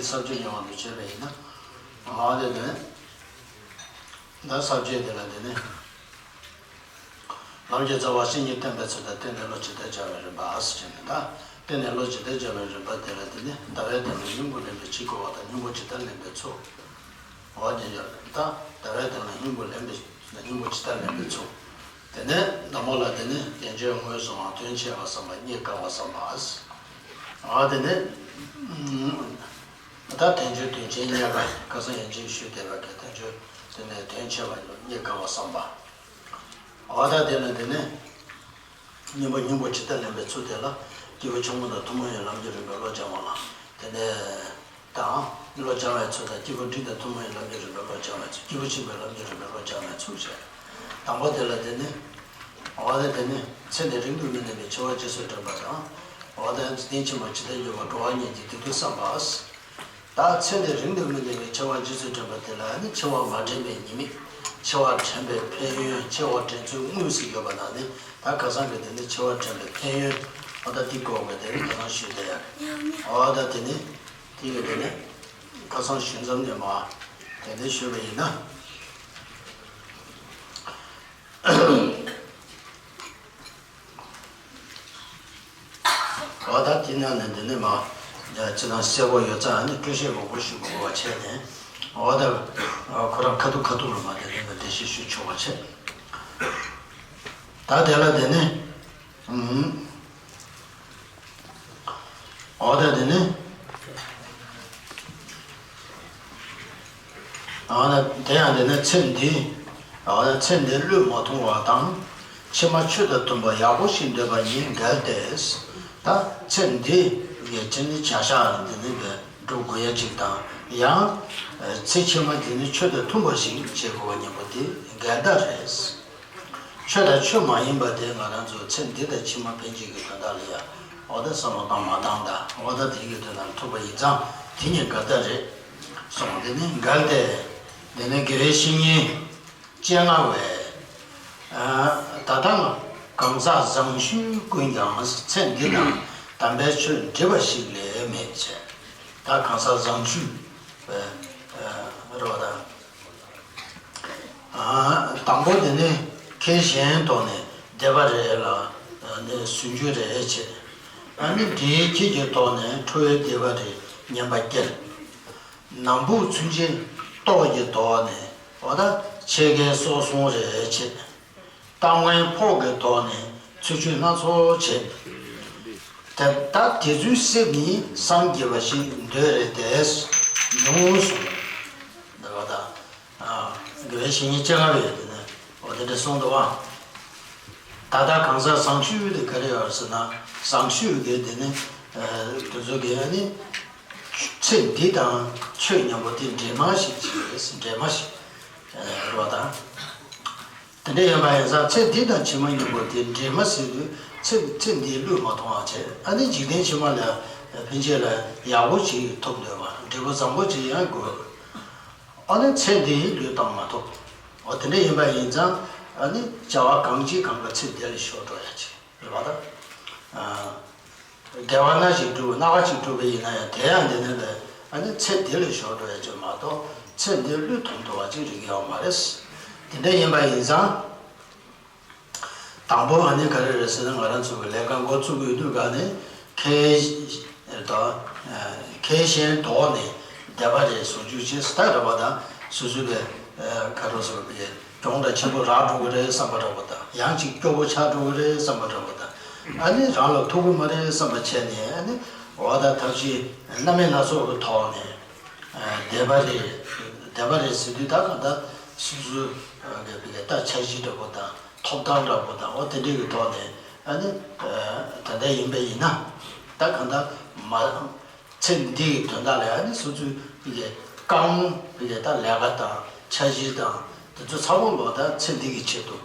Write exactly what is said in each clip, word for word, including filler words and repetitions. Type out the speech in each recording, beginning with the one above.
ས་བཅད་ཡོང་བ་འདུག་བྱས་པ་ཡིན་ན། ཨ་དེ་ནས་ད་ས་བཅད་དེ་ལ་དེ་ནས། ལམ་གྱི་རྩ་བ་བཤེས་གཉེན་བསྟེན་པའི་ཚུལ་དང་། བསྟེན་ནས་བློ་ཇི་ལྟར་སྦྱང་བའི་རིམ་པ་ཟེར་ནས། ད་བསྟེན་ནས་བློ་ཇི་ལྟར་སྦྱང་བའི་རིམ་པ་དེ་ལ་དེ་ནི་ཟླ་བའི་སྟེང་ལ་སྙིང་པོ་ལེན་པའི་ཕྱིར་གོ་བ་དང་། སྙིང་པོ་ཇི་ལྟར་ལེན་པའི་ཚུལ། འོ་དེ་ཡོད་རེད། ད་ཟླ་བའི་སྟེང་ལ་སྙིང་པོ་ལེན་པའི་སྙིང་པོ་ཇི་ལྟར་ལེན་པའི་ཚུལ། དེ་ནས་དང་པོ་ལ་དེ་ནི་བསྟན་བཅོས་དངོས་སུའང་དོན་ཆེ་བ་བསམ་པ། རྙེད་དཀའ་བ་བསམ་པ། འོ་དེ་ནི་ད་བསྟན་བཅོས་དོན་ཆེན་རྙེད་དཀའ། ཁ་སང་ཡན་ཆད་ཞུས་བསྡད་པ་གི་བསྟན་བཅོས་དེ་ནི་དོན་ཆེ་བ་རྙེད་དཀའ་བ་བསམ་པ། འོ་ད་དེ་ལ་དེ་ནི། སྙིང་པོ་སྙིང་པོ་ཇི་ལྟར་ལེན་པའི་ཚུལ་དེ་ལ། སྐྱེས་བུ་ཆུང་ངུ་དང་ཐུན་མོང་བའི་ལམ་གྱི་རིམ་པས་བློ་སྦྱང་བ་ལ། དེ་ནས་དང་། བློ་སྦྱང་བའི་ཚུལ་དང་། སྐྱེས་བུ་འབྲིང་དང་ཐུན་མོང་བའི་ལམ་གྱི་རིམ་པས་བློ་སྦྱང་བའི་ཚུལ། སྐྱེས་བུ་ཆེན་པོའི་ལམ་གྱི་རིམ་པས་བློ་སྦྱང་བའི་ཚུལ་བྱས། དང་པོ་དེ་ལ་དེ་ནི། འོ་ད་དེ་ནི་ཚེ་འདི་རིང་དུ་མི་གནས་པའི་འཆི་བ་རྗེས་སུ་དྲན་པ་དང་། འོ་ད་འཇིག་རྟེན་ཕྱི་མ་ཇི་ལྟར་འགྱུར་བ་འགྲོ་བ་ཉིད་ཀྱི་སྡུག་བསྔལ་བསམ་པ། ད་ཚེ་འདི་རིང་དུ་མི་གནས་པའི་འཆི་བ་རྗེས་སུ་དྲན་པ་དེ་ལ་ནི་འཆི་བ་མ་དྲན་པའི་ཉེས་དམིགས། འཆི་བ་དྲན་པའི་ཕན་ཡོན། འཆི་བ་དྲན་ཚུལ་དངོས་སུ་ཡོད་པ་དང་ནི། ད་ཁ་སང་གི་དེ་ནི་འཆི་བ་དྲན་པའི་ཕན་ཡོན། འོ་ད་འདི་སྐོར་གྱི་དེ་ནི་ཁ་སང་ཞུས་བསྡད་ཡ་རེད། འོ་ད་དེ་ནི་དེ་གི་དེ་ནི་ཁ་སང་ཞུས་མཚམས་ནས་མར་དེ་ནི་ཞུས་པ་ཡིན་ན། འོ་ད་དེ་ནང་ནས་འདི་ནས་མར་ཅི་ལྟར་གསལ་པོ་ཡོད་ཙང་ནི་སྤྲོས་བཤད་མང་པོ་ཞུ་དགོས་པ་བྱས་ནས། འོ་ད་ཁོ་རང་ཁ་ཐུག་ཁ་ཐུག་ལ་མར་དེ་ནས་འགྲེལ་བཤད་ཞུ་ཆོག་པ་བྱས། ད་དེ་ལ་དེ་ནས་ཨུམ། འོ་ད་དེ་ནི། འོ་ན་དེ་ཡང་དེ་ནི་ཚེ་འདི། འོ་ན་ཚེ་འདིར་བློས་མ་ཐོངས་པ་དང་། ཕྱི་མ་ཆོས་དང་མཐུན་པ་ཡག་པོ་ཞིག་འདོད་པ་ཉིད་འགལ་ཏེ། ད་ཚེ་འདི་གི་ཅི་ནི་བྱ་བཞག་འདི་ནི་བས་སྒྲུབ་དགོས་ཡ་ཅིག་དང་། ཡང་ཚེ་ཕྱི་མ་འདི་ནི་ཆོས་དང་མཐུན་པ་ཞིག་བྱེད་དགོས་པ་ཉམ་པོ་དེ་འགལ་ཟླ་རེད། ཆོས་དང་ཆོས་མ་ཡིན་པ་དེ་ང་རང་ཚོ་ཚེ་འདི་དང་ཕྱི་མ་ཕན་ཆད་ཀྱི་དོན་དག་ལ་ཡ། འོ་ད་བསམ་བློ་བཏང་མ་བཏང་ད། འོ་ད་དེ་གི་དོན་དག་ཐུག་པ་ཡིན་ཙང་དེ་གཉིས་འགལ་ཟླ་རེད། སོང་དེ་ནི་འགལ་ཏེ། དེ་ནི་དགེ་བའི་བཤེས་གཉེན་སྤྱན་སྔ་བས། ད་ལྟའང་གང་ཟག་བཟང་ཤོས་ཀུན་ཀྱང་ཚེ་འདི་དང་དམ་པའི་ཆོས་འདྲེས་པ་ཞིག་ལས་མེད་ཅེས། ད་གང་ཟག་བཟང་ཤོས་རེད་བ་ད། དང་པོ་དེ་ནི་ཁས་གཞན་དོར་ནས་བདེ་བ་རེ་ལ་ནི་སུན་འབྱིན་རེ་བྱེད། ཨ་ནི་འདྲེ་ཁྱེད་ཀྱིས་དོར་ནས་ཁྲོ་བོའི་བདེ་བ་རེ་ཉམས་པ་སྐྱེལ། ནམ་བུ་ཚུན་ཆད་ལྟོགས་ཀྱིས་དོར་ནས་འོ་ད་ཆེ་གེ་སོ་སོང་རེ་བྱེད། རྟ་སྔོན་ཕོག་གིས་དོར་ནས་ཚུལ་འཆོས་སྣ་ཚོགས་བྱེད། དེ་ད་དེ་ཚོའི་སེམས་ནི་སངས་རྒྱས་པ་ཞིག་འདོད་རེ་དེས་ཉུང་སོང་། འདི་བ་ད། དགེ་བའི་བཤེས་གཉེན་སྤྱན་སྔ་བས་དེ་ནས་འོ་དེ་འདྲ་གསུངས་འདུག་བ། ད་ལྟ་གང་ཟག་བཟང་ཤོས་དེ་ག་རེ་ཡོད་ཟེར་ན། བཟང་ཤོས་དེ་དེ་ནི་དེ་ཚོ་གི་ཨ་ནི་ཚེ་འདི་དང་ཆོས་ཉམ་པོ་དེ་འདྲེས་མ་ཞིག་བྱེད་རེད། འདྲེས་མ་ཞིག་རེད་བ་དང་། དེ་འདྲ་ཡིན་པ་ཡིན་ཙང་ཚེ་འདི་དང་ཕྱི་མ་ཉམ་པོ་དེ་འདྲེས་མ་ཟེར་དུས་ཚེ་ཚེ་འདིའི་བློས་མ་ཐོངས་པ་བྱས། ཨ་ནི་འཇིག་རྟེན་ཕྱི་མ་ལ་ཕན་ཆད་ལ་ཡག་པོ་ཞིག་ཐོབ་འདོད་པ། འབྲས་བུ་བཟང་པོ་ཅིག་ཡང་དགོས། ཨ་ནི་ཚེ་འདིའི་བློས་བཏང་མ་ཐུབ། འོ་དེ་འདྲ་ཡིན་པ་ཡིན་ཙང་ཨ་ནི་བྱ་བ་གང་བྱེད་གང་ག་ཚེ་འདི་ལ་ཞོག་འགྲོ་ཡ་ཅིག་རེད་བ་ད། དགེ་བ་སྣ་ཞིག་བསྒྲུབ། སྣ་ཁ་ཅིག་བསྒྲུབ་པ་ཡིན་ན་ཡང་དེ་ཡང་དེ་ནས་ལས་ཨ་ནི་ཚེ་འདི་ལ་ཞོག་འགྲོ་ཡ་ཅིག་མ་གཏོགས་ཚེ་འདིའི་བློས་ཐོངས་ཐུབ་པ་ཅིག་རིག་ཡོད་མ་རེད། དེ་འདྲ་ཡིན་པ་ཡིན་ཙང་། དང་པོ་ཨ་ནི་ག་རེ་རེད་ཟེར་ན། ང་རང་ཚོ་གི་ལས་ཀ་འགོ་བཙུགས་ཡོད་དུས་ག་ནས་ཁས་དང་ཁས་གཞན་དོར་ནས་བདེ་བ་རེ་ཟུང་འཇུག་བྱེད་ཟེར་ད་རེད་བ་དང་། སོ་སོའི་གི་ཁ་རོག་སོ་གི་གྱོང་འདྲ་ཆེན་པོ་རག་འགྲོ་གི་རེད་བསམ་པ་འདྲ་བོ་དང་། ཡང་ཅིག་སྐྱོ་པོ་ཆགས་འགྲོ་གི་རེད་བསམ་པ་འདྲ་བོ་དང་། ཨ་ནི་རང་ལ་ཐུག་གི་མ་རེད་བསམ་པ་བྱས་ནས། ཨ་ནི་འོ་ད་ཐབས་ཤེས་སྣ་མིན་སྣ་ཚོགས་ཀྱི་ཐོག་ནས་བདེ་བ་རེ་བདེ་བ་རེ་ཟེར་དུས་ད་ག་ད་སོ་སོའི་གི་ད་འཆར་གཞི་འདྲ་བོ་དང་། ཐོབ་ཐང་འདྲ་པོ་དང་། འོ་དེ་འདྲའི་གི་ཐོག་ནས་ཨ་ནི་ད་ལྟ་ཡིན་པ་ཡིན་ན། ད་གང་ལྟར་མ་ཚེ་འདི་གི་དོན་དག་ལ་ཨ་ནི་སོ་སོའི་གི་རྐང་གི་ད་ལས་ཀ་དང་འཆར་གཞི་དང་དེ་ཚོ་ཚང་མ་ལོ་ད་ཚེ་འདི་གི་ཆེད་དུ་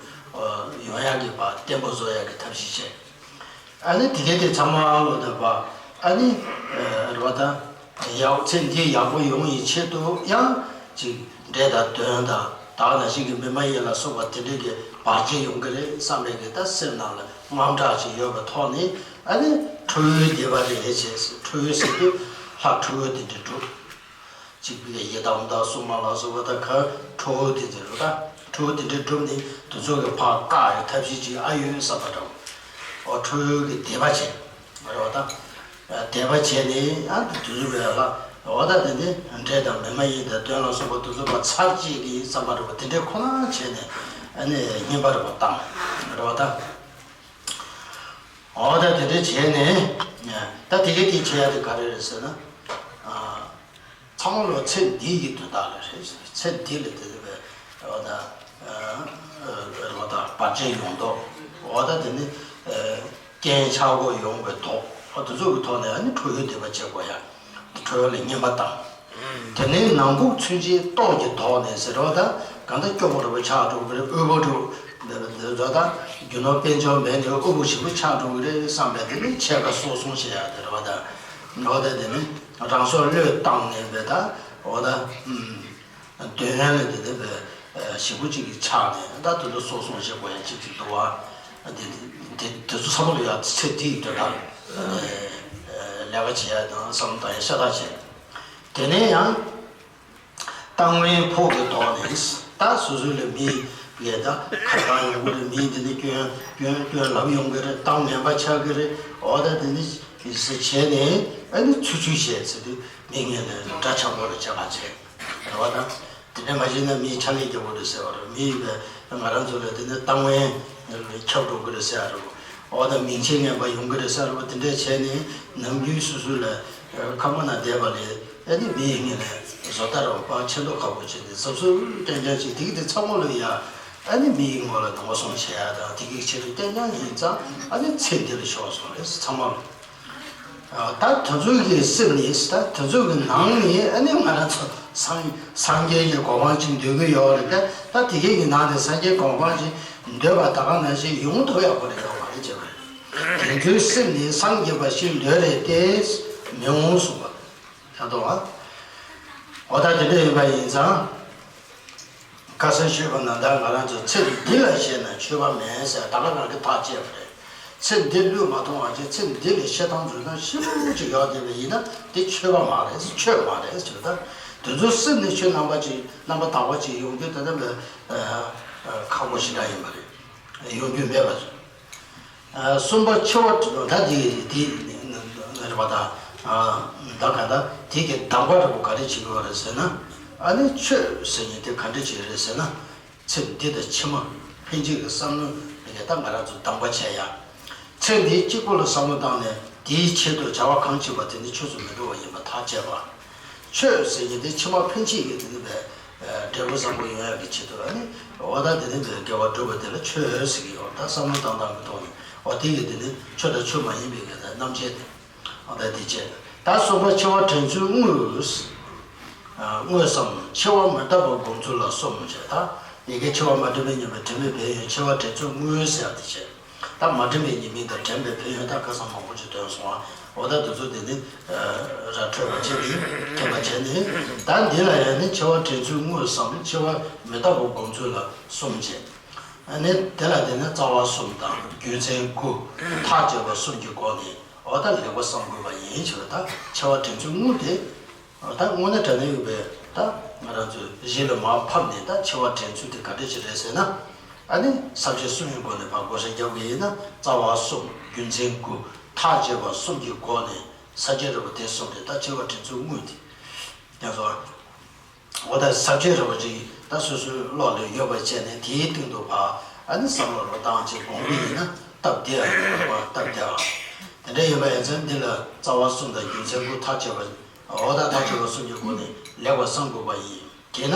ཡོང་ཡག་གི་བར་བརྟན་པོ་བཟོ་ཡག་གི་ཐབས་ཤེས་བྱས། ཨ་ནི་དེ་གའི་དེ་ཚང་མ་ལོ་ད་བ་ཨ་ནི་རེད་བ་ད། ཡག་ཚེ་འདི་ཡག་པོ་ཡོང་ཡི་ཆེད་དུ་ཡང་ཅིག་འདྲེ་དང་གདོན་དང་དག་ན་ཞིག་གི་མི་མ་ཡིན་ལ་སོགས་པ་དེ་འདྲའི་གི་བར་ཆད་ཡོང་གི་རེད་བསམ་པའི་གི་ད་སེམས་ནང་ལ་དངངས་སྐྲག་ཅིག་ཡོད་པའི་ཐོག་ནས། ཨ་ནི་ཁྲོ་བོའི་བདེ་བ་རེ་བྱས། ཁྲོ་བོ་ཟེར་དུས་ལྷ་ཁྲོ་བོ་དེ་འདྲ་འགྲོ། གཅིག་པུའི་ཡི་དམ་དང་སྲུང་མ་ལ་སོགས་པ་དང་ག་ཁྲོ་བོ་དེ་ཚོ་རེད་ད། ཁྲོ་བོ་དེ་འདྲའི་སྒྲུབ་ནས་དེ་ཚོ་གི་ཕར་བཀག་ཡ་ཐབས་ཤེས་ཅིག་ཨ་ཡོད་བསམ་པ་འདྲ་བོ། ཨོ་ཁྲོ་བོ་གི་དད་པ་བྱས་རེད་བ་ད། དད་པ་བྱས་ནས་ཨ་དེ་དེ་ཚོ་གི་ལ་འོ་ད་དེ་ནི་འདྲེ་དང་མི་མ་ཡིན་དང་གདོན་ལ་སོགས་པ་དེ་ཚོ་ཕར་ཚར་བཅད་ཀྱི་བསམ་པ་འདྲ་བོ་དེ་འདྲའི་ཁོ་ན་བྱས་ནས་ཨ་ནི་བསྙེན་པ་འདྲ་བོ་བཏང་རེད་བ་ད། འོ་ད་དེ་འདྲ་བྱས་ནས་ད་དེ་གའི་དེ་བྱེད་ཡ་དེ་ག་རེ་རེད་ཟེར་ན། ཚང་མ་ལོ་ཚེ་འདི་ཡི་དོན་དག་ལ་རེད། ཚེ་འདི་ལ་དེ་ལ་བའི་འོ་ད་འོ་ད་བར་ཆད་ཡོང་མདོག་འོ་ད་དེ་ནི་རྐྱེན་ཆག་སྒོ་ཡོང་བའི་མདོག་འོ་དེ་ཚོ་གི་ཐོག་ནས་ཨ་ནི་ཁྲོ་བོའི་དད་པ་བྱེད་དགོས་ཡ། ཁྲོ་བོ་ལ་བསྙེན་པ་བཏང་། དེ་ནས་ནང་ཁོག་མཚོན་ཆའི་ཏོག་གི་མདོག་ནས་ཟེར་བ་ད་གང་ལྟར་སྐྱོ་པོ་འདྲ་བོ་ཆགས་འགྲོ་གི་རེད། དབུལ་པོ་འདྲ་བོ་འདི་འདི་ད་རྒྱུ་ནོར་དཔལ་འབྱོར་མེད་ནས་དབུལ་པོ་ཞེ་པོ་ཆགས་འགྲོ་གི་རེད་བསམ་པའི་དེ་ནི་ཕྱེད་ཀ་གསོག་སྲུང་བྱེད་ཡ་དེ་རེད་བ་ད། འོ་ད་དེ་ནི་རང་སྲོག་བློས་བཏང་ནས་བས་ད་འོ་ད་ཨུམ། འདོད་ཡོན་ལ་དེ་ལྟ་བུའི་ཞེ་པོ་ཅིག་གི་ཆགས་ནས་ད་དེ་ཚོ་གསོག་སྲུང་བྱེད་དགོས་ཡ་གཅིག་གཅིག་འདུག་བ། དེ་དེ་དེ་ཚོ་ཚང་མ་ལ་ཡ་ཚེ་འདིའི་དོན་དག་ལ་ལས་ཀ་བྱེད་ཡ་དང་བསམ་བློ་བཏང་ཡ་ཤ་སྟག་བྱས། དེ་ནས་ཡང་། གཏམ་ངན་ཕོག་གི་ཐོག་ནས་ད་སོ་སོ་ལ་མི་ཡས་ད་ཁ་བཏང་ཡོང་གི་རེད། མི་འདི་ནི་སྐྱོན་སྐྱོན་སྐྱོན་ལབ་ཡོང་གི་རེད། གཏམ་ངན་པ་ཆགས་ཀྱི་རེད། འོ་ད་དེ་ནི་ཟེར་བྱས་ནས་ཨ་ནི་ཚུལ་ཚུལ་བྱས་ཚེ་དུས་མི་ངན་ལ་འདྲ་ཆགས་པོ་ལ་བྱེད་པ་བྱས། རེད་བ་དང་། དེ་འདྲ་མ་བྱས་ན་མིའི་ཕྱག་ལས་རྒྱག་དགོས་རེད་ཟེར་བ་རེད། མི་ཡིན་པས་ང་རང་ཚོ་ལ་དེ་ནི་གཏམ་ངན་ཁྱབ་འགྲོ་གི་རེད་ཟེར་བ་རེད། འོ་ད་མིང་ཆེ་ངན་པ་ཡོང་གི་རེད་ཟེར་བ་དེ་འདྲ་བྱས་ནས་ནམ་རྒྱུན་སོ་སོ་ལ་ཁ་མ་ན་བསྡད་པ་ལས་ཨ་ནི་མི་ཡིན་ངན་ལས་བཟོ་ལྟ་རེད་བ། ཕར་ཆེ་མདོག་ཁ་པོ་བྱས་ནས་གཟབ་གཟབ་སྟོན་རྐྱང་བྱས་དེ་གི་དེ་ཚང་མ་ལ་ཡ་ཨ་ནི་མི་ཡི་ངོ་ལ་ངོ་སྲུང་བྱེད་ཡ་དང་དེ་གི་ཆེད་དུ་སྟོན་རྐྱང་ཡིན་ཙང་ཨ་ནི་ཚེ་འདི་ལ་ཤོར་སོང་རེད་ཚང་མ་ལ། ད་དེ་ཚོ་གི་སེམས་ནི་ད་དེ་ཚོ་གི་ནང་ནས་ཨ་ནི་ང་རང་ཚོ་སངས་སངས་རྒྱས་ཀྱི་གོ་འཕང་ཅིག་འདོད་ཀྱི་ཡོད་རེད། ད་ད་དེ་གའི་གི་ནང་ནས་སངས་རྒྱས་གོ་འཕང་ཅིག་འདོད་པ་ད་ག་ནང་བཞིན་ཡོང་ཐུབ་ཡག་པོ་རེད་ཡོད་མ་རེད་ཅེས་པ་རེད། དེ་ཚོའི་སེམས་ནི་སངས་རྒྱས་པ་ཞིག་འདོད་རེད་དེ་མི་འོང་གསུངས་པ་ད་དོ། འོ་ད་དེ་འདྲ་ཡིན་པ་ཡིན་ཙང་། ཁ་སང་ཞུས་པ་ནང་ལྟར་ང་རང་ཚོ་ཚེ་འདི་ལ་གཞན་ན་ཆོས་པ་མེད་ཟེར་ད་ག་རང་གིས་ཐག་བཅད་པ་རེད། ཚེ་འདི་བློས་མ་ཐོངས་པ་ཅིག་ཚེ་འདི་ལ་བཤད་སྟངས་འཛུལ་སྟངས་ཞིབ་པོ་ཅིག་ཡོད་བསྡད་པ་ཡིན་ན་དེ་ཆོས་པ་མ་རེད། ཆོས་མ་རེད་ཟེར་ད། དེ་ཚོ་སེམས་ནས་ཆོས་རྣམ་པ་ཅིག་རྣམ་པ་དག་པ་ཅིག་ཡོང་རྒྱུ་ད་ལྟ་ལ་ཁག་པོ་ཞེ་དྲག་ཡིན་པ་རེད། ཡོང་རྒྱུ་མེད་པ་རེད། གསུམ་པ་འཆི་བ་ད་དེ་དེ་རེད་པ་ད། ད་ག་ད་དེ་གི་གདམས་པ་རེད་པ་ག་རེ་བྱེད་དགོས་རེད་ཟེར་ན། ཨ་ནི་ཆོས་ཟེར་མཁན་དེ་ག་འདྲ་ཅིག་རེད་ཟེར་ན། ཚེ་འདི་དང་ཕྱི་མ་ཕན་ཆད་ཀྱི་བསམ་བློ་ལས་ད་ང་རང་ཚོ་གདམས་པ་བྱས་ཡ། ཚེ་འདི་གཅིག་པོ་ལ་བསམ་བློ་བཏང་ནས་དེའི་ཆེད་དུ་བྱ་བ་གང་བྱེད་པ་དེ་ནི་ཆོས་སུ་མི་འགྲོ་བ་ཡིན་པ་ཐག་བཅད་པ། ཆོས་ཟེར་མཁན་དེ་ཕྱི་མ་ཕན་ཆད་ཀྱི་དེ་ནི་བས། འབྲས་བུ་བཟང་པོ་ཡོང་ཡག་གི་ཆེད་དུ་ཨ་ནི་འོ་ད་དེ་ནི་བས་དགེ་བ་སྒྲུབ་པ་དེ་ལ་ཆོས་ཟེར་གྱི་ཡོད། ད་བསམ་བློ་བཏང་སྟངས་ཀྱི་ཐོག་ནས་འོ་དེ་ཡི་དེ་ནི་ཆོས་དང་ཆོས་མ་ཡིན་པའི་གི་རྣམ་བཅད་དེ་འོ་ད་དེ་བྱས། ད་གསུམ་པ་འཆི་བ་དྲན་ཚུལ་དངོས། དངོས་སམ་འཆི་བ་མི་རྟག་པ་སྒོམ་ཚུལ་ལ་གསུམ་བྱས། ད་ཡི་གེ་འཆི་བ་མ་དྲན་པས་ཉེན་པའི་དྲན་པའི་ཕན་ཡོན་འཆི་བ་དྲན་ཚུལ་དངོས་ཟེར་ཡག་དེ་བྱས། ད་མ་དྲན་པའི་ཉེས་དམིགས་དང་དྲན་པའི་ཕན་ཡོན་ད་ཁ་སང་མང་པོ་ཅིག་ཐོན་སོང་བ། འོ་ད་དེ་ཚོ་དེ་ནི་ར་འཕྲོད་པ་བྱས་ནས་མཁྱེན་པ་བྱས་ནས་ད་འདི་ལ་ཡང་ནི་འཆི་བ་དྲན་ཚུལ་དངོས་སམ་འཆི་བ་མི་རྟག་པ་སྒོམ་ཚུལ་ལ་གསུམ་བྱས། ཨ་ནི་དེ་ལ་དེ་ནི་རྩ་བ་གསུམ་དང་རྒྱུ་མཚན་དགུ་ཐག་བཅད་པ་གསུམ་གྱི་སྒོ་ནས་འོ་ད་ལེགས་པར་བསམ་དགོས་པ་ཡིན་ཞེས་པ་ད་འཆི་བ་དྲན་ཚུལ་དངོས་དེ། ད་དངོས་གནས་དྲང་གནས་ཡོད་པའི་ད་ང་རང་ཚོའི་གཞི་ལ་མར་ཕབ་ནས་ད་འཆི་བ་དྲན་ཚུལ་དེ་ག་འདྲ་ཞིག་རེད་ཟེར་ན། ཨ་ནི་ས་བཅད་གསུམ་གྱི་སྒོ་ནས་ཕར་བགོ་བཤའ་རྒྱག་གི་ཡིན་ན་རྩ་བ་གསུམ་རྒྱུ་མཚན་དགུ་ཐག་བཅད་པ་གསུམ་གྱི་སྒོ་ནས་ས་བཅད་རེད་པ་དེ་གསུམ་རེད། ད་འཆི་བ་དྲན་ཚུལ་དངོས་དེ་ཡང་སོ། འོ་ད་ས་བཅད་རེད་པ་ཅིག་ད་སོ་སོའི་བློ་ལ་ཡོད་པ་བྱས་ནས་དེའི་སྟེང་དུ་ཕར་ཨ་ནི་བསམ་བློ་རུ་བཏང་བྱས་དགོངས་པ་ཡིན་ན་སྟབས་བདེ་བ་རེད་པ། སྟབས་བདེ་བ་དེ་འདྲ་ཡིན་པ་ཡིན་ཙང་འདི་ལ་རྩ་བ་གསུམ་དང་རྒྱུ་མཚན་དགུ་ཐག་བཅད་པ། འོ་ད་ཐག་ཆོད་པ་གསུམ་གྱི་སྒོ་ནས་ལེགས་པར་བསམ་དགོས་པ་ཡིན། དེས་ན་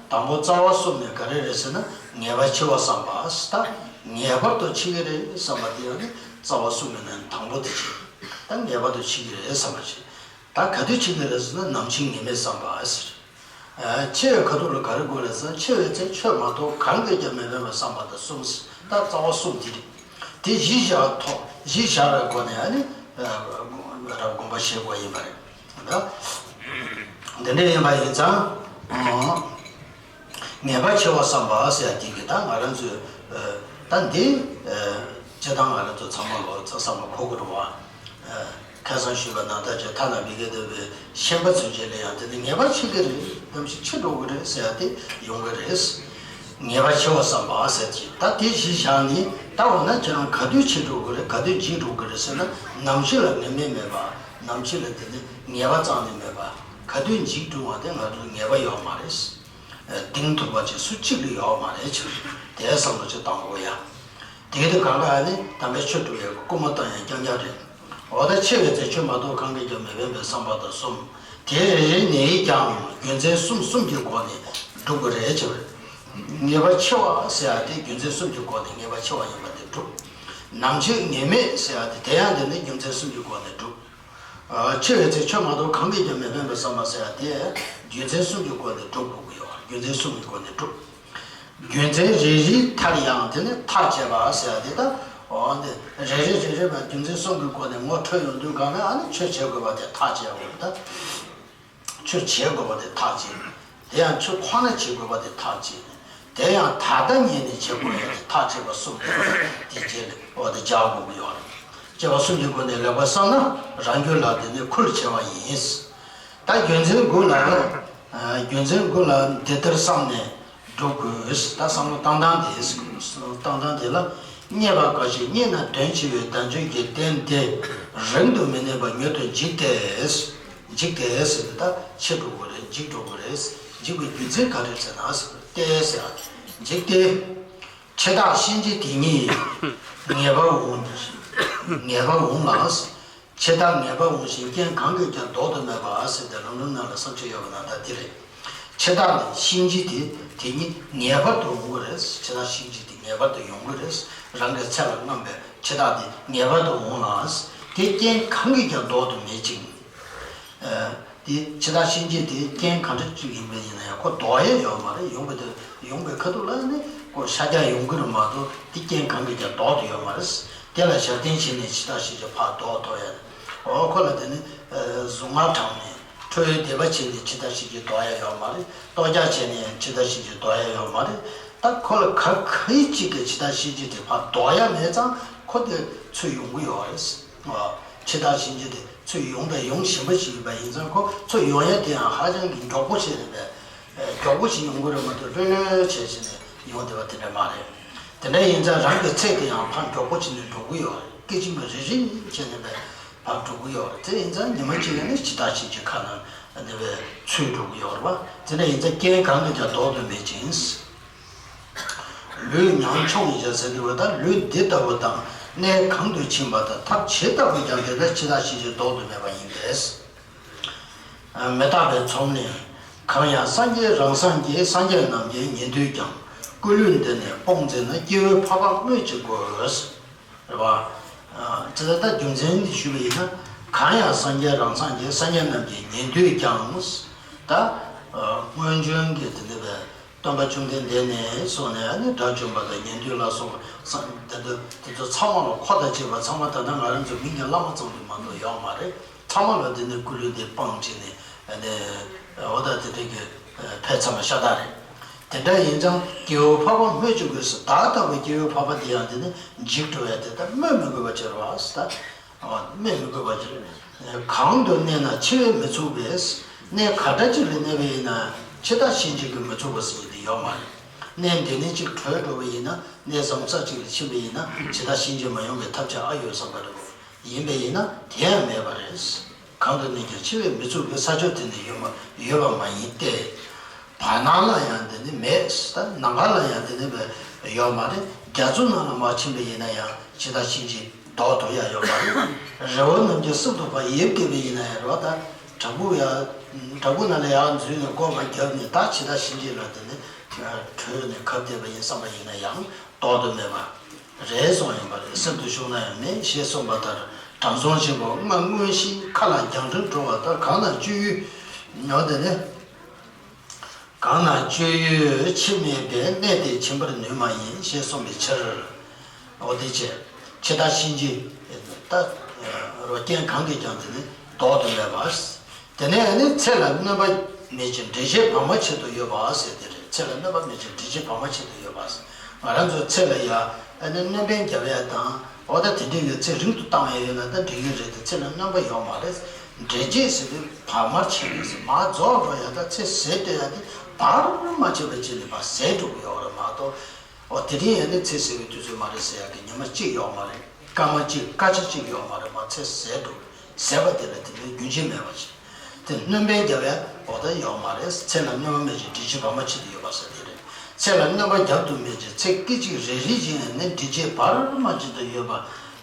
དང་པོ་རྩ་བ་གསུམ་ནི་ག་རེ་རེད་ཟེར་ན་ངེས་པར་འཆི་བ་བསམ་པ་ཟེར། ད་ངེས་པར་དུ་འཆི་གི་རེད་བསམ་པ་དེ་ཡང་ནི་རྩ་བ་གསུམ་གྱི་ནང་དང་པོ་དེ་བྱེད། ད་ངེས་པར་དུ་འཆི་གི་རེད་བསམ་པ་བྱེད། ད་ག་དུས་འཆི་གི་རེད་ཟེར་ན་ནམ་འཆི་ངེས་མེད་བསམ་པ་ཟེར། འཆི་བའི་ཁ་ཐུག་ལ་ག་རེ་དགོས་རེད་ཟེར་ན་འཆི་བའི་ཚེ་ཆོས་མ་གཏོགས་གང་གིས་ཀྱང་མི་ཕན་པར་བསམ་པ་དང་གསུམ་ཟེར། ད་རྩ་བ་གསུམ་དེ་རེད། དེ་གཞི་བཞག་ཐོག་གཞི་བཞག་པའི་སྒོ་ནས་ཨ་ནི་རབ་སྒོམ་པ་བྱེད་དགོས་ཡིན་པ་རེད། འདི་འདྲ་ཡིན་པ་ཡིན་ཙང་། ངེས་པར་འཆི་བ་བསམ་པ་ཟེར་ཡ་དེ་གི་ད་ང་རང་ཚོས་ད་འདི་སྤྱིར་བཏང་ང་རང་ཚོ་ཚང་མ་ལོ་ཚ་བསམ་པ་གོ་དགོས་རེད་བ། ཁ་སང་ཞུས་པ་ནང་ལྟར་གྱི་ཐ་ན་བི་གེ་དེ་བའི་ཤན་པ་ཚུན་ཆད་ལ་ཡང་དེ་ནི་ངེས་པ་ཆེ་གི་རེད། ནམ་ཞིག་ཆེ་འགྲོ་གི་རེད་ཟེར་ཡ་དེ་ཡོང་གི་རེད། ངེས་པ་ཆེ་བ་བསམ་པ་ཟེར་གྱི་ད་དེ་གཞི་བཞག་ནས་ད་འོ་ན་ཁྱེད་རང་ག་དུས་ཆེ་འགྲོ་གི་རེད། ག་དུས་འཇིག་འགྲོ་གི་རེད་ཟེར་ན། ནམ་ཞིག་ལ་ངེས་མེད་མེད་པ། ནམ་ཞིག་ལ་དེ་ནི་ངེས་པ་རྩ་ནས་མེད་པ། ག་དུས་འཇིག་འགྲོ་བ་དེ་ང་ཚོ་ངེས་པ་ཡོད་མ་རེད། གདེང་ཐུབ་པ་ཅིག་སུ་གཅིག་ལ་ཡོད་མ་རེད། ཆེ་དེ་བསམ་བློ་ཅིག་བཏང་དགོས་ཡ། དེ་དུས་གང་ག་ནི་དམ་པའི་ཆོས་སྒྲུབ་ཡས་ཀྱི་སྐུལ་མ་བཏང་ཡས་རྐྱང་རྐྱང་རེད། འོ་ད་ཆེ་བའི་ཚེ་ཆོས་མ་གཏོགས་གང་གིས་ཀྱང་མི་ཕན་པའི་བསམ་པ་དང་གསུམ། དེ་རེ་རེ་ནས་ཀྱང་རྒྱུ་མཚན་གསུམ་གསུམ་གྱི་སྒོ་ནས་སྒྲུབ་དགོས་རེད་ཅེས་པ་རེད། ངེས་པ་ཆེ་བ་ཟེར་ཡ་དེ་རྒྱུ་མཚན་གསུམ་གྱི་སྒོ་ནས་ངེས་པ་ཆེ་བ་ཡིན་པ་དེ་སྒྲུབ། ནམ་འཆི་ངེས་མེད་ཟེར་ཡ་དེ་དེ་ཡང་དེ་ནི་རྒྱུ་མཚན་གསུམ་གྱི་སྒོ་ནས་སྒྲུབ། ཨ། འཆི་བའི་ཚེ་ཆོས་མ་གཏོགས་གང་གིས་ཀྱང་མི་ཕན་པའི་བསམ་པ་ཟེར་ཡ་དེ་རྒྱུ་མཚན་གསུམ་གྱི་སྒོ་ནས་སྒྲུབ་དགོས་ཀྱི་ཡོད། རྒྱུ་མཚན་གསུམ་གྱི་སྒོ་ནས་སྒྲུབ། རྒྱུ་མཚན་རེ་རེའི་མཐར་ཡང་དེ་ནི་ཐག་བཅད་པ་ཟེར་ཡ་དེ་ད། འོ་འདི་རེ་རེ་རེ་རེ་བ་རྒྱུ་མཚན་གསུམ་གྱི་སྒོ་ནས་ངོ་འཕྲོད་ཡོང་དུས་གང་ལ་ཨ་ནི་ཆོས་བྱེད་དགོས་པ་དེ་ཐག་བཅད་དགོས་ད། ཆོས་བྱེད་དགོས་པ་དེ་ཐག་བཅད། དེ་ཡང་ཆོས་ཁོ་ན་བྱེད་དགོས་པ་དེ་ཐག་བཅད། དེ་ཡང་ད་ལྟ་ཉིད་ནས་བྱེད་དགོས་ཡ་དེ་ཐག་བཅད་པ་གསུམ་དེ་རྗེས་ལ་འོ་དེ་སྦྱར་དགོས་ཀྱི་ཡོད་རེད། བཅད་པ་གསུམ་གྱི་སྒོ་ནས་ལེགས་པར་བསམ་ན་རང་རྒྱུད་ལ་དེ་ནི་ཁུར་ཆེ་བ་ཡིན། ད་རྒྱུ་མཚན་དགུ་ལ། རྒྱུ་མཚན་དགུ་ལ་འདི་ལྟར་བསམ་ནས་སྒྲུབ་དགོས། ད་བསམ་བློ་བཏང་སྟངས་དེ། བཏང་སྟངས་དེ་ལ། རྙེད་པ་འགའ་ཞིག་རྙེད་ན་དོན་ཆེ་བའི་བཟླས་བརྗོད་ཀྱི་རྟེན་དེ་རིང་དུ་མི་གནས་པར་མྱུར་དུ་འཇིག་སྟེ། འཇིག་སྟེ་ཟེར་དུས་ད་ཆེ་འགྲོ་གི་རེད། འཇིག་འགྲོ་གི་རེད། འཇིག་པའི་རྒྱུ་མཚན་ག་རེ་ཟེར་ན་ཟེར་སྟེ་ཟེར། འཇིག་སྟེ། འཆི་བདག་གཤིན་རྗེ་དེ་ཉིད་ངེས་པར་འོང་། ངེས་པར་འོང་ལ། འཆི་བདག་ངེས་པར་འོང་ཞིང་རྐྱེན་གང་གིས་ཀྱང་ལྡོག་ཏུ་མེད་པ་ཟེར་ཏེ་ལམ་རིམ་ནང་ལ་བསམ་ཚུལ་ཡོད་པ་ནང་ལྟར་འདི་རེད། འཆི་བདག་ནི་གཤིན་རྗེ་དེ་དེ་ཉིད་ངེས་པར་དུ་འོང་གི་རེད། འཆི་བདག་གཤིན་རྗེ་དེ་ངེས་པར་དུ་ཡོང་གི་རེད། རང་གི་ཚེ་ལ་མངོན་པའི་འཆི་བདག་དེ་ངེས་པར་དུ་འོང་ལ། དེ་རྐྱེན་གང་གིས་ཀྱང་ལྡོག་ཏུ་མེད་ཅིང་། ཨ། དེ་འཆི་བདག་གཤིན་རྗེ་དེ་རྐྱེན་གང་འདྲ་ཅིག་ཡིན་པ་ཡིན་ན་ཡང་ཁོ་ལྡོག་ཡས་ཡོད་མ་རེད། ཡོང་གི་དེ་ཡོང་པའི་ཁ་ཐུག་ལ་ནི་ཁོ་ཤར་རྒྱག་ཡོང་གི་རེད་མ་གཏོགས་དེ་རྐྱེན་གང་གིས་ཀྱང་ལྡོག་ཏུ་ཡོད་མ་རེད། དེ་ལ་ཞབས་བརྟན་བྱས་ནས་འཆི་བདག་གཤིན་རྗེ་ཕར་ལྡོག་ཐུབ་ཡ། འོ་ཁོ་ལ་དེ་ནི་ཨ་གཟུངས་སྔགས་བགྲངས་ནས་ཁྲོ་བོའི་བཟླས་པ་བྱས་ནས་འཆི་བདག་གཤིན་རྗེ་ལྡོག་ཡ་ཡོད་མ་རེད། གཏོར་རྒྱག་བྱས་ནས་འཆི་བདག་གཤིན་རྗེ་ལྡོག་ཡ་ཡོད་མ་རེད། ད་ཁོ་ལ་ག་ག་ཡི་གཅིག་གིས་འཆི་བདག་གཤིན་རྗེ་དེ་ཕར་ལྡོག་ཡ་མེད་ཙང་ཁོ་དེ་ཚུར་ཡོང་གི་ཡོད་རེད། འོ། འཆི་བདག་གཤིན་རྗེ་དེ་ཚུར་ཡོང་དང་ཡོང་བཞིན་པ་ཞིག་ཡིན་པ་ཡིན་ཙང་ཁོ་ཚུར་ཡོང་ཡ་དེ་ཡང་ཧ་ཅང་གི་མགྱོགས་པོ་ཞིག་རེད་པས། མགྱོགས་པོ་ཞིག་ཡོང་གི་རེད་མ་གཏོགས་ལྷོད་ལྷོད་བྱས་བྱས་ནས་ཡོང་བསྡད་པ་དེ་འདྲ་མ་རེད། དེ་འདྲ་ཡིན་ཙང་རང་གི་ཚེ་དེ་ཡང་ཕར་མགྱོགས་པོ་བྱས་ནས་འགྲོ་གི་ཡོད་རེད། སྐད་ཅིག་མ་རེ་རེ་བྱས་ནས་པས་ཕར་འགྲོ་གི་ཡོད་རེད། དེ་ཡིན་ཙང་ཉི་མ་གཅིག་ཡང་ནི་འཆི་བདག་གཤིན་རྗེ་ཁ་ནང་འདི་བས་ཚུར་འགྲོ་གི་ཡོད་རེད་པ། དེ་འདྲ་ཡིན་ཙང་རྐྱེན་གང་གིས་ཀྱང་ལྡོག་ཏུ་མེད་ཅིང་། ལུས་མྱང་མཆོང་ཡི་ཞེས་ཟེར་དུས་པ་དང་ལུས་འདི་ལྟ་བུ་དང་གནས་གང་དུ་ཕྱིན་པ་དང་ཐབས་ཇི་ལྟ་བུས་ཀྱང་དེ་ལྟར་འཆི་བདག་གཤིན་རྗེ་ལྡོག་ཏུ་མེད་པ་ཡིན་ཏེ། མི་རྟག་པའི་ཚོམས་ནི། གང་ཡང་སངས་རྒྱས་རང་སངས་རྒྱས་སངས་རྒྱས་རྣམས་ཀྱིས་ཉན་ཐོས་ཀྱང་སྐུ་ལུས་འདི་ནས་སྤོང་མཛད་ན་སྐྱེ་བོའི་འཕགས་པ་སྨོས་ཅི་དགོས། རེད་བ། ཨ། དེ་ལྟར་ད་རྒྱུ་མཚན་འདི་ཞུས་པ་ཡིན་ན། གང་ཡང་སངས་རྒྱས་རང་སངས་རྒྱས་སངས་རྒྱས་རྣམས་ཀྱིས་ཉན་ཐོས་ཀྱང་། ད། ཨ། སྔོན་བྱོན་གྱི་དེ་འདྲ་བའི་སྟོན་པ་བཅོམ་ལྡན་འདས་ནས་བཟུང་ནས་ཨ་ནི་དགྲ་བཅོམ་པ་དང་ཉན་ཐོས་ལ་སོགས་སངས་དེ་ཚོ་དེ་ཚོ་ཚང་མ་ལ་ཁོ་དང་བཅས་པ་ཚང་མ་ད་ལྟ་ང་རང་ཚོ་མིང་གི་བླ་མ་ཙམ་དུ་མ་གཏོགས་ཡོད་མ་རེད། ཚང་མ་ལ་དེ་ནས་སྐུ་ལུས་འདི་སྤངས་བྱས་ནས་ཨ་ནི་འོ་ད་དེ་འདྲ་གི་ཕེབས་ཚར་བ་ཤ་སྟག་རེད། དེ་འདྲ་ཡིན་ཙང་སྐྱེ་བོའི་འཕགས་པ་སྨོས་ཅི་དགོས་སོ། བདག་ལྟ་བུའི་སྐྱེ་བོའི་འཕགས་པ་འདི་ཡང་དེ་ནི་འཇིག་འགྲོ་བས་དེ་ལྟར་སྨོས་མི་དགོས་པ་ཅིག་རེད་བ། ད་སྨོས་མི་དགོས་པ་ཅིག་རེད། གང་དུ་གནས་ན་འཆི་བས་མི་ཚུགས་པས། གནས་ག་འདྲ་ཅིག་ལ་གནས་པ་ཡིན་ན་འཆི་བདག་གཤིན་རྗེ་གིས་མི་ཚུགས་པ་ཟེར་གྱི་དེ་ཡོད་མ་རེད། གནས་འདི་ནས་ཅིག་གྲོལ་འགྲོ་བ་ཡིན་ན་གནས་བཟང་ས་ཅིག་ལ་ཕྱིན་པ་ཡིན་ན་འཆི་བདག་གཤིན་རྗེ་མ་ཡོང་བའི་ཐབས་ཆག་ཨ་ཡོད་བསམ་པ་རེད། ཡིན་པ་ཡིན་ན་དེ་ཡང་མེད་པ་རེད། གང་དུ་གནས་ཀྱང་འཆི་བས་མི་ཚུགས་པའི་ས་ཕྱོགས་དེ་ནི་ཡོད་མ་ཡོད་པ་མ་ཡིན་ཏེ། བར་སྣང་ལ་ཡང་དེ་ནི་མེད། ད་ནམ་མཁའ་ལ་ཡང་དེ་ནི་ཡོད་མ་རེད། རྒྱ་མཚོ་ནང་ལ་མར་ཕྱིན་པ་ཡིན་ན་ཡང་འཆི་བདག་གཤིན་རྗེ་ལྡོག་ཐུབ་ཡ་ཡོད་མ་རེད། རི་བོ་རྣམས་ཀྱི་གསེབ་ཏུ་ཕར་ཡིབ་བསྡད་པ་ཡིན་ན་ཡང་རེད་བ། ད་བྲག་ཕུག་ཡ་བྲག་ཕུག་ནང་ལ་ཡར་འཛུལ་ནས་སྒོ་ཕར་བརྒྱབ་ནས་ད་འཆི་བདག་གཤིན་རྗེ་ལ་དེ་ནི་བྲོས་ནས་གབ་བསྡད་པ་ཡིན་བསམ་པ་ཡིན་ན་ཡང་ལྡོག་ཏུ་མེད་པ། རེད་སོང་ཡིན་པ་རེད། གསེབ་ཏུ་ཞུགས་ན་ཡང་མེད་ཞེས་གསུངས་པ་ལྟར་དྲང་སྲོང་ཆེན་པོ་སྔ་སྔོན་ཞིག་མཁའ་ལ་རྒྱང་རིང་འགྲོ་བ་ལྟར་གང་ན་སྤྱོད་ཡུལ་ཉོ་དེ་ནི། གང་ན་སྤྱོད་ཡུལ་འཆི་མེད་པས་གནས་དེ་འཆི་བར་ནུས་མ་ཡིན་ཞེས་གསུངས་པའི་ཕྱིར། འོ་དེ་བྱས། འཆི་བདག་གཤིན་རྗེ། ད། རོ་རྐྱེན་གང་གིས་ཀྱང་དེ་ནི་ལྡོག་ཏུ་མེད་པ། དེ་ནས་ནི་ཚེ་ལ་གནོད་པ་མེད་ཅིང་འདྲེན་བྱེད་བར་མ་ཆད་དུ་ཡོད་པ་ཟེར་དེ་རེད། ཚེ་ལ་གནོད་པ་མེད་ཅིང་འདྲེན་བྱེད་བར་མ་ཆད་དུ་ཡོད་པ། ང་རང་ཚོ་ཚེ་ལ་ཡ་ཨ་ནི་གནོད་པ་རྒྱབ་ཡ་དང་ འོ་ད་དེ་འདྲའི་ཡོད་ཚད་རིང་དུ་བཏང་ཡ་ཡོད་ན་ད་འགྲིག་གི་རེད་དེ། ཚེ་ལ་སྣོན་པ་ཡོད་མ་རེད། འབྲས་རྗེས་ཟེར་དུས་བར་མར་ཆད་རེད་ཟེར། མར་རྫོགས་འགྲོ་ཡ་ད་ཚེ་ཟད་འགྲོ་ཡ་དེ་བར་མ་ཆད་པའི་ཆེད་ནས་ཕར་ཟད་འགྲོ་གི་ཡོད་རེད་མ་གཏོགས། འོ་དེ་རིང་ཡང་ནི་ཚེ་ཟད་པའི་དུས་ཚོད་མ་རེད་ཟེར་ཡ་གི་ཉི་མ་གཅིག་ཡོད་མ་རེད། སྐར་མ་གཅིག་སྐར་ཆ་གཅིག་ཡོད་མ་རེད། མར་ཚེ་ཟད་འགྲོ་ཟད་པ་དེ་ལ་དེ་འདྲའི་རྒྱུན་ཆད་མེད་པ་ཞིག་དེ་སྣོན་པ་བརྒྱབ་ཡ་འོ་ད་ཡོད་མ་རེད། ཚེ་ལ་སྣོན་པ་མེད་ཅིང་འབྲས་རྗེས་བར་མ་ཆད་དུ་ཡོད་པ་ཟེར་དེ་རེད། ཚེ་ལ་སྣོན་པ་བརྒྱབ་ཏུ་མེད་ཅིང་ཚེ་སྐད་ཅིག་རེ་རེ་བཞིན་ཡང་ནི་འབྲས་རྗེས་བར་མ་ཆད་དུ་ཡོད་པ་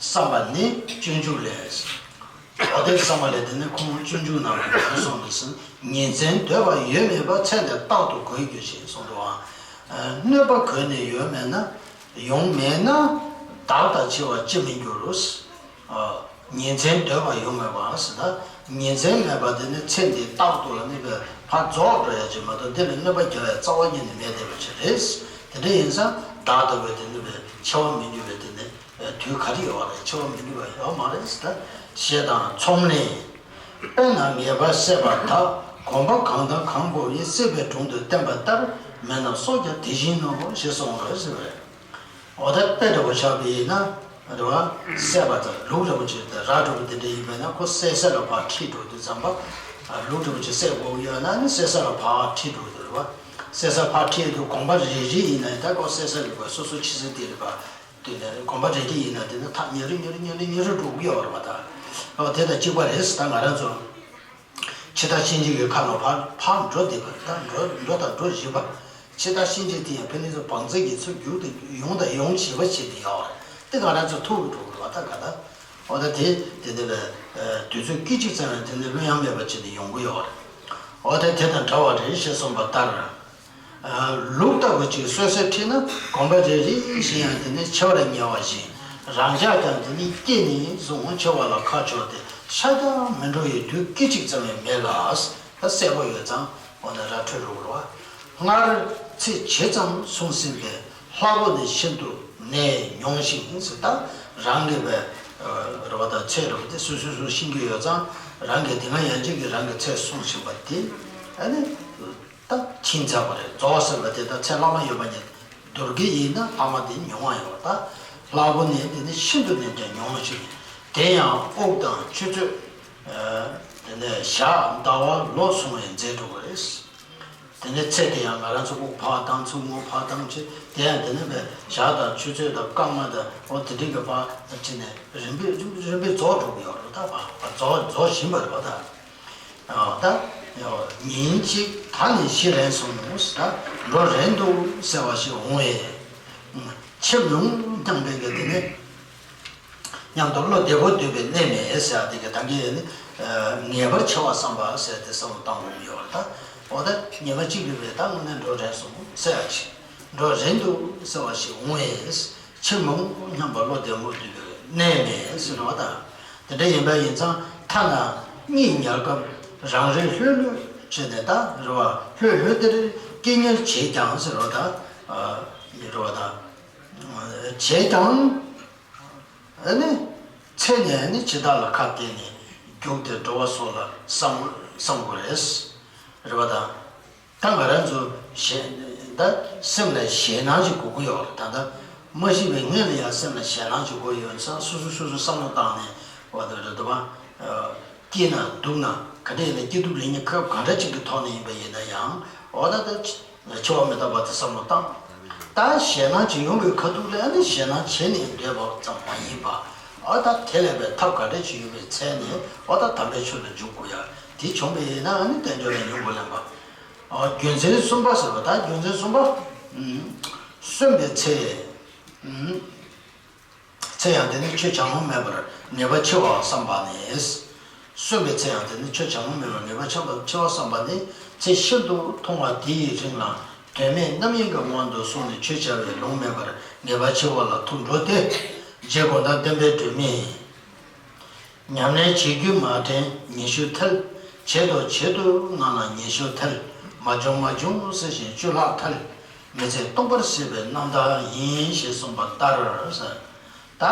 བསམ་པ་ནི་སྤྱོད་འཇུག་ལས། འོ་དེ་བསམ་པ་ལས་དེ་ནི་ཁོང་སྤྱོད་འཇུག་ནང་ལ་ག་རེ་གསུངས་འདུག་ཟེར་ན། ཉིན་མཚན་སྡོད་པ་ཡོད་མེད་པ་ཚེ་འདིར་རྟག་ཏུ་གོས་གྱུར་ཅིག་གསུངས་འདུག་ཨང་། སྣོན་པ་གོས་ནས་ཡོང་མེད་ན། ཡོང་མེད་ན། བདག་དང་འཆི་བ་ཅི་མི་འགྱུར། ཉིན་མཚན་སྡོད་པ་ཡོད་མེད་པ་ཟེར་ན། ཉིན་མཚན་མེད་པ་དེ་ནི་ཚེ་འདི་རྟག་ཏུ་ལ་ནི་ཕར་རྫོགས་འགྲོ་ཡ་ཅིག་མ་གཏོགས་འདི་ལ་སྣོན་པ་རྒྱག་ཡ་རྩ་བ་ཉིད་ནས་མེད་བསྡད་པ་ཅིག་རེད། དེ་འདྲ་ཡིན་ཙང་བདག་ལྟ་བུའི་དེ་ནི་འཆི་བ་མི་འགྱུར་བའི་དེ་ནི་དུས་ག་རེ་ཡོད་རེད། འཆི་བ་མི་འགྱུར་བ་ཡོད་མ་རེད་ཟེར། ཞེས་དང་ཚོམས་ལས། དཔེར་ན་ངེས་པར་སད་པར་ཐལ། གོམས་པ་གང་དང་གང་བོར་ཡང་། སྲེད་པའི་དྲུང་དུ་བསྟན་པ་ལྟར། མེད་ན་སྲོག་ཀྱང་དེ་བཞིན་ནོ། ཞེས་གསུངས་པ་རེད་ཟེར་བས། འོ་ད་དཔེ་འདྲ་པོ་ཆགས་པ་ཡིན་ན་རེད་བ། སད་པ་དང་ལུག་འདྲ་པོ་ཅིག་དང་ར་འདྲ་པོ་དེ་འདྲ་ཡིན་པས་ན་ཁོ་སད་སད་ལ་ཕར་ཁྲིད་འགྲོ་དུས་ཙམ་པ། ལུག་འདྲ་པོ་ཅིག་སད་དགོས་ཀྱི་ཡོད་ན་ནི་སད་སད་ལ་ཕར་ཁྲིད་འགྲོ་གི་འདུག་རེད་བ། སད་སད་ཕར་ཁྲིད་དུས་གོམ་པ་རེ་རེ་ཡིན་ན་ད་ཁོ་སད་སད་ལ་སོ་སོ་ཕྱི་སེ་དེ་རེད་བ། དེ་ནས་གོམ་པ་རེ་རེ་ཡིན་ན་དེ་ནི་ཐག་ཉེ་རུ་ཉེ་རུ་ཉེ་རུ་ཉེ་རུ་འགྲོ་གི་ཡོད་རེད་བ་ད། འོ་དེ་དང་གཅིག་པ་རེད། ད་ང་རང་ཚོ་འཆི་བདག་གཤིན་རྗེ་གི་ཁ་ལ་ཕར་ཕར་འགྲོ་བསྡད་པ་ད་འགྲོ་འགྲོ་དང་འགྲོ་བཞིན་པ། འཆི་བདག་གཤིན་རྗེ་དེ་ཡང་ཕ་ནི་ཚོ་བང་རྩལ་གྱིས་ཚུར་རྒྱུག་དང་ཡོང་དང་ཡོང་བྱེད་པ་བྱེད་དེ་ཡོད་རེད། དེ་ང་རང་ཚོ་ཐུག་གི་འགྲོ་གི་རེད་བ་ད་ག་ད། འོ་ད་དེ་དེ་འདི་ལ་དུས་ཚོད་སྐད་ཅིག་ཙམ་ཡང་དེ་ནི་ལྷོད་ཡངས་མེད་པ་བྱེད་དེ་ཡོང་གི་ཡོད་རེད། འོ་ད་དེ་དང་འདྲ་བ་རེད་ཞེས་གསུངས་པ་ལྟར། ལུག་ལྟ་བུ་ཅིག་སོད་སེར་ཁྲིད་ན་གོམ་པ་རེ་རེ་བཞིན་ཡང་དེ་ནི་འཆི་བར་ཉེ་བ་བཞིན། རང་ཅག་ཀྱང་དེ་ནི་སྐྱེས་ནས་བཟུང་འཆི་བ་ལ་ཁ་ཕྱོགས་ཏེ་ཤར་ཀྱང་མི་འགྲོ་བའི་དུས་སྐད་ཅིག་ཙམ་ཡང་མེད་ལ། ད་གསལ་པོ་ཡོད་ཙང་འོ་ན་ར་འཕྲོད་རུ་རུ་བ། སྔར་ཚེ་ཇི་ཙམ་བསྲུང་ཟིན་པའི། ལྷག་པོ་ནི་ཤིན་ཏུ་ནད་མྱོང་ཞིང་ཟེར། ད་རང་གི་བའི་རེ་བ་དང་ཚེ་རེ་བ་དེ་སོ་སོ་སོ་ཤེས་ཀྱི་ཡོད་ཙང་རང་གི་དེ་སྔ་ཡན་ཆད་ཀྱི་རང་གི་ཚེ་བསྲུང་བཞིན་པ་དེ་ཨ་ནི། ད་ཕྱིན་ཚར་བ་རེད། རྫོགས་ཟེར་བ་དེ་ད་ཚེ་བླ་མ་ཡོད་པ་ཉིད་བསྡུར་གྱི་ཡིན་ན་ཕ་མ་དེ་མྱོང་བ་ཡོད་པ། ད་ལྷག་པོ་ནི་དེ་ནི་ཤིན་ཏུ་ནས་ཀྱང་མྱོང་ཞིང་། དེ་ཡང་དབུགས་དང་ཆུ་ཚོད། དེ་ནས་ཞག་ཟླ་བ་ལོ་སོང་བའི་མཛད་འགྲོ་བ་རེད། དེ་ནས་ཚེ་དེ་ཡང་ང་རང་ཚོ་དབུགས་ཕར་བཏང་ཚུར་ངོ་བར་བཏང་བྱས་དེ་ཡང་དེ་ནས་བས་ཞག་དང་ཆུ་ཚོད་དང་སྐར་མ་དང་འོ་དེ་འདྲའི་གི་བར་ཕྱིན་ནས་རིམ་པས་རིམ་པས་རྫོགས་འགྲོ་གི་ཡོད་རེད། ད་བར་རྫོགས་རྫོགས་བཞིན་པ་རེད་བ་ད། ད་ཉིན་གཅིག་ད་ནི་ཤི་རན་སོང་ད་འགྲོ་རན་འདུག་ཟེར་བ་ཞིག་འོང་བས། འཆི་མི་འོང་སྙམ་པའི་གི་དེ་ནི་སྙམ་དུ་བློ་བདེ་པོ་སྡོད་པའི་གནས་མེད་ཟེར་བ་དེ་གི་ད་གིན་ནི་ངེས་པར་འཆི་བ་བསམ་པ་ཟེར་དེ་བསམ་བློ་བཏང་འོང་ཡོད་ད། འོ་ད་ཉི་མ་གཅིག་རིང་བས་ད་དངོས་གནས་འགྲོ་རན་སོང་ཟེར་བ་ཞིག་འགྲོ་རན་འདུག་ཟེར་བ་ཞིག་འོང་བས། འཆི་མི་འོང་སྙམ་པ་བློ་བདེ་མོ་སྡོད་པའི་གནས་མེད་ཟེར་བ་དང་། དེ་འདྲ་ཡིན་པ་ཡིན་ཙང་ཐ་ན་གཉིད་ཉལ་སྐབས་རང་རེ་ལྷོད་ལྷོད་བྱས་ནས་ད་རེ་བ་ལྷོད་ལྷོད་དེར་སྐད་ཉལ་བྱས་ཀྱང་ཟེར་བ་དང་། རེ་བ་དང་། བྱས་ཀྱང་ཨ་ནི་ཚེ་ནས་ཨ་ནི་འཆི་བདག་ལ་ཁ་གཏད་ནས་རྒྱུགས་ཏེ་འགྲོ་བ་སོགས་ལ་བསམ་བསམ་དགོས་རེད། རེ་བ་དང་། ད་ང་རང་ཚོ་ཞེ་ད་སེམས་ལ་ཞེད་སྣང་ཞིག་དགོས་ཀྱི་ཡོད་རེད། ད་ལྟ་མ་ཤི་བའི་སྔོན་ལ་ཡང་སེམས་ལ་ཞེད་སྣང་ཞིག་དགོས་ཡོད་ཙང་སོ་སོ་སོ་སོ་བསམ་བློ་བཏང་ནས་འོ་ད་རེད་འདུག་པ། སྐྱིད་ན་སྡུག་ན་ག་འདྲ་ཡིན་ན་སྐྱིད་སྡུག་ལེགས་ཉེས་སྐབས་གང་འདྲ་ཅིག་གི་ཐོག་ནས་ཡིན་པ་ཡིན་ན་ཡང་འོ་ད་ད་འཆི་བ་མི་རྟག་པ་དེ་བསམ་བློ་བཏང་། ད་ཞེད་སྣང་ཅིག་ཡོང་བའི་ཁ་ཐུག་ལ་ཨ་ནི་ཞེད་སྣང་བྱས་ནས་བསྡད་པ་ཙམ་མ་ཡིན་པ། འོ་ད་དེ་ལས་པའི་ཐབས་ག་འདྲ་ཅིག་ཡོད་པའི་ཚད་ནས་འོ་ད་དམ་པའི་ཆོས་ལ་འཇུག་དགོས་ཡ་དེ་བྱུང་བ་ཡིན་ན་ཨ་ནི་བསྟན་བཅོས་ལ་ཉུང་དུ་ལེན་པ། རྒྱུ་མཚན་གསུམ་པ་ཟེར་བ་ད་རྒྱུ་མཚན་གསུམ་པ། གསོན་པའི་ཚེ། ཚེ་ཡང་དེ་ནི་ཆོས་གྱ་ནོམ་མེད་པར་ངེས་པ་འཆི་བ་བསམ་པ་ནི། གསོན་པའི་ཚེ་ཡང་དེ་ནི་ཆོས་གྱ་ནོམ་མེད་པར་ངེས་པ་འཆི་བ་འཆི་བ་བསམ་པ་ནི་ཚེ་ཤིན་ཏུ་ཐུང་བ་དེ་ཡི་རིང་ལ་དོན་མེད་རྣམ་གཡེང་གི་དབང་དུ་སོང་ནས་ཆོས་བྱ་བའི་ལུང་མེད་པར་ངེས་པ་འཆི་བ་ལ་ཐུག་འགྲོ་སྟེ། རྗེ་དགོངས་དག་བསྟན་པའི་སྒྲོན་མེ། ཉམས་ལེན་བྱེད་རྒྱུ་མ་དྲན་ཉི་ཤུ་ཐལ། བྱེད་དོ་བྱེད་དོ་ངང་ལ་ཉི་ཤུ་ཐལ། མ་བྱུང་མ་བྱུང་ཟེར་བཞིན་བཅུ་ལྷག་ཐལ། མི་ཚེ་སྟོང་པར་ཤེས་པའི་རྣམ་ཐར་ཡིན་ཞེས་གསུངས་པ་ལྟར་ཟེར། ད་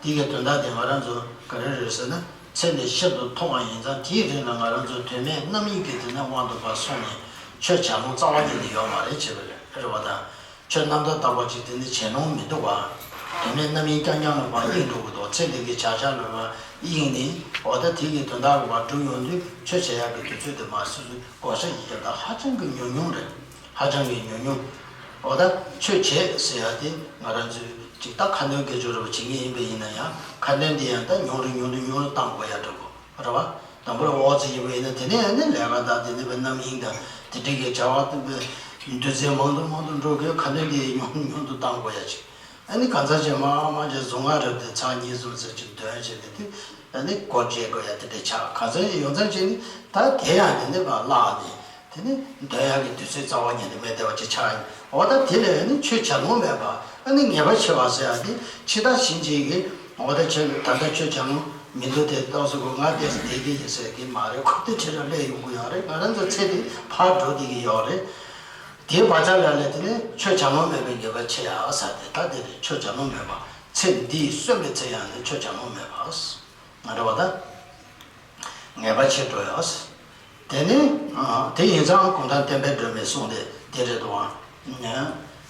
དེ་གི་དོན་དག་དེ་ང་རང་ཚོ་ག་རེ་རེད་ཟེར་ན་ཚེ་འདི་ཤིན་ཏུ་ཐུང་བ་ཡིན་ཙང་དེའི་རིང་ལ་ང་རང་ཚོ་དོན་མེད་རྣམ་གཡེང་གི་དེ་ནས་དབང་དུ་ཕར་སོང་ནས་ཆོས་བྱ་ལོང་རྩ་བ་ཉིད་ནས་ཡོད་མ་རེད་བྱས་པ་རེད་བ་དང་། ཆོས་རྣམ་དག་རྟག་པ་ཅིག་དེ་ནི་བྱེད་ལོང་མི་འདུག་བ། དོན་མེད་རྣམ་གཡེང་རྐྱང་རྐྱང་ལ་བ་གཡེང་འགྲོ་གི་འདུག་ཚེ་འདི་གི་བྱ་བྱ་ལ་བ་གཡེང་ནས་འོ་ད་དེ་གི་དོན་དག་གི་བ་སྒྲུབ་ཡོང་དུས་ཆོས་བྱེད་ཡག་གི་དུས་ཚོད་དེ་མ་སོ་སོའི་བགོ་བཤའ་ཡི་རྒྱབ་ད་ཧ་ཅང་གི་ཉུང་ཉུང་རེད། ཧ་ཅང་གི་ཉུང་ཉུང་། འོ་ད་ཆོས་བྱེད་ཟེར་ཡག་དེ་ང་རང་ཚོས་ཅིག་ད་ཁ་འདོན་དགེ་སྦྱོར་ར་བ་བྱེད་ངེས་ཡིན་པ་ཡིན་ན་ཡང་ཁ་འདོན་དེ་ཡང་ད་ཉུང་རུ་ཉུང་རུ་ཉུང་རུ་བཏང་དགོས་ཡག་འགྲོ་གི་རེད་བ། དང་པོ་ལ་འོ་ཙི་ཡིན་པ་ཡིན་ན་དེ་ནས་ཨ་ནི་ལས་ཀ་དང་དེ་ནས་པའི་རྣམ་གཡེང་དང་དེ་འདྲའི་གི་བྱ་བ་དེ་པའི་འདུ་འཛི་མང་དུ་མང་དུ་འགྲོ་གི་ཁ་འདོན་དེ་ཉུང་དུ་ཉུང་དུ་བཏང་དགོས་ཡག་ཅིག་ཨ་ནི་གང་ཟག་ཅིག་མ་མ་ཅིག་གཟུངས་སྔགས་རབ་དེ་ཚར་གཉིས་གསུམ་ཟེར་ཅིག་འདོན་བྱས་ཏེ་དེ་ཨ་ནི་སྒོ་འབྱེད་དགོས་ཡག་དེ་འདྲ་ཆགས། གང་ཟག་ཅིག་ཡོངས་ཙམ་ཅིག་ནི་ད་དེ་ཡང་དེ་འདྲ་བ་བརླག་ནས་དེ་ནི་འདོན་ཡག་གི་དུས་ཚོད་རྩ་བ་ཉིད་ནས་མེད་བསྡད་པ་ཅིག་ཆགས་ཡིན། འོ་ད་དེ་ལས་ཨ་ནི་ཆོས་བྱ་ལོང་མེད་པ་ཨ་ནི་ངེས་པ་ཆེ་བ་ཟེར་ཡག་དེ་ཕྱི་ལྟ་ཕྱིན་ཅིག་གིས་འོ་ད་ཁྱོད་ད་ལྟ་ཆོས་བྱ་ལོང་མི་འདུག་དེ་ཏོག་ཙམ་གོ་ང་དེ་ཟེར་བསྡད་ཀྱི་ཡིན་ཟེར་གི་མ་རེད། ཁོ་དེ་ཁྲིད་ར་སླེབས་ཡོང་གི་ཡོད་རེད། ང་རང་ཚོ་ཚེ་འདི་ཕར་འགྲོ་བསྡད་ཀྱི་ཡོད་རེད། དེའི་བར་ཆ་ལ་ལས་དེ་ནས་ཆོས་བྱ་ལོང་མེད་པའི་ངེས་པ་ཆེ་ཡག་ཟེར་ཏེ་ད་དེ་རེད། ཆོས་བྱ་ལོང་མེད་པ། ཚེ་འདིའི་གསོན་པའི་ཚེ་ཡང་ནི་ཆོས་བྱ་ལོང་མེད་པ། ང་འདྲ་བ་ད་ངེས་པ་ཆེ་འགྲོ་ཡག་དེ་ནི་དེ་ཡིན་ཙང་གུང་ཐང་བསྟན་པའི་སྒྲོན་མེས་གསུངས་ཏེ་དེ་རེད་དོ།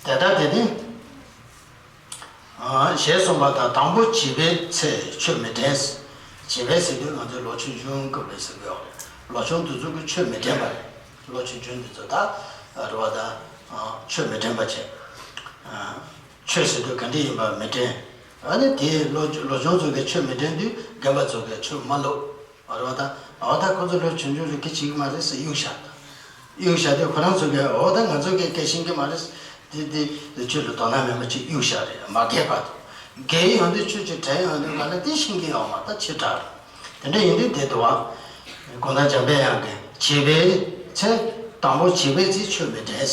དེ་ལྟར་དེ་ནི། ཞེས་གསུངས་པ་དང་དང་པོ་བྱིས་པའི་ཚེ་ཆོས་མི་དྲན། བྱིས་པའི་ཟེར་དུས་ང་ཚོས་ལོ་ཆུང་ཆུང་སྐབས་རེད་ཟེར་གི་ཡོད་རེད། ལོ་ཆུང་དེ་ཚོ་གི་ཆོས་མི་དྲན་པ་རེད། ལོ་ཆུང་ཆུང་དེ་ཚོ་ད་རེད་བ་ད་ཆོས་མི་དྲན་པ་བྱས། ཆོས་ཟེར་དུས་ག་འདྲ་ཡིན་པ་མི་དྲན། ཨ་ནི་དེ་ལོ་ལོ་ཆུང་ཚོ་གི་ཆོས་མི་དྲན་དུས་རྒན་པ་ཚོ་གི་ཆོས་མ་སློབ། རེད་བ་ད། འོ་ད་ཁོ་ཚོ་ལོ་ཆུང་ཆུང་རེད་གི་བྱེད་ཀྱི་མ་རེད་ཟེར་གཡུག་བཞག་གཡུག་བཞག་དུས་ཁོ་རང་ཚོ་གིས་འོ་ད་ང་ཚོ་གིས་སྐད་ཤེས་ཀྱི་མ་རེད། དེ་དེ་ཆོས་ལ་དོ་སྣང་མེད་པ་ཅིག་གཡུག་བཞག་རེད། མ་རྒས་པ་དང་། རྒས་ཡོང་དུས་ཆོས་ཅིག་དྲན་ཡོང་དུས་ག་ལ་དེ་ཤེས་ཀྱི་ཡོད་མ་ད་ཕྱི་དྲགས་རེད། དེ་འདྲ་ཡིན་དུས་དེ་འདུག་བ། གུང་ཐང་འཇམ་དཔལ་དབྱངས་ཀྱིས་བྱིས་པའི་ཚེ། དང་པོ་བྱིས་པའི་ཚེ་ཆོས་མི་དྲན།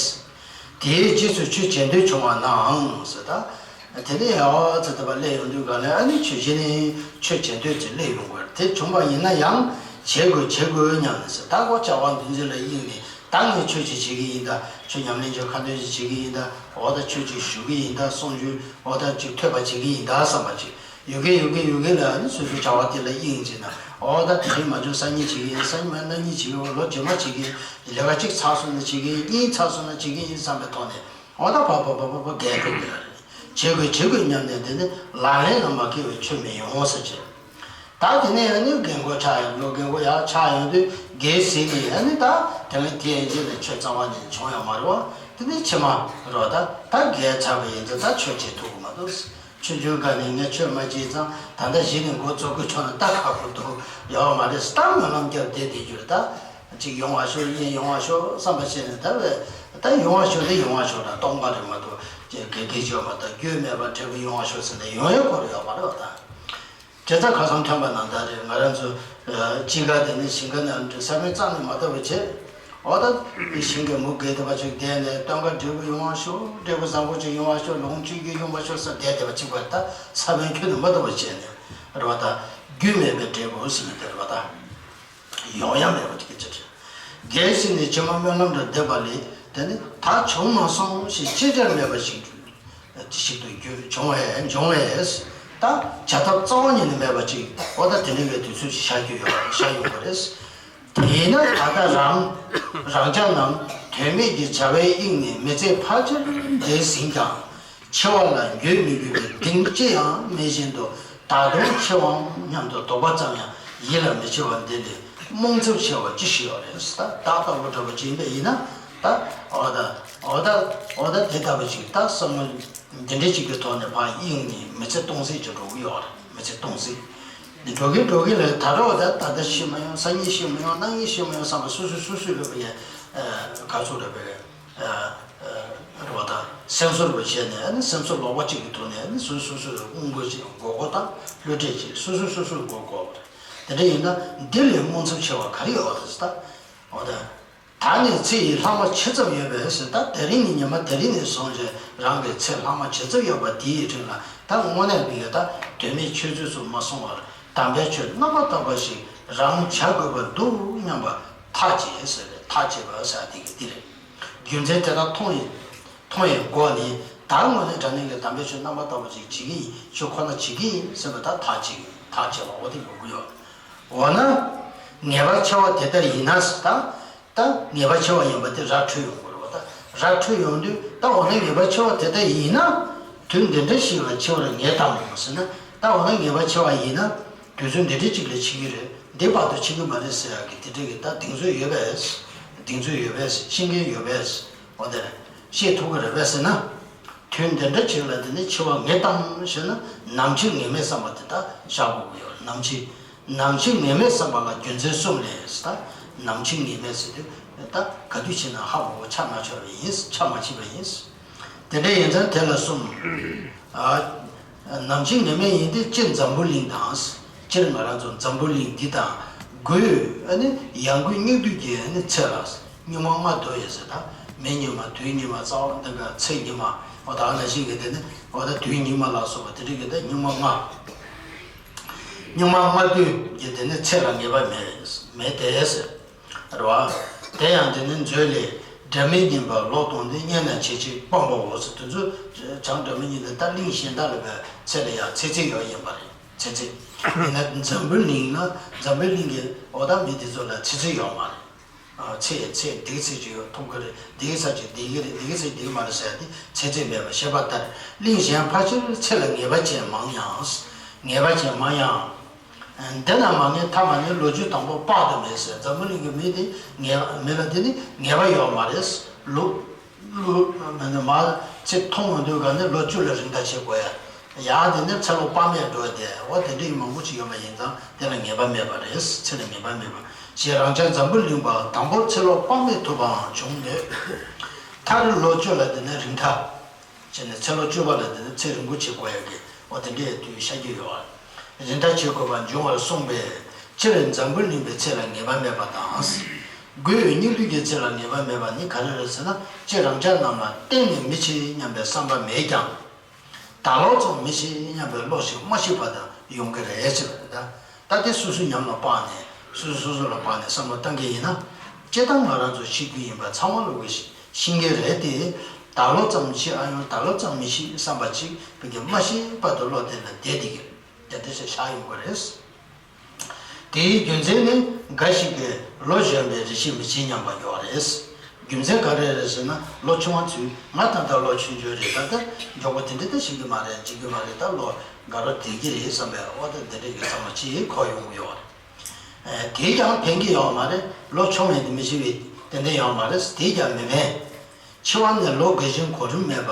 དེའི་རྗེས་སུ་ཆོས་བྱེད་འདོད་བྱུང་བ་ནའང་ཟེར་ད། དེ་ནས་ཨོ་ཙི་ད་པ་སླེབས་ཡོང་དུས་ག་ལ་ཨ་ནི་ཆོས་གཞི་ནས་ཆོས་བྱེད་འདོད་ཅིག་སླེབས་ཡོང་དགོས་རེད། དེ་བྱུང་པ་ཡིན་ན་ཡང་བྱེད་དགོས་བྱེད་དགོས་སྙམ་ནས་ཟེར། ད་ཁོ་བྱ་བ་འདུ་འཛི་ལ་གཡེང་ནས་ད་ངས་ཆོས་ཅིག་བྱེད་ཀྱི་ཡིན་ད། ཆོས་ཉམས་ལེན་ཅིག་ཁ་འདོན་ཅིག་བྱེད་ཀྱི་ཡིན་ད། འོ་ད་ཆོས་ཅིག་ཞུ་གི་ཡིན་ད། གསུང་ཆོས་འོ་ད་ཅིག་ཐོས་པ་བྱེད་ཀྱི་ཡིན་ད་བསམ་པ་ཅིག་ཡོད་གི་ཡོད་གི་ཡོད་གི་ལ་ཨ་ནི་སོ་སོའི་བྱ་བ་དེ་ལ་གཡེང་བྱས་ན་འོ་ད་དེ་རིང་མ་བྱུང་སང་ཉིན་བྱེད་ཀྱི་ཡིན། སང་ཉིན་མ་གནངས་ཉིན་བྱེད་ཀྱི་ཡིན། ལོ་རྗེས་མ་བྱེད་ཀྱི་ཡིན། ལས་ཀ་གཅིག་ཚར་སོང་ན་བྱེད་ཀྱི་ཡིན། གཉིས་ཚར་སོང་ན་བྱེད་ཀྱི་ཡིན་བསམ་པའི་ཐོག་ནས། འོ་ད་བབ་བབ་བབ་བབ་བབ་རྒས་འགྲོ་གི་ཡོད་རེད། བྱེད་དགོས་བྱེད་དགོས་སྙམ་ནས་དེ་ནི་ལག་ལེན་ལ་མ་འཁེལ་བའི་ཆོས་མི་ཡོང་ཟེར་གྱི། ད་དེ་ནས་ཨ་ནི་རྒན་གོག་ཆགས་ཡོང་། ལོ་རྒན་གོག་ཡག་ཆགས་ཡོང་དུས་རྒས་ཟིན་ནས་ཨ་ནི་ད་དེ་ནས་དེ་ཡན་ཆད་ནས་ཆོས་རྩ་བ་ནས་བྱུང་ཡོད་མ་རེད་བ། དེ་ནས་ཕྱི་མ་རོ་ད་ད་རྒས་ཚར་བ་ཡིན་ཙང་ད་ཆོས་བྱེད་ཐུབ་ཀྱི་མ་འདུག་ཆུང་ཆུང་སྒང་ནས་ངས་ཆོས་མ་བྱས་ཙང་ད་ལྟ་གཞི་ནས་འགོ་བཙུགས་དགོས་བྱུང་ན་ད་ཁག་པོ་འདུག་ཡོད་མ་རེད། ད་སྨོན་ལམ་བརྒྱབ་བསྡད་བསྡད་རྒྱུ་རེད། ད་ཅིག་ཡོང་བ་ཤོག་གཉིས་ཡོང་བ་ཤོག་བསམ་པ་བྱས་ནས་ད་བས་ད་ཡོང་བ་ཤོག་དེ་ཡོང་བ་ཤོག་ད་སྟོང་པ་རེད་མ་གཏོགས་ཅིག་དགེ་རྒན་ཤོག་མ་ད་རྒྱུས་མེད་པ་འབྲས་བུ་ཡོང་བ་ཤོག་ཟེར་ནས་ཡོང་ཡ་སྐོར་ཡོད་མ་རེད་བ་ད། དེ་ཚ་ཁ་སང་ཐོན་པ་ནང་ལྟར་རེད། ང་རང་ཚོ་དཔྱིད་ཀ་དེ་ནས་ཞིང་ཁ་ནང་འགྲོ་ས་མེད་གཙང་ནས་མ་ལྟ་བུ་བྱས། འོ་ད་ཞིང་གི་མུ་གེ་དེ་བ་ཅིག་བསྡད་ནས་སྟོན་ཁ་འབྲས་བུ་ཡོང་བ་ཤོག་འབྲས་བུ་བཟང་པོ་ཅིག་ཡོང་བ་ཤོག་ལོངས་སྤྱོད་རྒྱུ་ཡོང་བ་ཤོག་ས་བསྡད་དེ་བ་ཅིག་བ་ད་ས་བོན་ཁྱོན་ནས་མ་ལྟ་བུ་བྱས་ནས་རེད་བ་ད། རྒྱུས་མེད་པའི་འབྲས་བུ་ཟེར་ནས་དེ་རེད་བ་ད། ཡོང་ཡ་མེད་པ་དེ་ག་ཅི་རེད། རྒས་ཟིན་ནས་ཕྱི་མ་སྨོན་ལམ་རེ་འདེབས་པ་ལས་དེ་ནི་ད་བྱུང་མ་སོང་ཞེས་ཅི་བྱར་མེད་པ་ཞིག་ཞིག་ཏུ་གྱུར། བྱུང་བས་འབྱུང་བས་ད་བྱ་ཐབས་རྩ་བ་ཉིད་ནས་མེད་པ་ཅིག་འོ་ད་དེ་ནི་བའི་དུས་ཚོད་ཅིག་ཤར་རྒྱུ་ཡོད་པ་ཤར་ཡོང་བ་རེད། དེས་ན་ད་ལྟ་རང་རང་ཅག་རྣམས་དོན་མེད་ཀྱི་བྱ་བས་གཡེངས་ནས་མི་ཚེ་ཕལ་ཆེར་འདས་ཟིན་ཀྱང་། འཆི་བ་ལ་འགྱོད་མི་འགྱོད་པའི་གདེང་ཅི་ཡང་མེད་བཞིན་དུ་ད་དུང་འཆི་བའམ་སྙམ་དུ་དོགས་པ་ཙམ་ཡང་ཡིད་ལ་མི་བྱེད་པ་འདི་ལས་རྨོངས་ཚབས་ཆེ་བ་ཅི་ཞིག་ཡོད་རེད། ད་ལྟ་བུ་འདྲ་པོ་ཅིག་ཡིན་པ་ཡིན་ན་ད་འོ་ད་འོ་ད་འོ་ད་དེ་ལྟ་བུ་ཅིག་ད་བསམ་བློ་འདི་འདྲ་ཅིག་གི་ཐོག་ནས་ཕར་གཡེངས་ནས་མི་ཚེ་སྟོང་ཟད་ཅིག་འགྲོ་གི་ཡོད་རེད། མི་ཚེ་སྟོང་ཟད་འགྲོ་གི་འགྲོ་གི་ལས་ད་རོགས་ད་ད་ལྟ་ཤི་མ་ཡོང་། སང་ཉིན་ཤི་མ་ཡོང་། གནངས་ཉིན་ཤི་མ་ཡོང་བསམ་པ་སོ་སོ་སོ་སོའི་ལུས་པ་ཡ་ག་ཚོད་འདྲ་པོ་རེད། རེད་བ་དང་སེམས་གསོ་རེ་བྱས་ནས་ཨ་ནི་སེམས་གསོ་ལོག་པ་གཅིག་གི་ཐོག་ནས་ཨ་ནི་སོ་སོ་སོ་སོའི་དབང་པོ་ཅིག་མགོ་སྐོར་དང་བློ་གྲོས་ཅིག་སོ་སོ་སོ་སོའི་མགོ་སྐོར་བ་རེད། དེ་འདྲ་ཡིན་ན་འདི་ལས་རྨོངས་ཚབས་ཆེ་བ་ག་རེ་ཡོད་རེད་ཟེར། ད་འོ་ད་ད་ནི་ཚེ་ཡི་ལྷག་མ་ཇི་ཙམ་ཡོད་པས་ཟེར། ད་དེ་རིང་ནས་ཉི་མ་དེ་རིང་ནས་བཟུང་བྱས་རང་གི་ཚེ་ལྷག་མ་ཇི་ཙམ་ཡོད་པ་དེ་ཡི་རིང་ལ་ད་དངོས་གནས་པའི་ད་དོན་མེད་ཆོས་ཚོད་སུ་མ་སོང་བར་དམ་པའི་ཆོས་རྣམ་པར་དག་པ་ཞིག་རང་བྱ་དགོས་པ་འདུག་སྙམ་པ་ཐག་བཅད་ཟེར་བས། ཐག་བཅད་པ་ཟེར་དེ་གི་འདི་རེད། རྒྱུ་མཚན་དེ་དག་མཐོང་ཡི་མཐོང་ཡི་སྒོ་ནས་ད་དངོས་གནས་དྲང་གནས་ཀྱི་དམ་པའི་ཆོས་རྣམ་པར་དག་པ་ཅིག་བྱེད་ཀྱི་ཡིན། ཆོས་ཁོ་ན་བྱེད་ཀྱི་ཡིན་ཟེར་བ་ད་ཐག་བཅད་ཀྱི་ཐག་བཅད་པ་འོ་དེ་ཡོང་གི་ཡོད། འོ་ན་ངེས་པ་ཆེ་བ་དེ་ལྟར་ཡིན་ན་ད་ད་ངེས་པ་ཆེ་བ་ཡིན་པ་དེ་ར་འཕྲོད་ཡོང་གི་རེད་བ། ད་ར་འཕྲོད་ཡོང་དུས་ད་འོ་ན་ངེས་པ་ཆེ་བ་དེ་ལྟར་ཡིན་ན། དུས་འདི་འདྲ་ཞིག་ལ་འཆི་བར་ངེས་དམ་ཟེར་ན། ད་འོ་ན་ངེས་པ་འཆི་བ་ཡིན་ན་དུས་ཚོད་འདི་འདྲ་ཅིག་ལ་འཆི་གི་རེད། འདི་བར་དུ་འཆི་གི་མ་རེད་ཟེར་ཡག་གི་དེ་འདྲ་གི་ད་གདེང་ཚོད་ཡོད་པས། གདེང་ཚོད་ཡོད་པས། ཤེས་མཁན་ཡོད་པས། འོ་དེ་ཤེས་ཐུབ་ཀྱི་རེད་པས་ཟེར་ན། དུས་འདི་འདྲ་ཅིག་ལ་དེ་ནི་འཆི་བ་ངེས་དམ་ཞེ་ན། ནམ་འཆི་ངེས་མེད་བསམ་པ་དེ་དག་བཞག་དགོས་ཀྱི་ཡོད། ནམ་འཆི། ནམ་འཆི་ངེས་མེད་བསམ་པ་ལ་རྒྱུ་མཚན་གསུམ་ལས། ད་ནམ་འཆི་ངེས་མེད་ཟེར་དུས་ད་ག་དུས་འཆི་ན་ཧ་གོ་གོ་ཆ་མ་ཆོད་པ་ཡིན། ཆ་མ་ཆོད་པ་ཡིན། དེ་འདྲ་ཡིན་ཙང་དེ་ལ་གསུམ། ཨ། ནམ་འཆི་ངེས་མེད་ཡིན་ཏེ། སྤྱིར་འཛམ་བུ་གླིང་དང་། སྤྱིར་ང་རང་ཚོ་འཛམ་བུ་གླིང་འདི་དང་། སྒོས་ཨ་ནི་ཡང་སྒོས་སྙིགས་དུས་ཀྱི་ཨ་ནི་ཚེ་ལ། སྙིགས་མ་ལྔ་འདུ་ཡོད་ཟེར། ད་མི་སྙིགས་མ། དུས་སྙིགས་མ། རྩ་བ་འདི་ག་ཚེ་སྙིགས་མ། འོ་ད་ནང་བཞིན་གྱི་དེ་ནི་འོ་ད་དུས་སྙིགས་མ་ལ་སོགས་པ་དེ་རིགས་ཀྱི་ད་སྙིགས་མ་ལྔ། སྙིགས་མ་ལྔ་འདུས་ཀྱི་དེ་ནི་ཚེ་ལ་ངེས་པ་མེད། མེད་དེ་ཟེར། རེད་བ། དེ་ཡང་དེ་ནི་མཛོད་ལས། སྒྲ་མི་སྙན་པ་ལོག་སྟོང་སྟེ། སྙན་ན་ཆེས་ཆེར་སྤངས་པའོ་ཟེར། དེ་ཚོ་བྱང་སྒྲ་མི་སྙན་དེ་ད་གླིང་གཞན་དག་ལ་བས་ཚེ་ལ་ཡང་ཚེ་ཚད་ཡོད་ཡིན་པ་རེད། ཚེ་ཚད། ཡིན་ན་འཛམ་བུ་གླིང་ན། འཛམ་བུ་གླིང་གི་འོ་ད་མི་དེ་ཚོ་ལ་ཚེ་ཚད་ཡོད་མ་རེད། ཨ། ཚེ་ཚད་འདི་གི་ཚེ་ཅིག་ཡོད་ཐུབ་ཀྱི་རེད། འདི་གི་ཚེ་ཅིག་འདི་གི་རེད། འདི་གི་ཚེ་འདི་གི་མ་རེད་ཟེར་ཏེ་ཚེ་ཚད་མེད་པར་ཤེས་པ་ལྟར། གླིང་གཞན་ཕལ་ཆེར་ཚེ་ལ་ངེས་པ་ཅན་མང་ཡང་། ངེས་པ་ཅན་མང་ཡང་། འདི་ན་མ་ངེས་ཐ་མ་ནི་ལོ་རྒྱུས་དང་པོ་དཔག་ཏུ་མེད་ཟེར། འཛམ་བུ་གླིང་གི་མི་དེ་ངེས་མི་ལ་དེ་ནི་ངེས་པ་ཡོད་མ་རེད། ལོ་ལོ་མ་ནི་མ་ཚེ་མཐོང་མི་འདུག་ག་ནི་ལོ་བཅུ་ལ་རིང་ཐག་བྱེད་དགོས་ཡ། ཡང་དེ་ནི་ཚེ་ལོ་དཔག་མེད་འགྲོ་དེ། འོ་དེ་འདྲ་ཡི་མང་པོ་ཅིག་ཡོད་པ་ཡིན་ཙང་དེ་ལ་ངེས་པ་མེད་པ་རེད། ཚེ་ལ་ངེས་པ་མེད་པ་ཞེས། རང་ཅག་འཛམ་བུ་གླིང་པ་དང་པོར་ཚེ་ལོ་དཔག་མེད་ཐུབ་པའང་བྱུང་མོད། མཐར་ལོ་བཅུ་ལ་དེ་ནི་རིང་ཐག་བྱས་ནས་ཚེ་ལོ་བཅུ་པ་ལ་དེ་ནི་ཚེ་རིང་པོ་བྱེད་དགོས་ཡ་གི་འོ་དེ་འདྲའི་དུས་ཤར་གྱི་ཡོད། རིང་ཐག་བྱེད་དགོས་པ་འབྱུང་བར་གསུངས་པས། སྤྱིར་འཛམ་བུ་གླིང་པའི་ཚེ་ལ་ངེས་པ་མེད་པ་དང་། སྒོས་སྙིགས་དུས་ཀྱི་ཚེ་ལ་ངེས་པ་མེད་པ་ནི་ག་རེ་རེད་ཟེར་ན། སྤྱིར་རང་ཅག་རྣམས་ལ་གཏན་ནས་མི་འཆི་སྙམ་པའི་བསམ་པ་མེད་ཀྱང་། ད་ལོ་ཙམ་མི་འཆི་སྙམ་པའི་བློ་ཞིག་མ་ཤི་བར་དུ་ཡོང་གི་རེད་ཟེར་བ་རེད། ད་ལྟ་དེ་སོ་སོའི་ཉམས་ལ་དཔག་ནས། སོ་སོ་སོ་སོ་ལ་དཔག་ནས་བསམ་བློ་བཏང་གི་ཡིན་ན། སྤྱིར་བཏང་ང་རང་ཚོ་ཤི་རྒྱུ་ཡིན་པ་ཚང་མ་ལོ་གིས་ཤེས་ཀྱི་རེད་དེ། ད་ལོ་ཙམ་འཆི་ཨ་ཡོང་། ད་ལོ་ཙམ་མི་འཆི་བསམ་པ་ཅིག་བོད་ཀྱི་མ་ཤི་བར་དུ་བློ་དེ་ལ་བསྡད་བསྡད་ཀྱི་དེ་འདྲ་ཞིག་བཞག་ཡོང་གི་རེད། དེའི་རྒྱུ་མཚན་ནི། འགའ་ཞིག་གིས་ལོ་གཞོན་པའི་རེ་ཞིག་མི་བྱེད་སྙམ་པ་ཡོད་རེད། རྒྱུ་མཚན་ག་རེ་རེད་ཟེར་ན། ལོ་ཆུང་བ་ཚོས། ང་ད་ལྟ་ལོ་ཆུང་ཆུང་རེད། ད་ལྟ་མགྱོགས་པོ་དེ་འདྲ་ད་འཆི་གི་མ་རེད། འཆི་གི་མ་རེད། ད་ལོ་དགའ་རབས་བསྡད་ཀྱི་རེད་བསམ་པའི་འོ་ད་དེ་འདྲ་གི་བསམ་བློ་ཅིག་འཁོར་ཡོང་གི་ཡོད་རེད། དེས་ཀྱང་ཕན་གྱི་ཡོད་མ་རེད། ལོ་ཆུང་བས་དེ་མི་ཤེས་པའི་ཏན་ཏན་ཡོད་མ་རེད། དེས་ཀྱང་མི་ཕན། འཆི་བ་ནི་ལོ་རྒས་ཤིང་གོ་རིམ་མེད་པ།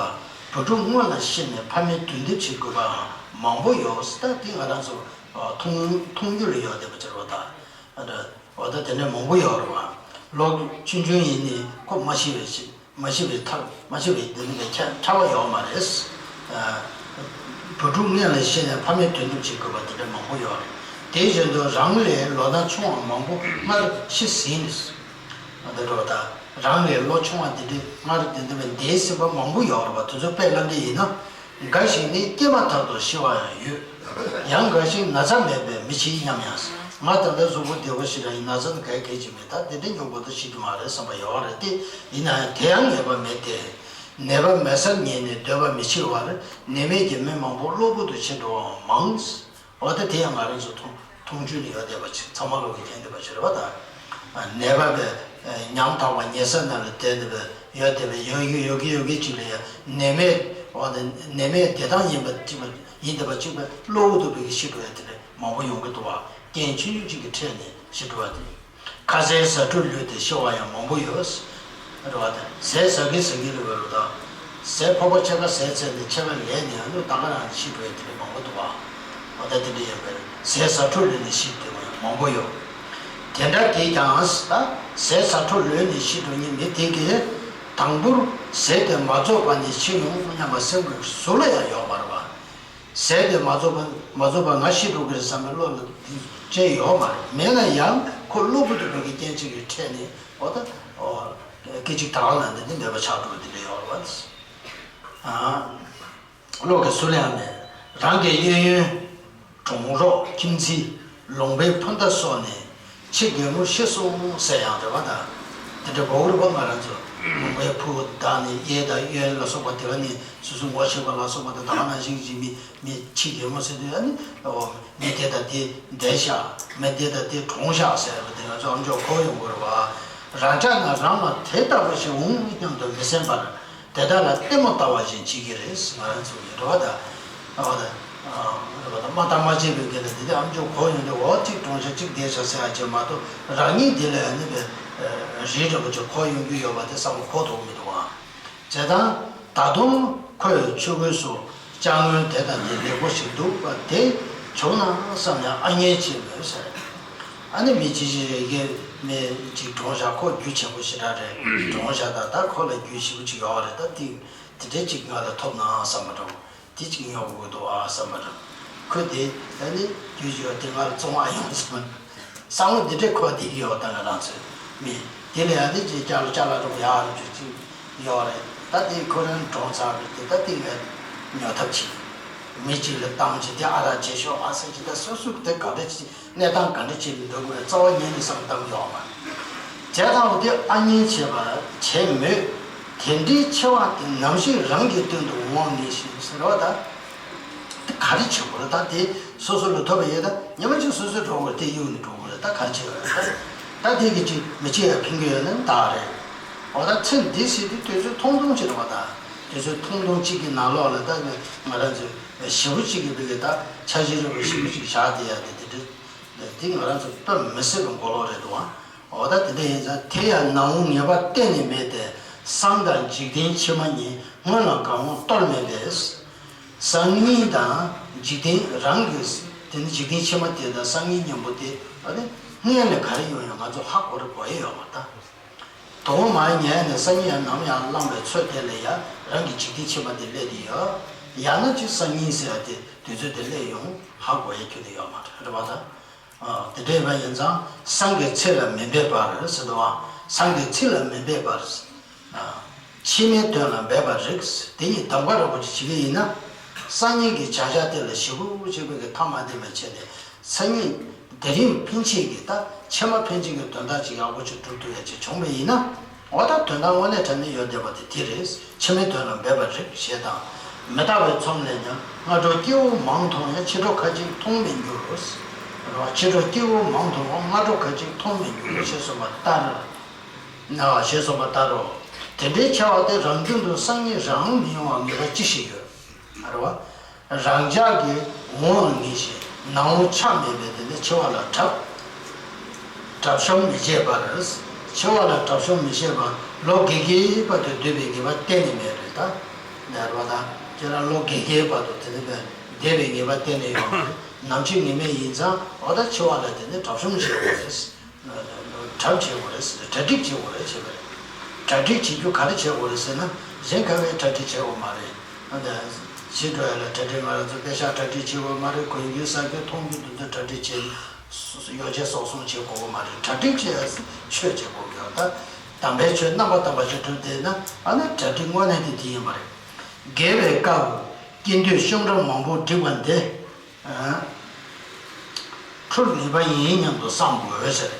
བུ་ཕྲུག་སྔོན་ལ་ཤི་ནས་ཕ་མའི་དོན་འདེབས་བྱེད་དགོས་པའང་མང་པོ་ཡོད། ད་དེ་ང་རང་ཚོ་མཐོང་མཐོང་རྒྱུ་ལ་ཡོད་བསྡད་པ་ཅིག་རེད་པ། ད་འོ་ད་དེ་འདྲ་མང་པོ་ཡོད་རེད་པ། ལོ་ཆུང་ཆུང་ཡིན་ནའི་ཁོ་མ་ཤི་བའི་ཤི། མ་ཤི་བའི་ཐབས། མ་ཤི་བའི་དེ་ནི་ཁྱ་ཁྱབ་པ་ཡོད་མ་རེད། ཨ། བུ་ཕྲུག་སྔོན་ལ་ཤི་ནས་ཕ་མའི་དོན་འདེབས་བྱེད་དགོས་པ་དེ་འདྲ་མང་པོ་ཡོད་རེད། དེ་བཞིན་དུ་རང་ལས་ལོ་ན་ཆུང་བ་མང་པོ་སྔར་ཤི་ཟིན། ཨ། འདི་འདྲ་ད་རང་ལས་ལོ་ཆུང་བ་དེ་འདྲ་སྔར་དེ་འདྲ་བའི་འདས་ཟིན་པ་མང་པོ་ཡོད་རེད་པ། དེ་ཚོ་དཔེ་བླངས་ཀྱི་ཡིན་ན། འགའ་ཞིག་ནི་སྐྱེས་མ་ཐག་ཏུ་ཤི་བ་ཡང་ཡོད། ཡང་འགའ་ཞིག་ན་ཚ་མེད་པས་མི་འཆི་སྙམ་ཡང་། ང་ད་ལྟ་གཟུགས་པོ་བདེ་པོ་ཞིག་རང་ཡིན། ན་ཚ་ནི་གལ་གལ་ཅིག་མེད། ད་དེ་འདྲའི་མགྱོགས་པོ་དུ་ཤི་རྒྱུ་མ་རེད་བསམ་པ་ཡོད་རེད་དེ། ཡིན་ན་ཡང་དེ་ཡང་ངེས་པ་མེད་དེ། ནད་པ་མལ་སར་ཉལ་ནས་སྡོད་པ་མི་འཆི་བར། ནད་མེད་ཀྱི་མི་མང་པོ་གློ་བུར་དུ་འཆི་འགྲོ་བའང་མང་། འོ་ད་དེ་ཡང་ང་རང་ཚོ་མཐོང་མཐོང་ཆོས་ནི་ཡོད་བསྡད་པ་ཅིག་ཚང་མ་ལོག་གིས་མཁྱེན་བསྡད་པ་ཅིག་རེད་པ། ད་ནད་པ་བས་ཉམ་ཐག་པ་ཉལ་ས་ནང་ལ་བསྡད་བསྡད་པའི་ཡོད་བསྡད་པའི་ཡོད་ཀྱི་ཡོད་ཀྱི་ཡོད་ཀྱི་ཅིག་ལ་ཡང་ནད་མེད། འོ་ད་ནད་མེད་བདེ་ཐང་ཡིན་པ་ཅིག་པ་ཡིན་བསྡད་པ་ཅིག་པས་གློ་བུར་དུ་བོད་ཀྱི་ཤི་འགྲོ་ཡ་དེ་འདྲ་མང་པོ་ཡོང་གི་འདུག་བ། རྐྱེན་ཆུང་ཆུང་ཅིག་གི་ཁྲལ་ནས་ཤི་འགྲོ་བ་དེ། ཁ་ཟས་ཟ་འཕྲུག་ལུས་ཏེ་ཤི་བ་ཡང་མང་པོ་ཡོད། རེད་བ། ད་ཟས་ཟ་གིན་ཟ་གིན་རེད་བ་རུ་དང་། ཟས་ཕོར་པ་ཕྱེད་ཀ་ཟས་ཚར་ནས་ཕྱེད་ཀ་ལས་ནས་ཨ་ནུ་ད་ག་རང་ཤི་འགྲོ་ཡ་དེ་འདྲ་མང་པོ་འདུག་བ། འོ་ད་དེ་འདྲ་ཡོད་པས་ཟས་ཟ་འཕྲུག་ལུས་ནས་ཤི་འགྲོ་བ་ཡང་མང་པོ་ཡོད། དེ་འདྲ་དེས་ཀྱང་ད་ཟས་ཟ་འཕྲུག་ལུས་ནས་ཤི་འགྲོ་མཁན་མི་དེ་གིས་དང་པོར་ཟས་དེ་མ་རྫོགས་པ་ནས་ཤི་ཡོང་སྙམ་པ་སེམས་ཀྱི་ཟུར་ལ་ཡང་ཡོད་མ་རེད་བ། ཟས་དེ་མ་རྫོགས་པ་མ་རྫོགས་པ་ང་ཤི་འགྲོ་གི་རེད་བསམ་པའི་བློ་ལ་དེ་ཅན་ཡོད་མ་རེད། མེད་ན་ཡང་ཁོ་གློ་བུར་དུ་བོད་ཀྱི་སྐྱེ་འཆི་གི་ཁྲལ་ནས་འོ་ད་འོ་སྐད་ཅིག་དག་ལ་འདི་འདི་མེད་པ་ཆགས་འགྲོ་གི་འདི་འདྲ་ཡོད་རེད་བ། ཨ། བློ་གི་ཟུར་ལ་ཡང་མེད། རང་གི་གཡས་གཡོན། གྲོང་རོགས་ཁྱིམ་མཚེས། ལུང་པའི་སྤུན་ཟླ་སོགས་ནས་ཁྱི་རྒན་མོ་ཤི་སོང་ཟེར་ཡང་རེད་བ། ད་དེ་འདྲ་གོ་གི་རེད་པ། ང་རང་ཚོ་ལུང་པའི་ཕུ་བོ་དག་ནས་གཡས་དང་གཡོན་ལ་སོགས་པ་དེ་ག་ནས་སོ་སོ་ངོ་ཤེས་པ་ལ་སོགས་པ་དང་ད་ག་ནང་བཞིན་གྱི་མི་མི་ཁྱི་རྒན་མོ་ཟེར་དུས་ཨ་ནི་འོ་མི་དེ་དང་དེ་འདས་ཤག་མི་དེ་དང་དེ་གྲོངས་ཤག་ཟེར་བ་དེ་ང་ཚོ་ཨམ་ཅོག་གོ་ཡོང་གི་རེད་བ། རང་ཅག་ན་རང་ལ་དེ་ལྟ་བུ་ཞིག་འོང་སྙམ་དུ་མི་སེམས་པར། དེ་དག་ལ་ལྟད་མོ་ལྟ་བ་བཞིན་བྱེད་ཀྱི་རེད། ང་རང་ཚོ་ཡི་རེ་བ་དང་། རེ་བ་དང་། རེ་བ་དང་མ་བརྟགས་མ་དཔྱད་པའི་སྒང་ལ་འདི་དེ་ཨམ་ཅོག་གོ་ཡོང་དུས་འོ་གཅིག་གྲོངས་ཤག་གཅིག་བསྡད་ཤག་ཟེར་ཡ་ཅིག་མ་གཏོགས། རང་ཉིད་འདི་ལ་ཡང་ནི་པའི་རིགས་འདྲ་པོ་ཅིག་གོ་ཡོང་རྒྱུ་ཡོད་པ་དེ་བསམ་བློ་འཁོར་ཐུབ་མི་འདུག་ཨང་། བྱས་ཙང་། ད་དུང་ཁོས་ཆུ་ཁོལ་སོགས་ཅ་དངོས་དེ་དང་དེ་ལེགས་པོ་ཞིག་འདུག་པ་དེ་བྱུང་ན་བསམ་ཡང་ཨ་མྱེས་ཆེ་མོད་ཟེར། ཨ་ནི་མི་ཅི་ཞིག་རེ་གའི་མི་ཅིག་གྲོངས་ཤག་ཁོ་རྒྱུ་ཆེན་པོ་ཞེ་དྲག་རེད། གྲོངས་ཤག་ད་ད་ཁོ་ལ་རྒྱུ་ཞེ་པོ་ཅིག་ཡོད་རེད། ད་ཏིག་དེ་འདྲའི་ཅིག་ང་ལ་ཐོབ་ན་བསམ་པ་འདྲ་པོ། དེ་གཅིག་ཉོ་དགོས་འདུག་ཨ་བསམ་པ་འདྲ། ཁོས་དེ་ཨ་ནི་རྒྱུ་ཞོ་དེ་ང་ལ་བཙོང་བ་ཡོང་བསམ། བསམ་བློ་འདི་འདྲས་འཁོར་བསྡད་ཀྱི་ཡོད་ད་ང་རང་ཚོའི་མི། དེ་ལ་ཡང་དེ་ཅིག་ཅ་ལག་ཅ་ལག་འགྲོ་ཡག་རུ་ཅིག་ཅིག་ཡོད་རེད། ད་དེ་ཁོ་རང་གྲོངས་ཚར་རེད་དེ། ད་དེ་ངས་ཉོ་ཐབས་བྱེད། མི་གཅིག་ལ་བཏང་བྱས་དེ་ཨ་རག་བྱེད་ཤོག་ཨ་ཟེར་གྱི། ད་སོ་སོ་དེ་ག་འདྲ་ཅིག་གནས་སྟངས་ག་འདྲ་ཅིག་ལ་འགྲོ་དགོས་རྩ་བ་ཉིད་ནས་བསམ་བཏང་གི་ཡོད་མ་རེད། བྱས་ཙང་འོ་དེ་ཨ་མྱེས་བྱེད་པ་བྱེད་མོད། དེ་འདྲའི་ཆེ་བ་དེ་ནམ་ཞིག་རང་གི་དོན་དུ་འོང་ངེས་ཤིང་ཟེར་བ་ད། དེ་ག་རེ་བྱེད་དགོས་རེད། ད་དེ་སོ་སོ་ལ་ཐོབ་པ་ཡོད་ད་ཉི་མ་གཅིག་སོ་སོས་འགྲོ་དགོས་རེད། དེ་གཡུག་ནས་འགྲོ་དགོས་རེད། ད་ག་རེ་བྱེད་དགོས་རེད། ད་ད་དེ་གི་ཅིག་མི་བྱེད་ཡ་ཕན་གི་ཡོད་ན་ད་རེད། འོ་ད་ཚེ་འདི་ཟེར་དུས་དུས་ཚོད་ཐུང་ཐུང་ཅིག་རེད་བ། ད་དུས་ཚོད་ཐུང་ཐུང་གཅིག་གི་ནང་ལོགས་ལ་ད་ང་རང་ཚོས་ཞེ་པོ་གཅིག་གི་བི་གི་ད་འཆར་གཞི་རེ་བ་ཞེ་པོ་གཅིག་བཞག་བསྡད་ཡ་དེ་དེ་འདྲ་དེ་ང་རང་ཚོ་དཔེ་མི་སྲིད་པའི་མགོ་ལོག་རེད་འདུག་ཨ། འོ་ད་དེ་འདྲ་ཡིན་ཙང་དེ་ཡང་ནམ་འོང་ངེས་པ་གཏན་ནས་མེད་དེ། སང་དང་འཇིག་རྟེན་ཕྱི་མ་གཉིས། སྔོན་ལ་གང་འོང་གཏོལ་མེད་པས། སང་ཉིན་དང་འཇིག་རྟེན་རང་གི་དེ་ནི་འཇིག་རྟེན་ཕྱི་མ་དེ་དང་སང་ཉིན་མཉམ་པོ་དེ་ཨ་ནི་སྔོན་ལ་ག་རེ་ཡོང་ཡང་ང་ཚོ་ཧ་གོ་རེ་གོ་ཡི་ཡོད་མ་ད། དོ་མ་ཉལ་ནས་སང་ཉིན་ཡང་ནམ་ཡང་བླངས་པའི་ཚོད་དེ་ལ་ཡང་རང་གི་འཇིག་རྟེན་ཕྱི་མ་དེ་སླེབས་དེ་ཡོད། ཡང་ན་ཅིག་སང་ཉིན་ཟེར་ཡ་དེ་དུས་ཚོད་དེ་སླེབས་ཡོང་ཧ་གོ་ཡ་ཁྱོན་ནས་ཡོད་མ་རེད་བ་ད། དེ་འདྲ་ཡིན་པ་ཡིན་ཙང་སང་གི་ཚེ་ལ་མི་འབད་པར་ཟེར་དུས་སང་གི་ཚེ་ལ་མི་འབད་པར། ཕྱི་མའི་དོན་ལ་འབད་པར་རིགས། དེ་ཉིད་གདམ་ག་རོགས་པོ་ཅིག་བྱེད་ཀྱི་ཡིན་ན། སང་ཉིན་གྱི་བྱ་བཞག་དེ་ལ་ཞེ་པོ་ཅིག་བི་གི་ཐ་མ་དེ་མ་བྱས་ཏེ། སང་ཉིན་དེ་རིང་ཕན་ཆད་ཀྱི་ད་ཕྱི་མ་ཕན་ཆད་ཀྱི་དོན་དག་ཅིག་ཡག་པོ་ཅིག་སྒྲུབ་ཐུབ་ཡ་ཅིག་བྱུང་བ་ཡིན་ན། འོ་ད་དོན་དག་དངོས་གནས་དྲང་གནས་ཡོད་བསྡད་པ་དེ་དེ་རེད། ཕྱི་མའི་དོན་ལ་འབད་པར་རིགས་ཞེས་དང་། མི་རྟག་པའི་ཚོམས་ལས་ཀྱང་། སྔ་དྲོ་སྐྱེ་བོ་མང་མཐོང་ཡང་། ཕྱི་དྲོ་ཁ་ཅིག་མཐོང་མི་འགྱུར་རོ། རེད་བ། ཕྱི་དྲོ་སྐྱེ་བོ་མང་མཐོང་བ། སྔ་དྲོ་ཁ་ཅིག་མཐོང་མི་འགྱུར་རོ་ཞེས་གསུངས་པ་ལྟར། ན་ཞེས་གསུངས་པ་ལྟར་རོ། དེ་འདྲའི་ཆེ་བ་དེ་རང་རྒྱུན་དུ་སང་ཉིན་རང་མི་ཡོང་བ་ངེས་པ་ཅི་ཞིག་ཡོད། རེད་བ། རང་ཅག་གིས་འོང་བ་ངེས་ཤིང་ནམ་འོང་ཆ་མེད་པའི་དེ་ནི་འཆི་བ་ལ་གྲབས། གྲབས་བཤོམ་མི་བྱེད་པར། འཆི་བ་ལ་གྲབས་བཤོམ་མི་བྱེད་པར་ལོ་བརྒྱད་ཁའི་བར་དུ་སྡོད་པའི་ངེས་པ་གཏན་ནས་མེད་རེད་ད། ནས་རེད་བ་ད། ཁྱེད་རང་ལོ་བརྒྱད་ཁའི་བར་དུ་དེ་ནི་བསྡད་པའི་ངེས་པ་གཏན་ནས་ཡོད་མ་རེད། ནམ་འཆི་ངེས་མེད་ཡིན་ཙང་འོ་ད་འཆི་བ་ལ་དེ་ནི་གྲབས་བཤོམ་བྱེད་དགོས་རེད། གྲབས་བྱེད་དགོས་རེད་ཟེར། གྲ་སྒྲིག་བྱེད་དགོས་རེད་བྱེད་པ་རེད། གྲ་སྒྲིག་བྱེད་རྒྱུ་ག་རེ་བྱེད་དགོས་རེད་ཟེར་ན། གཞན་ག་བའི་གྲ་སྒྲིག་བྱེད་དགོས་མ་རེད། ཨ་ནི་ཕྱི་འགྲོ་ཡ་ལ་གྲ་སྒྲིག་ང་རང་ཚོ་པེ་ཤག་གྲ་སྒྲིག་བྱེད་དགོས་མ་རེད། གོན་རྒྱུ་ཟ་རྒྱུ་འཐུང་རྒྱུ་འདི་ཚོ་གྲ་སྒྲིག་བྱེད། ཡོ་བྱད་གསོག་སོང་བྱེད་དགོས་མ་རེད། གྲ་སྒྲིག་བྱེད་ཡ་ཆོས་བྱེད་དགོས་ཀྱང་ད། དམ་པའི་ཆོས་རྣམ་པར་དག་པ་ཞིག་སྒྲུབ་བསྡད་ན་ཨ་ནི་གྲ་སྒྲིག་དངོས་གནས་དེ་དེ་ཡིན་པ་རེད། རྒས་པའི་སྐབས་སྐྱེ་འདོད་ཤོང་རབ་མང་པོ་བསྒྲིགས་པ་འདི། འཁྲུལ་ངེས་པ་ཡིན་སྙམ་དུ་བསམ་དགོས་ཟེར།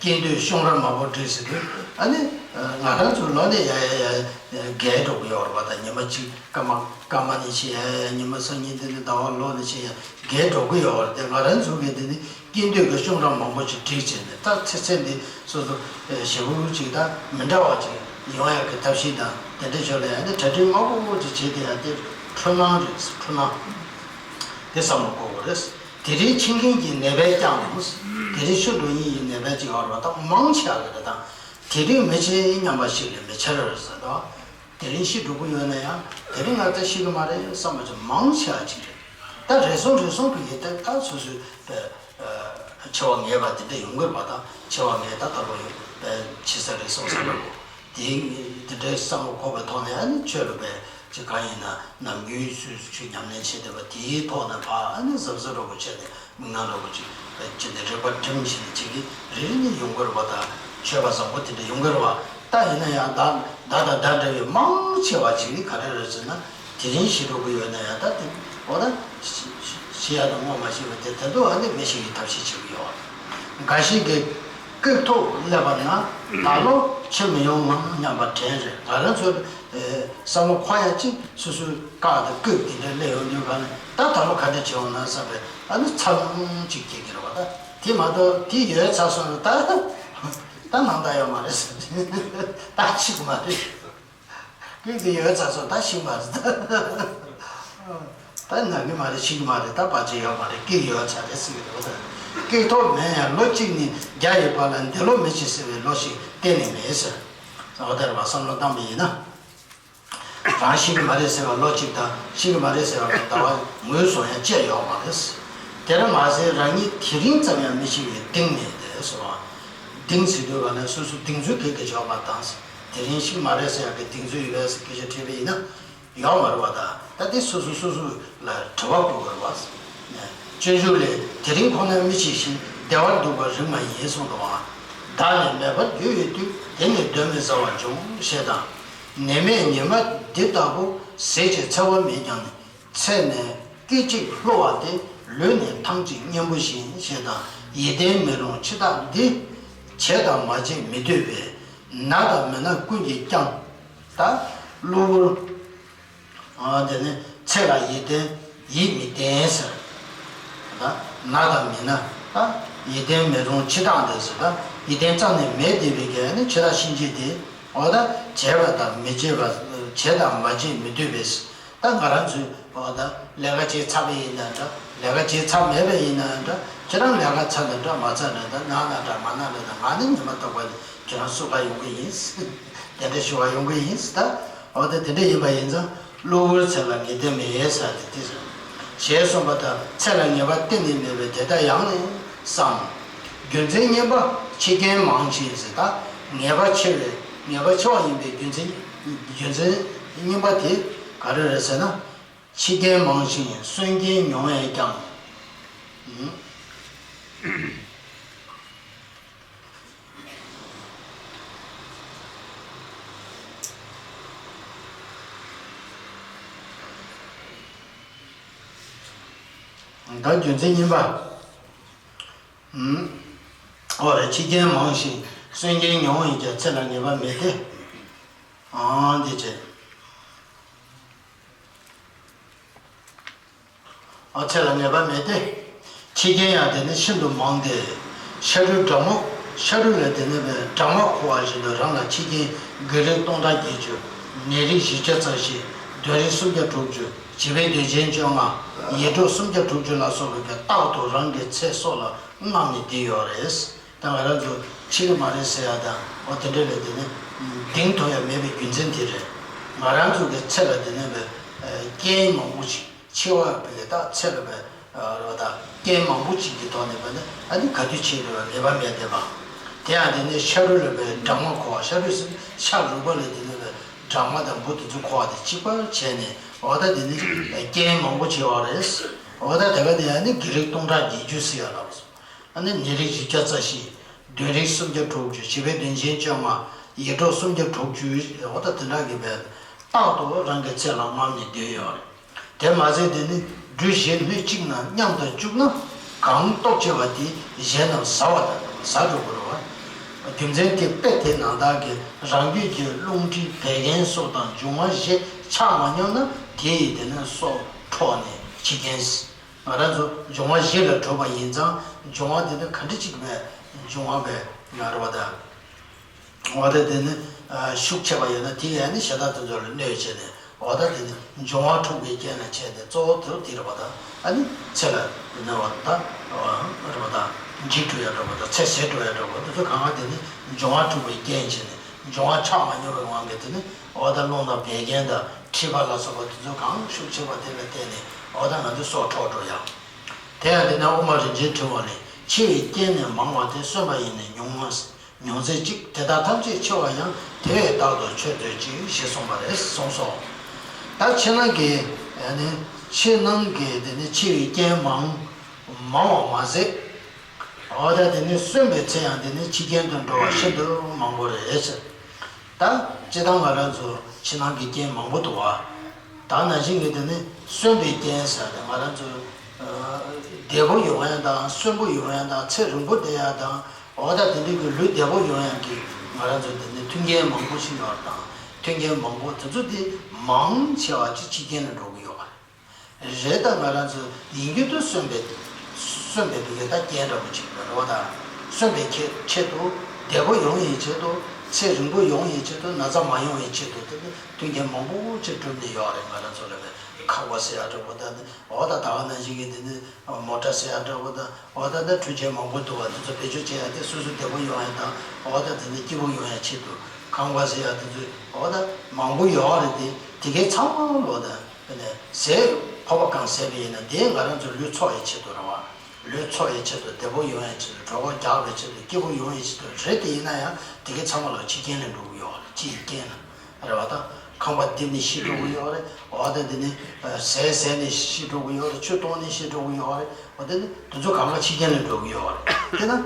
སྐྱེ་འདོད་ཤོང་རབ་མང་པོ་བསྒྲིགས་ཟེར་དུས་ཨ་ནི། ང་རང་ཚོ་ལོ་ནས་ཡ་ཡ་ཡ་རྒས་འགྲོ་གི་ཡོད་རེད་པ། ད་ཉི་མ་གཅིག་སྐར་མ་སྐར་མ་ནས་ཕྱིན་ཡ་ཡ་ཉི་མ་སང་ཉིན་དེ་ནས་ཟླ་བ་ལོ་ནས་ཕྱིན་ཡ་རྒས་འགྲོ་གི་ཡོད་རེད་དེ། ང་རང་ཚོ་གི་དེ་ནི་སྐྱེ་འདོད་ཀྱི་ཤོང་རབ་མང་པོ་ཞིག་བསྒྲིགས་བྱས་ནས་ད་ཚེ་ཚད་འདི་སོ་སོ་ཞེ་པོ་ཅིག་ད་མི་འདྲ་བ་ཅིག་ཡོང་ཡག་གི་ཐབས་ཤེས་དང་དེ་འདྲ་ཞོར་ལ་ཡང་ནི་གྲ་སྒྲིག་མང་པོ་ཅིག་བྱས་ཏེ་ཡང་དེ་འཁྲུལ་སྣང་རེད། འཁྲུལ་སྣང་དེ་བསམ་བློ་འཁོར་དགོས་རེད། དེ་རིང་འཆི་མཁན་གྱི་ནད་པས་ཀྱང་། དེ་རིང་ཤི་འགྲོ་མཁན་གྱི་ནད་པས་ཅིག་ཡོད་རེད་པ། ད་མང་ཆེ་བ་གི་རེད་ད། དེ་རིང་མི་འཆི་སྙམ་པ་ཞིག་ལས་མི་འཆི་རེད་ཟེར་ད། དེ་རིང་ཤི་འགྲོ་གི་ཡོད་ན་ཡང་དེ་རིང་ང་ཚོ་ཤི་གི་མ་རེད་བསམ་པ་ཅིག་མང་ཆེ་བ་ཅིག་རེད། ད་རེ་ཟུང་རེ་ཟུང་གི་ཡིན་ཏེ་ད་སོ་སོའི་པའི་འཆི་བ་ངེས་པ་དེ་འདྲ་ཡོང་གི་རེད་པ། ད་འཆི་བ་ངེས་ད་ད་ལོ་ཡོད་པའི་འཆི་ས་རེད་བསམ་བསམ་པ་གོ། དེ་དེ་འདྲའི་བསམ་བློ་འཁོར་བའི་ཐོག་ནས་ཨ་ནི་ཆོས་ལ་པའི་ཅིག་གང་ཡིན་ན་ནམ་རྒྱུན་སུས་སུ་ཆོས་ཉམས་ལེན་བྱེད་བསྡད་པ་དེའི་ཐོག་ནས་ཕར་ཨ་ནི་གཟབ་གཟབ་འདྲ་པོ་བྱས་ནས། མི་ང་འདྲ་པོ་ཅིག་ཅི་འདྲ་རིག་པ་སྒྲིམ་བྱས་ནས་ཅིག་གིས་རེ་རེ་ནས་ཡོང་གི་རེད་པ། ད་ཆོས་པ་བཟང་པོ་དེ་འདྲ་ཡོང་གི་རེད་པ། ད་ཡིན་ན་ཡང་ད་ད་ད་ད་འདྲ་བའི་མང་ཆེ་བ་ཅིག་ནི་ག་རེ་རེད་ཟེར་ན། དེ་རིང་ཤི་འགྲོ་གི་ཡོད་ན་ཡང་ད་དེ་འོ་ད་ཤི་ཤི་ཡ་དང་ངོ་མ་ཤེས་པ་དེ་ད་དུང་ཨ་ནི་མི་ཤི་གི་ཐབས་ཤེས་བྱེད་ཀྱི་ཡོད། འགའ་ཞིག་གིས་བཀག་ཐུབ་སླེབས་པ་ན་ད་ལོ་འཆི་མི་ཡོང་ངམ་སྙམ་པ་དྲན་རེད། ང་རང་ཚོ། བསམ་བློ་འཁོར་ཡ་གཅིག་སོ་སོའི་བཀག་དང་བཀོད་དེ་འདྲ་སླེབས་ཡོང་དུས་ག་ནས་ད་ད་ལོ་ག་འདྲ་བྱེད་འོང་ན་བསམ་པའི་ཨ་ནི་འཚར་ལོངས་གཅིག་སྐྱེ་གི་རེད་པ། ད་དེ་མ་གཏོགས་དེ་ཡོལ་ཚར་སོང་ན་ད་ད་ནང་ད་ཡོད་མ་རེད་ཟེར། ད་འཆི་གི་མ་རེད། སྐྱེ་གི་ཡོད་ཚ་སོ་ད་ཤི་མ་རེད། ད་ན་གི་མ་རེད། ཤི་གི་མ་རེད། ད་བར་ཆད་ཡོད་མ་རེད། སྐྱེ་གི་ཡོད་ཚ་རེད་ཟེར་གི་རེད་བ། ད་སྐྱེ་ཐོག་མེད་ཡང་ལོ་གཅིག་ནས་བརྒྱ་ཡི་བར་ལ་འདས་ལོག་མི་བྱེད་ཟེར་བའི་ལོ་ཞིག་གཏན་ནས་མེད་ཟེར། འོ་དེར་བ་བསམ་བློ་བཏང་པ་ཡིན་ན། རང་ཤི་གི་མ་རེད་ཟེར་བ་ལོ་གཅིག་དང་ཤི་གི་མ་རེད་ཟེར་བ་ལ་ཟླ་བ་ངོས་བཟུང་ཡང་བཅད་ཡོད་མ་རེད། དེར་མ་ཟད་རང་ཉིད་དེ་རིང་ཙམ་ཡང་མི་ཤི་བའི་གདེང་མེད་དེ་ཟེར་བ། གདེང་ཟེར་དུས་ག་ནས་སོ་སོ་གདེང་ཚོད་གེ་གེ་ཆོག་པ་དང་། དེ་རིང་ཤི་གི་མ་རེད་ཟེར་ཡག་གི་གདེང་ཚོད་ཡོད་པས་ཟེར་སྐད་ཆ་དྲིས་པ་ཡིན་ན། ཡོད་མ་རེད་བ། ད་ད་དེ་སོ་སོ་སོ་སོ་ལ་དྲི་བ་བཀོད་དགོས་རེད་བ། སྤྱོད་འཇུག་ལས་དེ་རིང་ཁོ་ན་མི་འཆི་ཞིང་བདེ་བར་འདུག་པ་རིགས་མ་ཡིན་གསུངས་འདུག་བ། བདག་ནི་མེད་པར་རྒྱུ་ཡོད་དུས་དེ་ནི་གདོན་མི་ཟ་བར་འབྱུང་ཞེས་དང་། ནད་མེད་ཉི་མ་འདི་ལྟ་བུ་ཟད་ཅིང་འཚེ་བ་མེད་ཀྱང་ནི། ཚེ་ནས་སྐད་ཅིག་ལྷོ་བ་སྟེ། ལུས་ནི་ཐང་ཅིག་གཉེན་པོ་བཞིན་ཞེས་དང་། ཡིད་བརྟན་མི་རུང་འཆི་བདག་འདི། བྱས་དང་མ་བྱས་མི་སྡོད་པས། ན་དང་མི་ན་ཀུན་གྱིས་ཀྱང་། ད་གློ་བུར། ཨ་དེ་ནི་ཚེ་ལ་ཡིད་བརྟན་ཡིད་མི་བརྟན་ཟེར། ད་ན་དང་མི་ན། ད་ཡིད་བརྟན་མི་རུང་འཆི་བདག་འདི་ཟེར། ད་ཡིད་བརྟན་རྩ་ནས་མེད་བསྡད་པའི་གི་ནི་འཆི་བདག་གཤིན་རྗེ་དེ། འོ་ད་བྱས་པ་དང་མི་བྱས་པ། བྱས་དང་མ་བྱས་མི་སྡོད་པས། ད་ང་རང་ཚོས་འོ་ད་ལས་ཀ་བྱས་ཚར་བ་ཡིན་ན་འདྲ། ལས་ཀ་བྱས་ཚར་མེད་པ་ཡིན་ན་འདྲ། ཁྱེད་རང་ལས་ཀ་ཚར་ན་འདྲ་མ་ཚར་ན་འདྲ། ན་ན་འདྲ་མ་ན་ན་འདྲ། ང་ནི་ཉི་མ་རྟག་པར་ཁྱེད་རང་བསུ་ག་ཡོང་གི་ཡིན། དེ་འདྲ་ཞུ་བ་ཡོང་གི་ཡིན། ད་འོ་ད་དེ་འདྲ་ཡིན་པ་ཡིན་ཙང་གློ་བུར་ཚེ་ལ་ངེས་གཏན་མེད་ཟེར་དེ་དེ་རེད། ཞེས་གསུངས་པ་ལྟར་ཚེ་ལ་ངེས་པ་གཏན་ནས་མེད་པས་དེ་ལྟར་ཡང་ནི་བསམ། རྒྱུ་མཚན་གཉིས་པ། འཆི་རྐྱེན་མང་ཞིང་ཟེར། ད་ངེས་པ་ཆེ་བའི་ངེས་པ་ཆེ་བ་ཡིན་པའི་རྒྱུ་མཚན། རྒྱུ་མཚན་གཉིས་པ་དེ་ག་རེ་རེད་ཟེར་ན། འཆི་རྐྱེན་མང་ཞིང་གསོན་རྐྱེན་ཉུང་བས་ཀྱང་། ད་རྒྱུ་མཚན་གཉིས་པ། ཨོ་རེད། འཆི་རྐྱེན་མང་ཞིང་གསོན་རྐྱེན་ཉུང་བས་ཀྱང་ཚེ་ལ་ངེས་པ་མེད་དེ། ཨང་འདི་བྱས། ཨ་ཚེ་ལ་ངེས་པ་མེད་དེ། འཆི་རྐྱེན་ཡང་དེ་ནི་ཤིན་ཏུ་མང་སྟེ། ཤ་རུས་སྦྲང་མ། ཤ་རུས་ལ་དེ་ནི་སྦྲང་མ་འཁོར་བ་བཞིན་དུ་རང་ལ་འཆི་རྐྱེན་བགེགས་རིགས་སྟོང་ཕྲག་བརྒྱད་ཅུ། ནད་རིགས་བཞི་བརྒྱ་རྩ་བཞི། གདོན་རིགས་སུམ་བརྒྱ་དྲུག་ཅུ། བྱིས་པའི་གདོན་ཆེན་བཅོ་ལྔ། ཡེ་འདྲོག་སུམ་བརྒྱ་དྲུག་ཅུ་ལ་སོགས་པའི་རྟག་ཏུ་རང་གི་ཚེ་སྲོག་ལ་རྔམ་ནས་བསྡད་ཡོད་རེད། ད་ང་རང་ཚོ་འཆི་གི་མ་རེད་ཟེར་ཡ་དང་འོ་དེ་འདྲ་ལས་དེ་ནི་གདེང་ཐོབ་ཡ་མེད་པའི་རྒྱུ་མཚན་དེ་རེད། ང་རང་ཚོ་གི་ཚེ་ལ་དེ་ནི་རྐྱེན་མང་པོ་ཞིག་འཆི་བ་བས་ད་ཚེ་ལ་བས་རོ་ད་རྐྱེན་མང་པོ་ཞིག་གི་ཐོག་ནས་བས་ན་ཨ་ནི་ག་དུས་འཆི་རེད་བ་ངེས་པ་མེད་བསྡད་པ། དེ་ཡང་དེ་ནི་ཤ་རུས་ལ་བས་སྦྲང་མ་འཁོར་བ། ཤ་རུས་སུ་ཤ་རུས་པ་ལ་དེ་ནི་བས་སྦྲང་མ་དང་འབུ་དེ་ཚོ་འཁོར་བ་དེ་གཅིག་པ་བྱས་ནས་འོ་ད་དེ་ནི་རྐྱེན་མང་པོ་བྱེད་བ་རེད། འོ་ད་དེ་ག་དེ་ཡང་ནི་བགེགས་རིགས་སྟོང་ཕྲག་བརྒྱད་ཅུ་ཟེར་ཡ་ལ། ཨ་ནི་ནད་རིགས་བཞི་བརྒྱ་རྩ་བཞི། གདོན་རིགས་སུམ་བརྒྱ་དྲུག་ཅུ། བྱིས་པའི་གདོན་ཆེན་བཅོ་ལྔ། ཡེ་འདྲོག་སུམ་བརྒྱ་དྲུག་ཅུ། འོ་ད་དེ་འདྲ་གི་བས་རྟག་ཏུ་རང་གི་ཚེ་ལ་རྔམ་ནས་སྡོད་ཡོད་རེད། དེ་མ་ཟད་དེ་ནི་སྦྲུལ་གཞས་སྣོད་གཅིག་ན་མཉམ་དུ་བཅུག་ན་གང་སྟོབས་ཆེ་བ་དེ་གཞས་རྣམས་ཟ་བ་དང་ཟ་འགྲོ་གི་རེད་བ། རྒྱུ་མཚན་དེ་དཔེ་དེ་ནང་ལྟར་གྱི་རང་རྒྱུད་ཀྱི་རླུང་མཁྲིས་བད་ཀན་སོགས་དང་འབྱུང་བ་བཞི་ཆགས་མ་མྱོང་ན་དེ་ཡིས་དེ་ནི་སྲོག་འཕྲོག་ནས་འཆི་རྐྱེན། ང་རང་ཚོ་འབྱུང་བ་བཞི་ལ་གྲུབ་པ་ཡིན་ཙང་འབྱུང་བ་འདི་ནི་ག་འདྲ་ཅིག་བས་འབྱུང་བ་བས་ང་རེད་བ་ད། འོ་ད་དེ་ནི་ཤུགས་ཆེ་བ་ཡོད་ན་དེ་ཡང་ནི་ཞེ་དྲག་དེ་ཚོ་ལ་གནོད་བྱས་ནས་འོ་ད་དེ་ནི་འབྱུང་བ་འཁྲུགས་པའི་རྐྱེན་ལ་བྱས་ཏེ་གཙོ་བོ་དེ་དེ་རེད་བ་ད། ཨ་ནི་ཚེ་ལ་གནོད་བ་ད་རེད་བ་ད། འཇིག་འགྲོ་ཡ་འགྲོ་བ་ད་ཚེ་ཟད་འགྲོ་ཡ་འགྲོ་བ་དེ་ཚོ་གང་ག་དེ་ནི་འབྱུང་བ་འཁྲུགས་པའི་རྐྱེན་བྱས་ནས། འབྱུང་བ་ཆགས་མ་མྱོང་བའི་དབང་གིས་དེ་ནི་འོ་ད་རླུང་དང་བད་ཀན་དང་མཁྲིས་པ་ལ་སོགས་པ་དེ་ཚོ་གང་ཤུགས་ཆེ་བ་དེ་ལ་བརྟེན་ནས་འོ་ད་ང་ཚོ་སྲོག་འཕྲོག་འགྲོ་ཡག་དེ་ཡང་དེ་ནས་དབུ་མ་རིན་ཆེན་ཕྲེང་བ་ནས་འཆི་བའི་རྐྱེན་ནི་མང་བ་སྟེ་གསོན་པ་ཡི་ནི་ཉུང་ངུ་ཉུང་ཚད་གཅིག་དེ་དག་ཐམས་ཅད་འཆི་བ་ཡང་དེ་བས་རྟག་ཏུ་ཆོས་མཛོད་ཅིག་ཞེས་གསུངས་པ་རེད་གསུངས་སོ། ད་ཕྱི་ནང་གི་ནི་ཕྱི་ནང་གི་དེ་ནི་འཆི་བའི་རྐྱེན་མང་མང་བ་མ་ཟད། འོ་ད་དེ་ནི་གསོན་པའི་ཚེ་ཡང་དེ་ནི་འཆི་རྐྱེན་དུ་འགྲོ་བ་ཤིན་ཏུ་མང་པོ་རེད་ཟེར། ད་སྤྱིར་བཏང་ང་རང་ཚོ་ཕྱི་ནང་གི་རྐྱེན་མང་པོ་འདུག་བ། ད་ནང་བཞིན་གྱི་དེ་ནི་གསོན་པའི་རྐྱེན་ཟེར་ཏེ་ང་རང་ཚོ་བདེ་པོ་ཡོང་ཡ་དང་གསོན་པོ་ཡོང་ཡ་དང་ཚེ་རིང་པོ་བསྡད་ཡ་དང་འོ་ད་དེ་འདྲའི་གི་ལུས་བདེ་པོ་ཡོང་ཡ་གི་ང་རང་ཚོ་དེ་ནི་མཐུན་རྐྱེན་མང་པོ་ཞིག་ཡོད་རེད། དང་མཐུན་རྐྱེན་མང་པོ་དེ་ཚོ་དེ་མང་ཆེ་བ་ཅིག་འཆི་རྐྱེན་ལ་འགྲོ་གི་ཡོད་རེད། རེད། ད་ང་རང་ཚོ་ཡིན་རྒྱུ་དུ་གསོན་པའི་གསོན་པའི་བུ་གའི་ད་རྐྱེན་འདྲ་པོ་ཅིག་རེད་བ། ད་གསོན་པའི་ཁྱེད་ཆེད་དུ་བདེ་པོ་ཡོང་ཡིན་ཆེད་དུ་ ཚེ་རིང་པོ་ཡོང་ཡའི་ཆེད་དུ། ན་ཚ་མ་ཡོང་ཡའི་ཆེད་དུ། དེ་ནི་མཐུན་རྐྱེན་མང་པོ་ཅིག་བསྒྲུབས་ནས་ཡོད་རེད། ང་རང་ཚོ་ལ་ཁང་པ་ཟེར་ཡ་འདྲ་པོ་དང་། འོ་ད་ད་ག་ནང་བཞིན་གྱི་དེ་ནི་མོ་ཊ་ཟེར་ཡ་འདྲ་པོ་དང་། འོ་ད་ད་འཕྲུལ་ཆས་མང་པོ་འདུག་པ། དེ་ཚོ་བེད་སྤྱོད་བྱེད་ཡ་དེ་སོ་སོ་བདེ་པོ་ཡོང་ཡ་དང་། འོ་ད་དེ་ནི་སྐྱིད་པོ་ཡོང་ཡ་ཆེད་དུ། ཁང་པ་ཟེར་ཡ་དེ་ཚོ་འོ་ད་མང་པོ་ཡོད་རེད། དེ་དེ་གའི་ཚང་མ་ལོ་ད་དེ་ནས་ཟས་ཕོར་པ་གང་ཟས་པ་ཡིན་ན། དེ་ང་རང་ཚོ་ལུས་ཚོགས་ཡའི་ཆེད་དུ་རེད་བ། ལུས་ཚོགས་ཡའི་ཆེད་དུ། བདེ་པོ་ཡོང་ཡའི་ཆེད་དུ། གྲོད་ཁོག་རྒྱགས་པའི་ཆེད་དུ། སྐྱིད་པོ་ཡོང་ཡའི་ཆེད་དུ་རེད། དེ་ཡིན་ན་ཡང་དེ་གའི་ཚང་མ་ལ་འཆི་རྐྱེན་ལ་འགྲོ་གི་ཡོད་རེད། འཆི་ཡི་རྐྱེན་ལ་རེད་བ། ད་ཁང་པ་རྡིབ་ནས་ཤི་འགྲོ་གི་ཡོད་རེད། འོ་ད་དེ་ནི་ཟས་ཟས་ནས་ཤི་འགྲོ་གི་ཡོད་རེད། ཆུ་བཏུང་ནས་ཤི་འགྲོ་གི་ཡོད་རེད། འོ་དེ་ནི་དེ་ཚོ་གང་ག་འཆི་རྐྱེན་ལ་འགྲོ་གི་ཡོད་རེད། དེ་ན་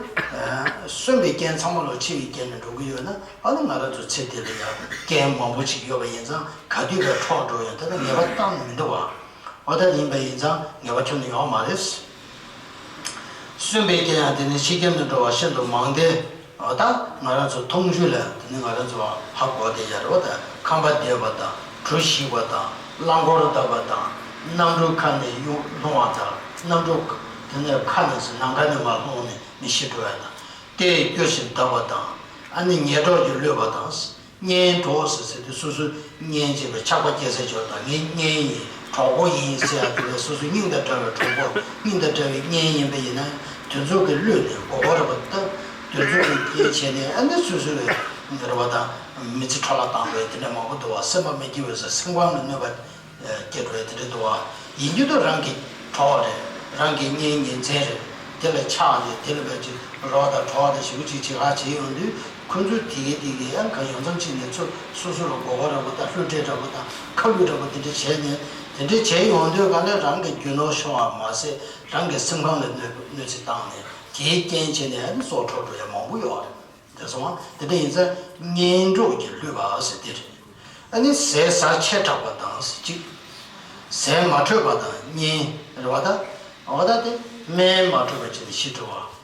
གསོན་པའི་རྐྱེན་ཚང་མ་ལ་འཆི་བའི་རྐྱེན་ལ་འགྲོ་གི་ཡོད་ན། ཨ་ནི་ང་རང་ཚོ་ཚེ་འདི་ལ་ཡང་རྐྱེན་མང་པོ་ཅིག་ཡོད་པ་ཡིན་ཙང་། ག་དུས་ཀ་འཕྲོག་འགྲོ་ཡང་དེ་ལ་ངེས་པ་བཏང་ནས་མི་འདུག་བ། འོ་ད་ཡིན་པ་ཡིན་ཙང་ངེས་པ་ཁྱོན་ནས་ཡོད་མ་རེད། གསོན་པའི་རྐྱེན་ཡང་དེ་ནི་འཆི་རྐྱེན་དུ་འགྲོ་བ་ཤིན་ཏུ་མང་སྟེ། འོ་ད་ང་རང་ཚོ་མཐོང་ཆོས་ལ་དེ་ནི་ང་རང་ཚོ་ཧ་གོ་བསྡད་ཡ་རེད་བ། ད་ཁང་པ་རྡིབ་པ་དང་། གྲུ་བཤིག་པ་དང་། རླངས་འཁོར་བརྡབས་པ་དང་། གནམ་གྲུ་ཁ་ནས་གཡུག་ལྷུང་བ་དང་། གནམ་གྲུ་དེ་ནས་ཁ་ནས་ནམ་མཁའ་ནས་མར་ལྷུང་ནས་མི་ཤི་འགྲོ་ཡ་དང་། རྟའི་སྐྱོ་ཞིང་བརྡབས་པ་དང་། ཨ་ནི་ཉལ་གྲོགས་ཀྱིས་གློད་པ་དང་། གཉེན་གྲོགས་ཟེར་ཟེར་དུས་སོ་སོའི་གཉེན་བྱས་པའི་ཆགས་པ་སྐྱེ་ས་ཅིག་ཡོད་དང་། ངའི་གཉེན་ཡིན། གྲོགས་པོ་ཡིན་ཟེར་ཡ་དེ་ལས་སོ་སོའི་སྙིང་དང་འདྲ་བའི་གྲོགས་པོ། སྙིང་དང་འདྲ་བའི་གཉེན་ཡིན་པ་ཡིན་ན། དེ་ཚོ་གིས་གློད་ནས་མགོ་སྐོར་ར་བ་བཏབ། དེ་ཚོ་གིས་སྐྱེལ་བྱས་ནས། ཨ་ནི་སོ་སོ་རེ་བ་དང་མི་ཚེ་འཕྲོ་བརླག་བཏང་བའི་དེ་འདྲ་མང་པོ་འདུག་བ། སེམས་པ་མི་སྐྱིད་པའི་སེམས་ཁམས་ལ་གནོད་པ་སྐྱེ་འགྲོ་ཡ་དེ་འདྲ་འདུག་བ། ཡིན་རྒྱུ་དུ་རང་གི་གྲོགས་རེད། རང་གི་གཉེན་ཉེ་ཚན་རེད། དེ་ལ་ཆགས་ཏེ་དེ་ལ་བས་ཅིག་རོགས་དང་གྲོགས་དང་ཞེ་པོ་ཅིག་བྱེད་ཁ་བྱེད་ཡོང་དུས། ཁོ་ཚོས་དེ་གའི་དེ་གའི་ཡང་གང་ཡོང་མཚམས་ཅིག་ནས་ཚུར་སོ་སོ་ལ་མགོ་སྐོར་ར་བ་དང་། གློད་གྲོགས་འདྲ་བོ་དང་། ཁ་བསླུས་འདྲ་བོ་དེ་འདྲ་བྱས་ནས། དེ་འདྲ་བྱས་ཡོང་དུས་ག་ལེ་རང་གི་རྒྱུ་ནོར་ཤོར་བ་མ་ཟད། རང་གི་སེམས་ཁམས་ལ་གནོད་གནོད་འཚེ་བཏང་ནས། དེའི་རྐྱེན་བྱས་ནས་ཨ་ནི་སྲོག་འཕྲོག་འགྲོ་ཡ་མང་པོ་ཡོད་རེད། དེ་སོང་དེ་འདྲ་ཡིན་ཙང་གཉེན་གྲོགས་ཀྱིས་བསླུས་པ་ཟེར་དེ་རེད། ཨ་ནི་ཟས་ཟ་ཆེ་དྲགས་པ་དང་ཟེར་གཅིག་ཟས་མ་འཕྲོད་པ་དང་གཉིས་རེད་བ། ད་འོ་ད་དེ་སྨན་མ་འཕྲོད་པ་བྱས་ནས་ཤི་འགྲོ་བ།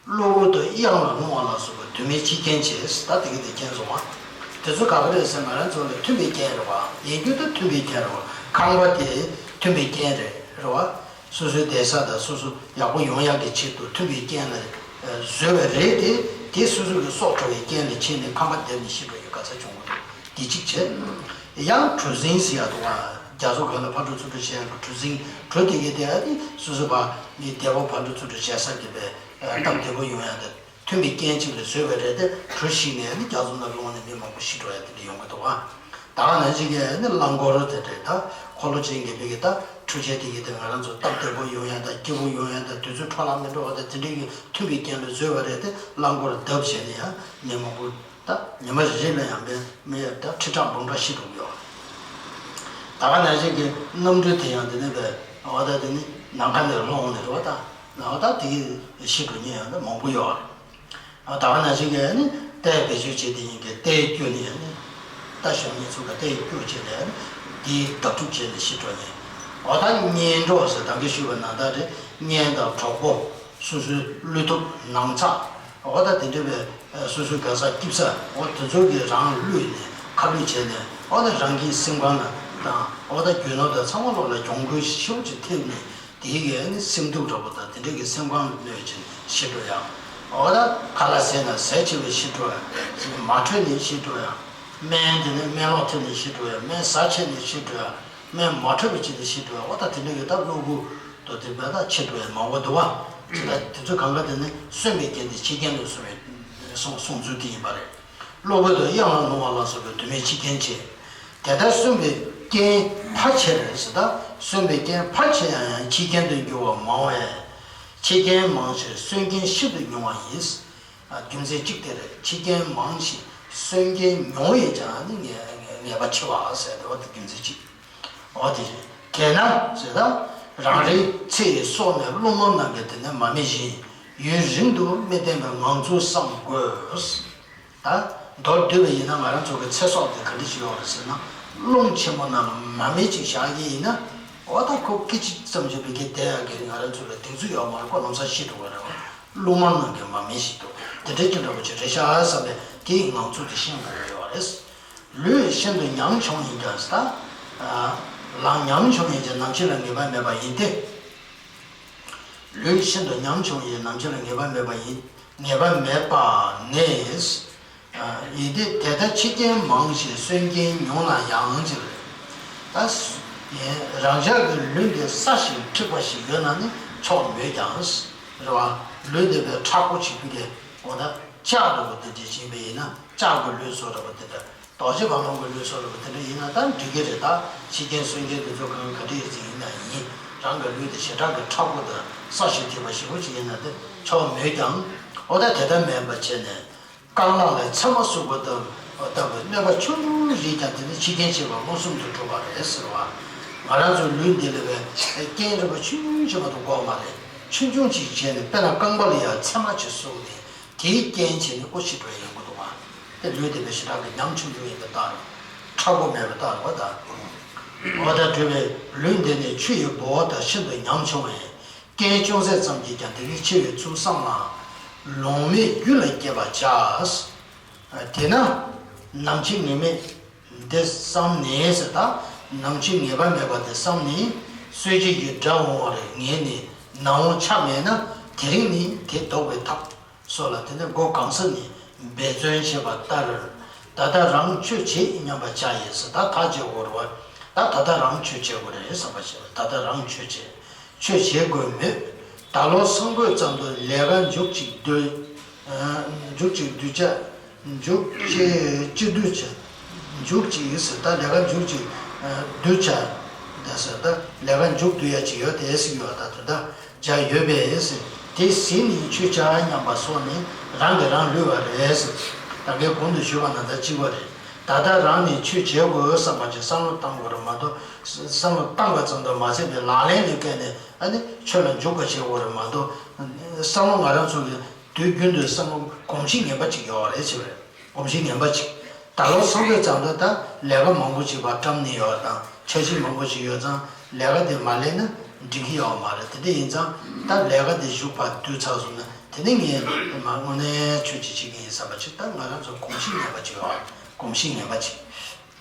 གློ་བུར་དུ་གཡང་ལ་ལྷུང་བ་ལ་སོགས་པའི་དུ་མའི་འཆི་རྐྱེན་བྱས། ད་དེ་གི་དེ་རྐྱེན་སོང་བ། དེ་ཚོ་ག་ག་རེད་ཟེར་ན། ང་རང་ཚོ་ལ་མཐུན་པའི་རྐྱེན་རེད་བ། ཡིན་རྒྱུ་དེ་མཐུན་པའི་རྐྱེན་རེད་བ། ཁང་པ་དེ་མཐུན་པའི་རྐྱེན་རེད། རེད་བ། སོ་སོའི་བསྡད་ས་དང་སོ་སོ་ཡག་པོ་ཡོང་ཡག་གི་ཆེད་དུ་མཐུན་པའི་རྐྱེན་ལ་བཟོས་པ་རེད་དེ། དེ་སོ་སོ་གི་སྲོག་འཕྲོག་པའི་རྐྱེན་ལ་བྱས་ནས་ཁང་པ་རྡིབ་ནས་ཤི་འགྲོ་ཡི་ག་ཚ་བྱུང་གི་འདུག་དེ་གཅིག་བྱས། ཡང་གྲུ་གཟིངས་ཟེར་ཡག་འདུག་བ། རྒྱ་མཚོ་སྒང་ལ་ཕར་འགྲོ་ཚུར་འགྲོ་བྱས་ཡག་གྲུ་གཟིངས། གྲུ་དེ་གའི་དེ་ཨ་ནི་སོ་སོ་བ་མི་བདེ་བོ་ཕར་འགྲོ་ཚུར་འགྲོ་བྱས་ས་གི་བས་སྟབས་བདེ་པོ་ཡོང་ཡག་དེ། མཐུན་པའི་རྐྱེན་གཅིག་ལ་བཟོས་པ་རེད་དེ། གྲུ་བཤིག་ནས་ནི་རྒྱ་མཚོ་ནང་ལྷུང་ནས་མི་མང་པོ་ཤི་འགྲོ་ཡ་དེ་འདྲ་ཡོང་གི་འདུག་བ། ད་ག་ནང་བཞིན་གྱི་ནི་རླངས་འཁོར་དེ་འདྲ་ད་འཁོར་ལོ་ཅན་གྱི་བོད་ཀྱི་ད་འཕྲུལ་ཆས་དེ་གི་དེ་ང་རང་ཚོ་སྟབས་བདེ་པོ་ཡོང་ཡ་དང་། སྐྱིད་པོ་ཡོང་ཡ་དང་། དུས་ཚོད་འཕྲོ་བརླག་མི་འགྲོ་བ་དང་། དེ་འདྲ་གི་མཐུན་པའི་རྐྱེན་ལ་བཟོས་པ་རེད་དེ། རླངས་འཁོར་བརྡབ་བྱས་ནས་ཡང་མི་མང་པོ་ད་ཉི་མ་རེ་རེ་ལ་ཡང་མི་མི་ད་ཁྲི་ཕྲག་འབུམ་ཕྲག་ཤི་འགྲོ་གི་ཡོད། ད་ག་ནང་བཞིན་གྱི་གནམ་གྲུ་དེ་ཡང་དེ་ནས་བས་འོ་ད་དེ་ནི་ནམ་མཁའ་ནས་ལྷུང་ནས་རེད་བ། ད་འོ་ད་དེ་གི་ཤི་འགྲོ་མཁན་ཡང་ད་མང་པོ་ཡོད་རེད། ད་ག་ནང་བཞིན་གྱི་ནི་རྟའི་བེད་སྤྱོད་བྱེད་དེ་ཡིན་གྱི། རྟའི་སྐྱོ་ནི་ནི་རྟ་ཞོན་མཁན་ཚོ་ག་རྟའི་སྐྱོ་བྱས་ནས་ནི་དེའི་བརྡབ་གྲུབ་བྱས་ནས་ཤི་འགྲོ་མཁན། འོ་ད་གཉེན་གྲོགས་ཟེར་ད་གིན་ཞུས་པ་ནང་ལྟར་རེད། གཉེན་དང་གྲོགས་པོ། སོ་སོའི་བློས་ཐུབ་ནང་ཚགས། འོ་ད་དེ་འདྲ་བའི་སོ་སོའི་ག་ས་སྐྱིད་ས། འོ་དེ་ཚོ་གིས་རང་བསླུས་ནས་ཁ་བསླུས་བྱས་ནས། འོ་ད་རང་གི་སེམས་ཁམས་ལ་དང་། འོ་ད་རྒྱུ་ནོར་དང་ཚང་མ་ལོག་ལ་གྱོང་གུན་ཞེ་པོ་ཅིག་ཐེབས་ནས། དེའི་གི་ནི་སེམས་སྡུག་འདྲ་པོ་དང་། དེ་འདྲའི་གི་སེམས་ཁམས་ལ་གནོད་ཅིང་ཤི་འགྲོ་ཡ། འོ་ད་ཁ་ལག་ཟས་ན་ཟས་ཆེ་བས་ཤི་འགྲོ་ཡ། མ་འཕྲོད་ནས་ཤི་འགྲོ་ཡ། སྨན་དེ་ནི་སྨན་ལོག་ཐེབས་ནས་ཤི་འགྲོ་ཡ། སྨན་ཟ་ཆེ་ནས་ཤི་འགྲོ་ཡ། སྨན་མ་འཕྲོད་པའི་ཆེད་དུ་ཤི་འགྲོ་ཡ། འོ་ད་དེ་འདྲའི་གི་ད་གློ་བུར་དུ་དེ་བས་ད་ཤི་འགྲོ་ཡ་མང་པོ་འདུག་བ། དེ་ད་དེ་ཚོ་གང་ག་དེ་ནི་གསོན་པའི་རྐྱེན་དེ་འཆི་རྐྱེན་དུ་གསུངས་པའི་གསུངས་གསུངས་ཚུལ་དེ་ཡིན་པ་རེད། གློ་བུར་དུ་གཡང་ལ་ལྷུང་བ་ལ་སོགས་པའི་དུ་མའི་འཆི་རྐྱེན་བྱེད། དེ་ལྟར་གསོན་པའི་རྐྱེན་ཕལ་ཆེར་ཟེར། ད་གསོན་པའི་རྐྱེན་ཕལ་ཆེ་ཡང་ཡང་འཆི་རྐྱེན་དུ་འགྱུར་བ་མང་བས། འཆི་རྐྱེན་མང་ཕྱིར་གསོན་རྐྱེན་ཤིན་ཏུ་ཉུང་བ་ཡིན། རྒྱུ་མཚན་གཅིག་དེ་རེད། འཆི་རྐྱེན་མང་ཞིང་གསོན་རྐྱེན་ཉུང་བས་ཀྱང་ནི་ངེས་ངེས་པ་ཆེ་བ་ཟེར་དེ་བ་དེ་རྒྱུ་མཚན་གཅིག་འོ་དེ་རེད། དེས་ན་ཟེར། ད་རང་རེའི་ཚེ་ཡི་སྲོག་ནི་རླུང་མ་རྣམས་ཀྱི་དེ་ནི་མ་རྨས་བཞིན། ཡུན་རིང་དུ་མི་བརྟན་པའི་ངང་ཚུལ་བསམ་དགོས། ད་མདོར་བསྡུས་པ་ཡིན་ན། ང་རང་ཚོ་གི་ཚེ་སྲོག་དེ་ག་འདྲ་ཞིག་ཡོད་རེད་ཟེར་ན། རླུང་ཆེན་མོ་རྣམས་ལ་མ་རྨས་ཅིག་བཞག་གི་ཡིན་ན། འོ་ད་ཁོ་སྐད་ཅིག་ཙམ་གྱིས་བི་གེ་བསྡད་ཡག་གི་ང་རང་ཚོ་ལ་གདེང་ཚོད་ཡོད་མ་རེད། ཁོ་ལམ་སང་ཤི་འགྲོ་གི་རེད་བ། རླུང་མ་རྣམས་ཀྱིས་མ་རྨས་ཤིང་དུ། དེ་འདྲའི་ཅིག་འདྲ་པོ་ཅིག་རེད་ཤག་བསམ་པའི་དེའི་ངང་ཚུལ་དེ་ཤེས་དགོས་ཡོད་རེད། ལུས་ཤིན་ཏུ་ཉམ་ཆུང་ཡིན་ཀྱང་ཟེར། ད་ལང་ཉམ་ཆུང་ཡིན་ཀྱང་ནམ་འཆི་ལ་ངེས་པ་མེད་པ་ཡིན་ཏེ། ལུས་ཤིན་ཏུ་ཉམ་ཆུང་ཡིན། ནམ་འཆི་ལ་ངེས་པ་མེད་པ་ཡིན། ངེས་པ་མེད་པ་ནི། ཡིན་ཏེ། དེ་ལྟར་ཕྱི་རྐྱེན་མང་ཞིང་སོན་རྐྱེན་ཉུང་ན་ཡང་ཅི་རེད། ད་རང་ཅག་གི་ལུས་འདི་སྲ་ཞིང་མཁྲེགས་པ་ཞིག་ཡོད་ན་ནི་ཆོག་མོད་ཀྱང་། རེད་བ། ལུས་འདི་བས་མཁྲེགས་པོ་བྱེད་རྒྱུ་དེ་འོ་ད་ལྕགས་འདྲ་པོ་དེ་འདྲ་བྱས་པ་ཡིན་ན། ལྕགས་ཀྱི་ལུས་བཟོ་འདྲ་པོ་དེ་འདྲ། རྡོ་རྗེ་འབར་མ་གི་ལུས་བཟོ་འདྲ་པོ་དེ་འདྲ་ཡིན་ན་ད་འགྲིག་གི་རེད། ད་ཕྱི་རྐྱེན་སོན་རྐྱེན་དེ་ཚོ་གང་ག་འདྲ་ཡིན་ན་ཡིན། རང་གི་ལུས་དེ་ཞེ་དྲག་གི་མཁྲེགས་པོ་དང་སྲ་ཞིང་མཁྲེགས་པ་ཞེ་པོ་ཅིག་ཡིན་ན་དེ་ཆོག་མོད་ཀྱང་། འོ་ད་དེ་ལྟར་མིན་པ་བྱས་ནས། རྐང་ལག་ལ་ཚེར་མ་ཟུག་པ་ལྟ་བུ་ལྟ་བུའི་གནོད་པ་ཆུང་ངུ་རེ་རེ་ཀྱང་དེ་ནི་ཕྱི་རྐྱེན་བྱས་པ་མངོན་སུམ་དུ་གྲུབ་པ་རེད་ཟེར་བ། ང་རང་ཚོའི་ལུས་འདི་ལ་བའི་རྐྱེན་རིམ་པ་ཆུང་ཆུང་ཞིག་མ་གཏོགས་དགོས་མ་རེད། ཆུང་ཆུང་ཅིག་བྱས་ནས་དཔེར་ན་རྐང་པ་ལ་ཡང་ཚེར་མ་ཅིག་ཟུག་ནས་དེའི་རྐྱེན་བྱས་ནས་སྐུ་ཤི་འགྲོ་ཡ་ཡོང་གི་འདུག་བ། དེ་ལུས་འདི་བའི་ཞེ་དྲག་གི་ཉམ་ཆུང་ཆུང་ཡིན་པ་ལྟར། མཁྲེགས་པོ་མེད་པ་ལྟར་བ་དང་། འོ་ད་གྲུབ་པའི་ལུས་འདི་ནི་ཆུ་ཡི་སྦུ་བ་དང་ཤིན་ཏུ་ཉམ་ཆུང་བས། རྐྱེན་ཅུང་ཟད་ཙམ་གྱིས་ཀྱང་དེ་ནི་འཆི་བའི་ཚུལ་བསམ་ན། ལོང་མེད་རྒྱུད་ལ་སྐྱེ་བར་བྱ། དེས་ན་ནམ་འཆི་ངེས་མེད་འདི་བསམ་ནས་ཟེར། ད་ནམ་འཆི་ངེས་པ་མེད་པ་དེ་བསམ་ནས། གསོད་བྱེད་ཀྱི་དགྲ་འོང་བར་ངེས་ནས་ནམ་འོང་ཆ་མེད་ན། དེ་རིང་ནི་དེ་བཟློག་པའི་ཐབས། སོགས་ལ་དེ་ནས་སྒོ་གང་ས་ནས་འབད་བརྩོན་བྱེད་པ་ལྟར། ད་ལྟ་རང་ཆོས་བྱེད་སྙམ་པར་བྱ་ཡི་ཟེར། ད་ཐག་བཅད་དགོས་རེད་བ། ད་ད་ལྟ་རང་ཆོས་བྱེད་དགོས་རེད་བསམ་པ་བྱེད་པ། ད་ལྟ་རང་ཆོས་བྱེད། ཆོས་བྱེད་དགོས་མོད། ད་ལོ་སང་ཕོད་ཙམ་དུ་ལས་ཀ་མཇུག་ཅིག་བསྡུ། མཇུག་ཅིག་བསྡུ་བྱ། མཇུག་ཅིག་ཅི་བསྡུ་བྱ། མཇུག་ཅིག་ཟེར། ད་ལས་ཀ་མཇུག་ཅིག་བསྡུ་བྱ། ད་ཟེར། ད་ལས་ཀ་མཇུག་བསྡུ་ཡ་ཅིག་ཡོད་དེ་ཟེར་གྱི་ཡོད། ད་དེ་ད། བྱ་ཡོད་པས། དེ་ཟིན་ནས་ཆོས་བྱ་སྙམ་པ་སོགས་ནི་རང་གིས་རང་བསླུས་པ་རེད། ད་གིན་གོང་དུ་ཞུས་པ་ནང་ལྟར་གཅིག་པ་རེད། ད་ལྟ་རང་ནས་ཆོས་བྱེད་དགོས་བསམ་པ་ཅིག་བསམ་བློ་བཏང་དགོས་རེད་མ་གཏོགས། བསམ་བློ་བཏང་བ་ཙམ་དུ་མ་ཟད་པའི་ལག་ལེན་ལ་བཀལ་ནས་ཨ་ནི་ཆོས་ལ་འཇུག་པ་བྱེད་དགོས་རེད་མ་གཏོགས། བསམ་བློ་ང་རང་ཚོ་གི་དུས་རྒྱུན་དུ་བསམ་བློ་གོམས་གཤིས་ངན་པ་ཅིག་ཡོད་རེད་ཅེས་པ་རེད། གོམས་གཤིས་ངན་པ་ཅིག་ད་ལོ་སང་ཕོད་ཙམ་དུ་ད་ལས་ཀ་མང་པོ་ཅིག་ཕར་བཀྲམ་ནས་ཡོད་དང་། འཆར་གཞི་མང་པོ་ཅིག་ཡོད་ཙང་ལས་ཀ་དེ་མ་ལས་ན་འགྲིག་གི་ཡོད་མ་རེད། དེ་འདྲ་ཡིན་ཙང་ད་ལས་ཀ་དེ་མཇུག་ཕར་བསྡུས་ཚར་སོང་ན། དེ་ནས་ངས་མ་དངོས་གནས་ཆོས་ཅིག་བྱེད་ཀྱི་ཡིན་བསམ་པ་ཅིག་ད་ང་རང་ཚོ་གོམས་གཤིས་ངན་པ་ཅིག་ཡོད། གོམས་གཤིས་ངན་པ་ཅིག་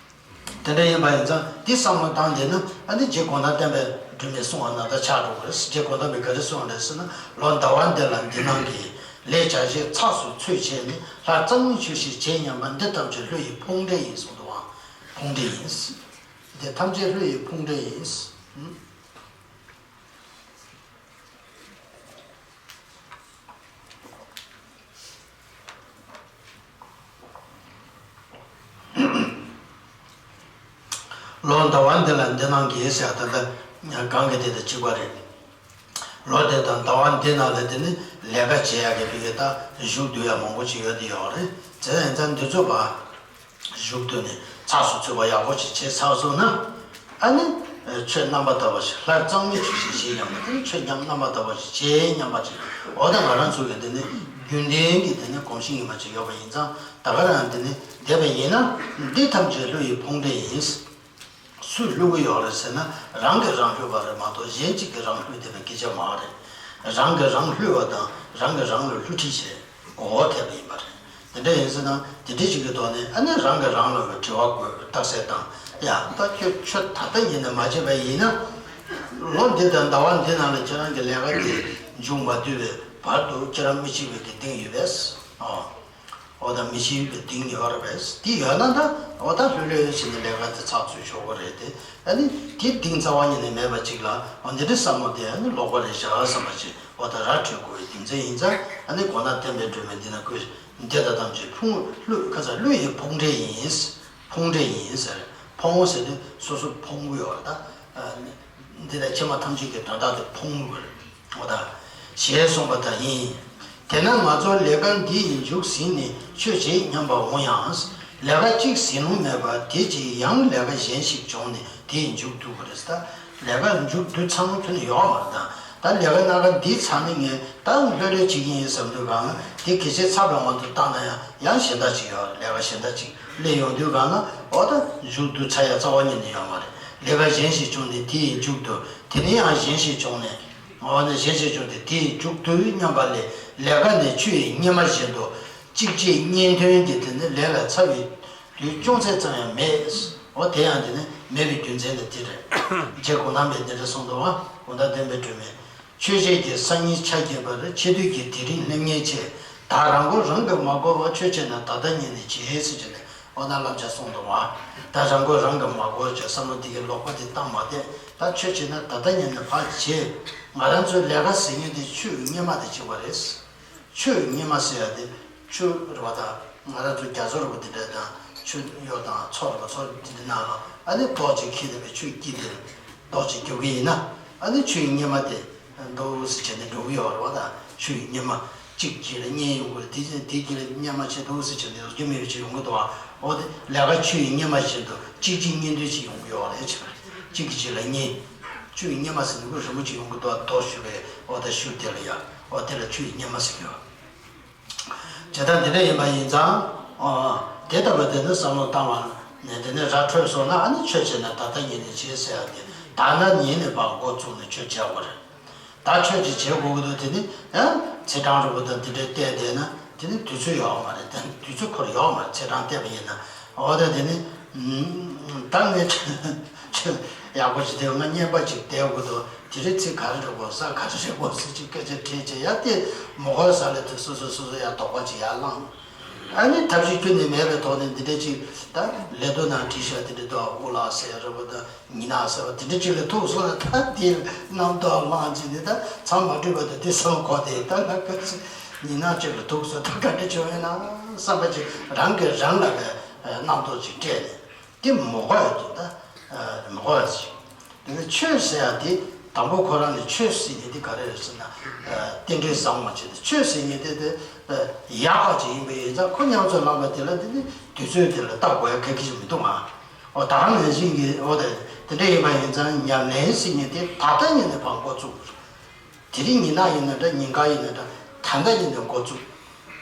དེ་འདྲ་ཡིན་པ་ཡིན་ཙང་། འདི་བསམ་བློ་བཏང་བསྡད་ན། ཨ་ནི་རྗེ་གོང་ཐང་བསྟན་པའི་སྒྲོན་མེས་གསུངས་པ་ནང་ལྟར་ཆགས་འགྲོ་གི་རེད། རྗེ་གོང་ཐང་པས་ག་རེ་གསུངས་པ་རེད་ཟེར་ན། ལོ་ཟླ་བ་འདི་ལ་འདི་སྣང་གི། ལས་བྱ་བྱེད་ཚགས་སུ་ཚུད་བྱས་ནས། ལྷར་གཙང་མའི་ཆོས་ཤིག་བྱེད་སྙམ་པ། འདི་ཐམས་ཅད་ལྷ་ཡི་ཕུང་འདྲེ་ཡིན་གསུངས་འདུག་ཨང་། ཕུང་འདྲེ་ཡིན། འདི་ཐམས་ཅད་ལྷ་ཡི་ཕུང་འདྲེ་ཡིན། ལོ་ཟླ་བ་འདི་ལ་འདི་སྣང་གི་ཟེར་ཡ་ད་ལྟ་གང་གི་དེ་དང་གཅིག་པ་རེད། ལོ་དེ་དང་ཟླ་བ་འདི་ནང་ལ་དེ་ནི་ལས་ཀ་བྱེད་ཡག་གི་ཕ་གི་ད་བཞུགས་སྡོད་ཡག་མང་པོ་ཅིག་ཡོད་དེ་ཡོད་རེད། དེ་ཡིན་ཙང་འདི་ཚོ་བ་བཞུགས་སྡོད་ནས་ཚགས་སུ་ཚུད་པ་ཡག་པོ་ཅིག་བྱས་ཚར་སོང་ན། ཨ་ནི་ཆོས་རྣམ་པར་དག་པ་ཞིག་ལྷར་གཙང་མའི་ཆོས་ཤིག་བྱེད་སྙམ་པ། དེ་ནི་ཆོས་ཉམས་རྣམ་པར་དག་པ་ཞིག་བྱེད་སྙམ་པ་ཅིག་འོ་ད་ང་རང་ཚོ་གི་དེ་ནི་རྒྱུན་ལྡན་གྱི་དེ་ནི་གོམས་གཤིས་ངན་པ་ཅིག་ཡོད་པ་ཡིན་ཙང་། ད་ག་རང་དེ་ནི་བསྡད་པ་ཡིན་ན། འདི་ཐམས་ཅད་ལྷ་ཡི་ཕུང་འདྲེ་ཡིན། སུས་བསླུ་གི་ཡོད་རེད་ཟེར་ན། རང་གིས་རང་བསླུས་པ་རེད་མ་གཏོགས་གཞན་གཅིག་གིས་རང་བསླུས་བསྡད་པའི་སྐད་ཆ་མ་རེད། རང་གིས་རང་བསླུས་པ་དང་རང་གིས་རང་ལ་བསླུ་བྲིད་བྱས་མགོ་བོ་ཐེབས་པ་ཡིན་པ་རེད། དེ་འདྲ་ཡིན་ཟེར་ན། དེ་འདྲ་ཞིག་གི་ཐོག་ནས་ཨ་ནི་རང་གིས་རང་ལ་དྲི་བ་བཀོད། རྟགས་གསལ་བཏང་། ཡ་ད་ཁྱོད་ཆོས་ད་ལྟ་ཉིད་ནས་མ་བྱས་པ་ཡིན་ན། ལོ་འདི་དང་ཟླ་བ་འདི་ནང་ལ་ཁྱེད་རང་གི་ལས་ཀ་དེ་མཇུག་མ་བསྡུས་པའི་བར་དུ་ཁྱེད་རང་མི་འཆི་བའི་གི་གདེང་ཡོད་པས། ཨོ། འོ་ད་མི་འཆི་བའི་གདེང་ཡོད་རེད་པས། དེ་ཡོད་ན་ད་འོ་ད་ལྷོད་ལྷོད་བྱས་ནས་ལས་ཀ་དེ་ཚགས་ཚུད་ཆོག་གི་རེད་དེ། ཨ་ནི་དེ་གདེང་རྩ་བ་ཉིད་ནས་མེད་པ་ཅིག་ལ། འོ་འདི་འདྲའི་བསམ་བློ་དེ་ཨ་ནི་ལོག་པ་རེད་བཞག་བསམ་པ་ཅིག་འོ་ད་ར་འཕྲོད་དགོས་པའི་རྒྱུ་མཚན་ཡིན་ཙང་། ཨ་ནི་གོང་ན་བསྟན་པའི་སྒྲོན་མེ་འདི་ན་བཀོད། འདི་དང་ཐམས་ཅད་ཕུང་། ལྷ་ཁ་ས་ལྷ་ཡི་ཕུང་འདྲེ་ཡིན། ཕུང་འདྲེ་ཡིན་ཟེར། ཕུང་ཟེར་དུས་སོ་སོ་ཕུང་གི་ཡོད་རེད་ད། འདི་ལ་ཕྱི་མ་ཐམས་ཅད་ཀྱི་དོན་དག་དེ་ཕུང་དགོས་རེད། འོ་ད། ཞེས་གསུངས་པ་ལྟར་ཡིན། དེས་ན་ང་ཚོ་ལས་ཀ་འདི་ཡི་མཇུག་ཟིན་ནས་ཆོས་བྱེད་སྙམ་པ་འོང་ཡང་། ལས་ཀ་གཅིག་ཟིན་ལོང་མེད་པར་དེ་རྗེས་ཡང་ལས་ཀ་གཞན་ཞིག་བྱུང་ནས་དེ་ཡི་མཇུག་བསྡུ་དགོས་རེད་ད། ལས་ཀ་མཇུག་བསྡུ་ཚར་ལོང་ཁྱོན་ནས་ཡོད་མ་རེད་ད། ད་ལས་ཀ་སྣ་ཁ་འདི་ཚར་ནས་ངས་ད་ལྷོད་ལྷོད་བྱེད་ཀྱི་ཡིན་བསམ་དུས་གང་ལ། དེ་གལ་ཆེ་ཚར་བའི་དབང་དུ་བཏང་ན་ཡང་ཡང་གཞན་དག་ཅིག་ཡོད་རེད། ལས་ཀ་གཞན་དག་ཅིག་སླེབས་ཡོང་དུས་གང་ལ། འོ་ད་མཇུག་བསྡུ་ཚར་ཡ་རྩ་བ་ཉིད་ནས་ཡོད་མ་རེད། ལས་ཀ་གཞན་ཞིག་བྱུང་ནས་དེ་ཡི་མཇུག་བསྡུ། དེ་ནས་ཡང་གཞན་ཞིག་བྱུང་ནས། འོ་ན་གཞན་ཞིག་བྱུང་སྟེ་དེའི་མཇུག་བསྡུ་སྙམ་པ་ལས། ལས་ཀ་ནི་ཆུ་ཡི་སྙེ་མ་བཞིན་དུ། གཅིག་རྗེས་གཉིས་མཐུན་གྱི་དེ་ནི་ལས་ལ་ཚ་བའི་དུས་ཅུང་ཟད་ཙམ་ཡང་མེད། འོ་དེ་ཡང་དེ་ནི་མེད་པའི་རྒྱུ་མཚན་ནི་དེ་རེད། རྗེ་གུང་ཐང་པས་འདི་འདྲ་གསུངས་འདུག་པ། གུང་ཐང་བསྟན་པའི་སྒྲོན་མེ། ཆོས་བྱེད་ཀྱི་སང་ཉིན་ཆ་བརྒྱད་པར། འཆི་དུས་ཀྱི་དེ་རིང་སླེབས་ཉེན་ཆེ། ད་རང་མགོ་རང་གིས་མ་བསྐོར་བར་ཆོས་བྱེད་ན་ད་ལྟ་ཉིད་ནས་བྱེད་ཟེར་གྱི་ནས་ཨོ་ན་བསླབ་བྱ་གསུངས་འདུག་བ། ད་རང་མགོ་རང་གིས་མ་བསྐོར་བྱས་བསམ་བློ་དེ་གའི་ལོག་པ་དེ་བཏང་མ་བསྡད། ད་ཆོས་བྱེད་ན་ད་ལྟ་ཉིད་ནས་ཕར་བྱེད། ང་རང་ཚོའི་ལས་ཀ་ཟེར་མཁན་དེ་ཆོས་ཀྱི་སྙེ་མ་དེ་གཅིག་པ་རེད། ཆོས་ཀྱི་སྙེ་མ་ཟེར་ཡ་དེ་ཆོས་རེད་བ། ད་ང་རང་ཚོ་རྒྱ་མཚོ་རེད་བ། དེ་འདྲ་དང་ཆོས་གཡོག་དང་མཚོ་རེད་བ། མཚོ་དེ་འདྲ་ནང་ལ་ཨ་ནི་རྡོ་གཅིག་ཁྱེར་ཏེ་བས་ཆུ་དཀྱིལ་དེར་རྡོ་གཅིག་རྒྱུག་གི་ཡིན་ན་ཨ་ནི་ཆོས་ཀྱི་སྙེ་མ་དེ་འདུག་སེ་བྱས་ནས་འགྲོ་གི་ཡོད་རེད་བ། ད་ཆོས་ཀྱི་སྙེ་མ་གཅིག་གཅིག་ལ་གཉིས་ཡོང་གི་རེད། དེ་བཞིན་དེ་གཅིག་ལ་སྙེ་མ་བྱས་འདུག་སེ་བྱས་ནས་རྒྱུ་མེད་པ་ཅིག་ཡོང་གི་འདུག་བ། འོ་དེ་ལས་ཀ་ཆོས་ཀྱི་སྙེ་མ་བྱས་འདུག་གཅིག་གཅིག་གཉིས་འདུས་ཅིག་ཡོང་གི་ཡོད་རེད། བྱས་པ་གཅིག་གི་གཅིག་ལ་གཉིས། ཆོས་ཀྱི་སྙེ་མ་ཟེར་ནས་ཁོ་རི་མོ་ཅིག་ཡོང་གི་འདུག་བ། རྡོ་ཞུ་བའི་འོ་ད་ཤུ་དེ་ལ་ཡ་འོ་དེ་ལ་ཆོས་ཀྱི་སྙེ་མ་ཟེར་གི་ཡོད། བྱེད་སྟངས་འདི་འདྲ་ཡིན་པ་ཡིན་ཙང་། ཨོ། དེ་ལྟ་བུ་དེ་ནི་བསམ་བློ་བཏང་བ་ནས་དེ་ནས་ར་འཕྲོད་སོང་ན་ཨ་ནི་ཆོས་བྱེད་ན་ད་ལྟ་ཉིད་ནས་བྱེད་ཟེར་ཡ་དེ་ད་ལྟ་ཉིད་ནས་ཕར་འགོ་བཙུགས་ནས་ཆོས་བྱེད་དགོས་རེད། ད་ཆོས་ཅིག་བྱེད་དགོས་ཀྱི་འདུག་དེ་ནི་ཡང་ཚེས་གྲངས་རིང་པོ་དང་དེ་འདྲའི་བལྟས་བསྡད་ན་དེ་ནི་དུས་ཚོད་ཡོག་མ་རེད། དེ་དུས་ཚོད་ཁོ་རང་ཡོག་མ་རེད། ཚེས་གྲངས་བལྟས་པ་ཡིན་ན། འོ་ད་དེ་ནི། ད་ངས་ཆོས་ཡག་པོ་ཞིག་དེ་ང་བསྙེན་པ་ཅིག་བསྡད་དགོས་འདུག་དེ་རིང་ཚེས་ག་རེ་རེད་གོ། གཟའ་ག་རེ་རེད་གོ་ཟེར་ཅིག་སྐད་ཆ་དྲིས་བྱས་ཡ་དེ་མོ་གོ་ས་ལ་དེ་སོ་སོ་སོ་སོ་ཡ་དོགས་པ་ཅིག་ཡར་བསླངས། ཨ་ནི་ཐབས་ཤེས་ཁྱོན་ནས་མེད་པའི་ཐོག་ནས་འདི་འདྲ་ཅིག་ད་ལས་དོན་ནང་བྲིས་ཤག་དེ་འདྲ་འདུག་དབུ་ལགས་ཟེར་རེད་པ། ད་ཉི་ནག་ཟེར་བ་དེ་འདྲ་ཅིག་ལ་ཐུག་སོང་ན་ད་དེ་རྣམ་རྟོག་ལངས་ཅིག་ནི་ད་མཚམས་མ་སྤྲོད་པ་དང་དེ་སང་གོ་དེ་ད་ང་སྐབས་སུ་ཉི་ནག་ཅིག་ལ་ཐུག་སོང་ད་ག་འདྲ་བྱུང་ཡོད་ན་བསམ་པ་ཅིག་རང་གིས་རང་ལ་བའི་རྣམ་རྟོག་ཅིག་སྤྲད་ནས། དེ་མོ་གོ་ཡ་དེ་ད་མོ་གོ་ཡ་ཞིག་དེ་ནི་ཆོས་ཟེར་ཡ་དེ་དང་པོ་ཁོ་རང་ནས་ཆོས་ཟེར་མཁན་དེ་ག་རེ་རེད་ཟེར་ན། རྟེན་འབྲེལ་བཟང་བ་བྱས་ཏེ་ཆོས་ཟེར་མཁན་དེ་དེ་ཡག་པ་ཅིག་ཡིན་པ་ཡིན་ཙང་ཁོ་མཉམ་ཚོད་ལངས་པ་དེ་ལ་དེ་ནི་དུས་ཚོད་དེ་ལ་ལྟ་དགོས་ཡ་ག་གི་ཞིག་མི་འདུག་ཨ། འོ་ད་ག་ནང་བཞིན་གྱི་འོ་དེ་དེ་འདྲ་ཡིན་པ་ཡིན་ཙང་ཉམས་ལེན་ཟེར་མཁན་དེ་ད་ལྟ་ཉིད་ནས་ཕར་འགོ་བཙུགས། དེ་རིང་ཉིན་ནག་ཡིན་ན་འདྲ། ཉིན་དཀར་ཡིན་ན་འདྲ། ད་ལྟ་ཉིད་ནས་འགོ་བཙུགས།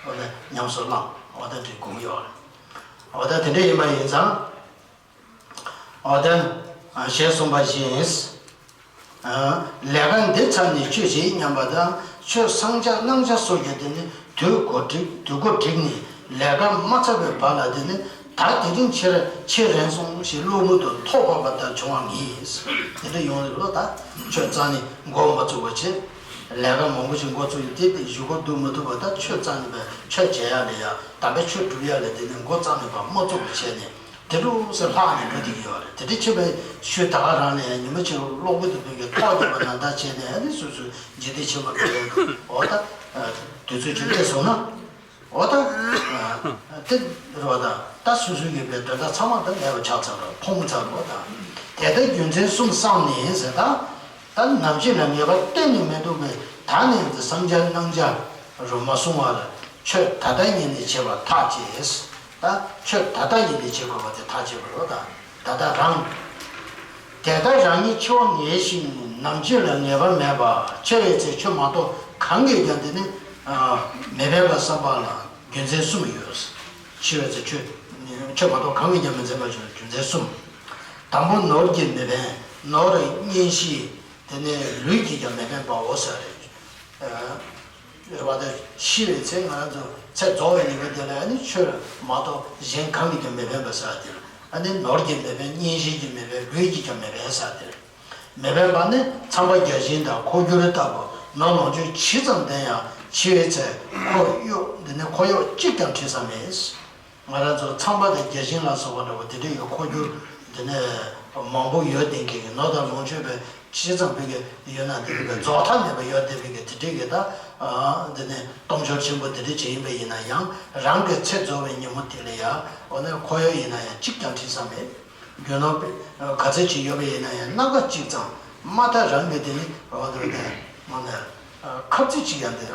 འོ་ན་ཉམས་སུ་བླངས། འོ་ད་འདྲའི་དགོས་ཀྱི་ཡོད་རེད། འོ་ད་དེ་འདྲ་ཡིན་པ་ཡིན་ཙང་། འོ་ད་ཞེས་གསུངས་པ་བཞིན། ལས་ཀ་འདི་ཚར་ནས་ཆོས་བྱེད་སྙམ་པ་དང་ཆོས་བསང་སྦྱང་གནང་བྱ་སོགས་ཀྱི་དེ་ནི་དུས་འགོ་བསྒྲིགས། དུས་འགོ་བསྒྲིགས་ནས་ལས་ཀ་མ་ཚར་བའི་བར་ལ་དེ་ནི་ད་དེ་རིང་ཕྱིར་ཕྱིར་རན་སོང་ཞེས་གློ་བུར་དུ་ཐོག་བབས་པ་ལྟར་བྱུང་བ་ངེས། དེ་འདྲ་ཡོང་རེད་ལོ། ད་ཆོས་རྩ་ནས་འགོ་མ་བཙུགས་པ་བྱས། ལས་ཀ་མང་པོ་ཞིག་འགོ་བཙུགས་ཡོད་དེ་དེ་གཞུག་གུ་བསྡུ་མི་ཐུབ་པ། ད་ཆོས་རྩ་ནས་པའི་ཆོས་བྱེད་ཡ་ལ་ཡ་དམ་པའི་ཆོས་སྒྲུབ་ཡ་ལ་དེ་ནི་འགོ་རྩ་ནས་པ་མ་བཙུགས་པ་བྱས་ནས་དེ་འདྲ་སེ་ལྷག་ནས་འགྲོ་བསྡད་ཀྱི་ཡོད་རེད། དེ་འདྲ་བྱས་པའི་ཤུལ་ད་ག་རང་ལ་ཡ་ཉི་མ་གཅིག་གློ་བུར་དུ་བུད་གི་ཐོག་བརྒྱབ་པ་ནང་ལྟར་བྱས་ནས་ཨ་ནི་སོ་སོའི་འཇིག་རྟེན་ཕྱི་མ་འགྲོ་ཡ་འདུག་འོ་ད་དུས་ཚོད་ཅིག་སླེབས་སོང་ན། འོ་ད། དེ་རེད་བ། ད་ད་སོ་སོའི་ཡོད་པའི་འདོད་ཆགས་ཚང་མ་ད་མེད་པ་ཆགས་ཚར་རོ། ཕུང་ཚར་རོ། ད་དེ་ལྟར་རྒྱུ་མཚན་གསུམ་བསམས་ནས་ཟེར། ད་ད་ནམ་ཞིག་ལ་ངེས་པ་གཏན་ནས་མི་འདུག་པས། ད་ནས་ཀྱི་བསང་སྦྱང་གནང་བྱ་རུ་མ་སོང་བར་ཆོས་ད་ལྟ་ཉིད་ནས་བྱེད་པར་ཐག་བཅད། ད་ཆོས་ད་ལྟ་ཉིད་ནས་བྱེད་དགོས་པ་དེ་ཐག་བཅད་པ་རོ། ད་ད་ལྟ་རང་། དེ་ལྟར་རང་ཉིད་འཆི་བ་ངེས་ཤིང་ནམ་འཆི་ལ་ངེས་པ་མེད་པ། འཆི་བའི་ཚེ་ཆོས་མ་གཏོགས་གང་གིས་ཀྱང་དེ་ནི་མི་ཕན་པར་བསམ་པ་ལ་རྒྱུ་མཚན་གསུམ་ཡོད། འཆི་བའི་ཚེ་ཆོས་ཆོས་མ་གཏོགས་གང་གིས་ཀྱང་མི་ཕན་པར་འགྱུར་རྒྱུ་མཚན་གསུམ། དང་པོ་ནོར་གྱིས་མི་ཕན། ནོར་གཉེན་བཤེས། དེ་ནས་ལུས་ཀྱིས་ཀྱང་མི་ཕན་པའོ་ཟེར་རེད། རེད་བ། ད་ཤི་བའི་ཚེ་ང་རང་ཚོ་ཚེ་རྫོགས་པའི་ཉིན་མོ་དེ་ལ་ཨ་ནི་ཆོས་མ་གཏོགས་གཞན་གང་གིས་ཀྱང་མི་ཕན་པ་ཟེར་བ་དེ་རེད། ཨ་ནི་ནོར་གྱིས་མི་ཕན། གཉེན་བཤེས་ཀྱིས་མི་ཕན། ལུས་ཀྱིས་ཀྱང་མི་ཕན་ཟེར་བ་དེ་རེད། མི་ཕན་པ་ནི་ཚངས་པ་བརྒྱ་བྱིན་དང་འཁོར་སྒྱུར་ལྟ་བུ་ནོར་ལོངས་སྤྱོད་ཇི་ཙམ་ལྡན་ཡང་འཆི་བའི་ཚེ་འཁོར་གཡོག་འདི་ནི་འཁོར་གཡོག་གཅིག་ཀྱང་འཁྲིད་ས་མེད། ང་རང་ཚོ་ཚངས་པ་དང་བརྒྱ་བྱིན་ལ་སོགས་པ་འདྲ་བོ་དེ་འདྲ་ཡི་འཁོར་རྒྱུག་དེ་ནས་མང་པོ་ཡོད་བསྡད་མཁན་གྱི་ནོར་དང་ལོངས་སྤྱོད་པའི་ཇི་ཙམ་ཕུལ་གྱི་ཡོད་ན་དེ་འདྲ་གི་རྫོགས་མཐའ་མེད་པ་ཡོད་བསྡད་པའི་གི་དེ་འདྲ་གི་ད་དེ་ནས་སྟོབས་འབྱོར་ཆེན་པོ་དེ་འདྲ་ཅིག་ཡིན་པ་ཡིན་ན་ཡང་རང་གི་ཚེ་རྫོགས་པའི་ཉིན་མོ་དེ་ལ་ཡང་འོ་ན་འཁོར་གཡོག་ཡིན་ན་ཡང་གཅིག་ཀྱང་ཁྲིད་ས་མེད། རྒྱུ་ནོར་ག་ཚོད་ཅིག་ཡོད་པ་ཡིན་ན་ཡང་སྣ་ཁ་གཅིག་ཙམ་མ་མཐའ་རང་གི་དེ་ནི་འོ་དེ་ནས་འོ་ན། ཁབ་རྩེ་གཅིག་ཡང་དེ་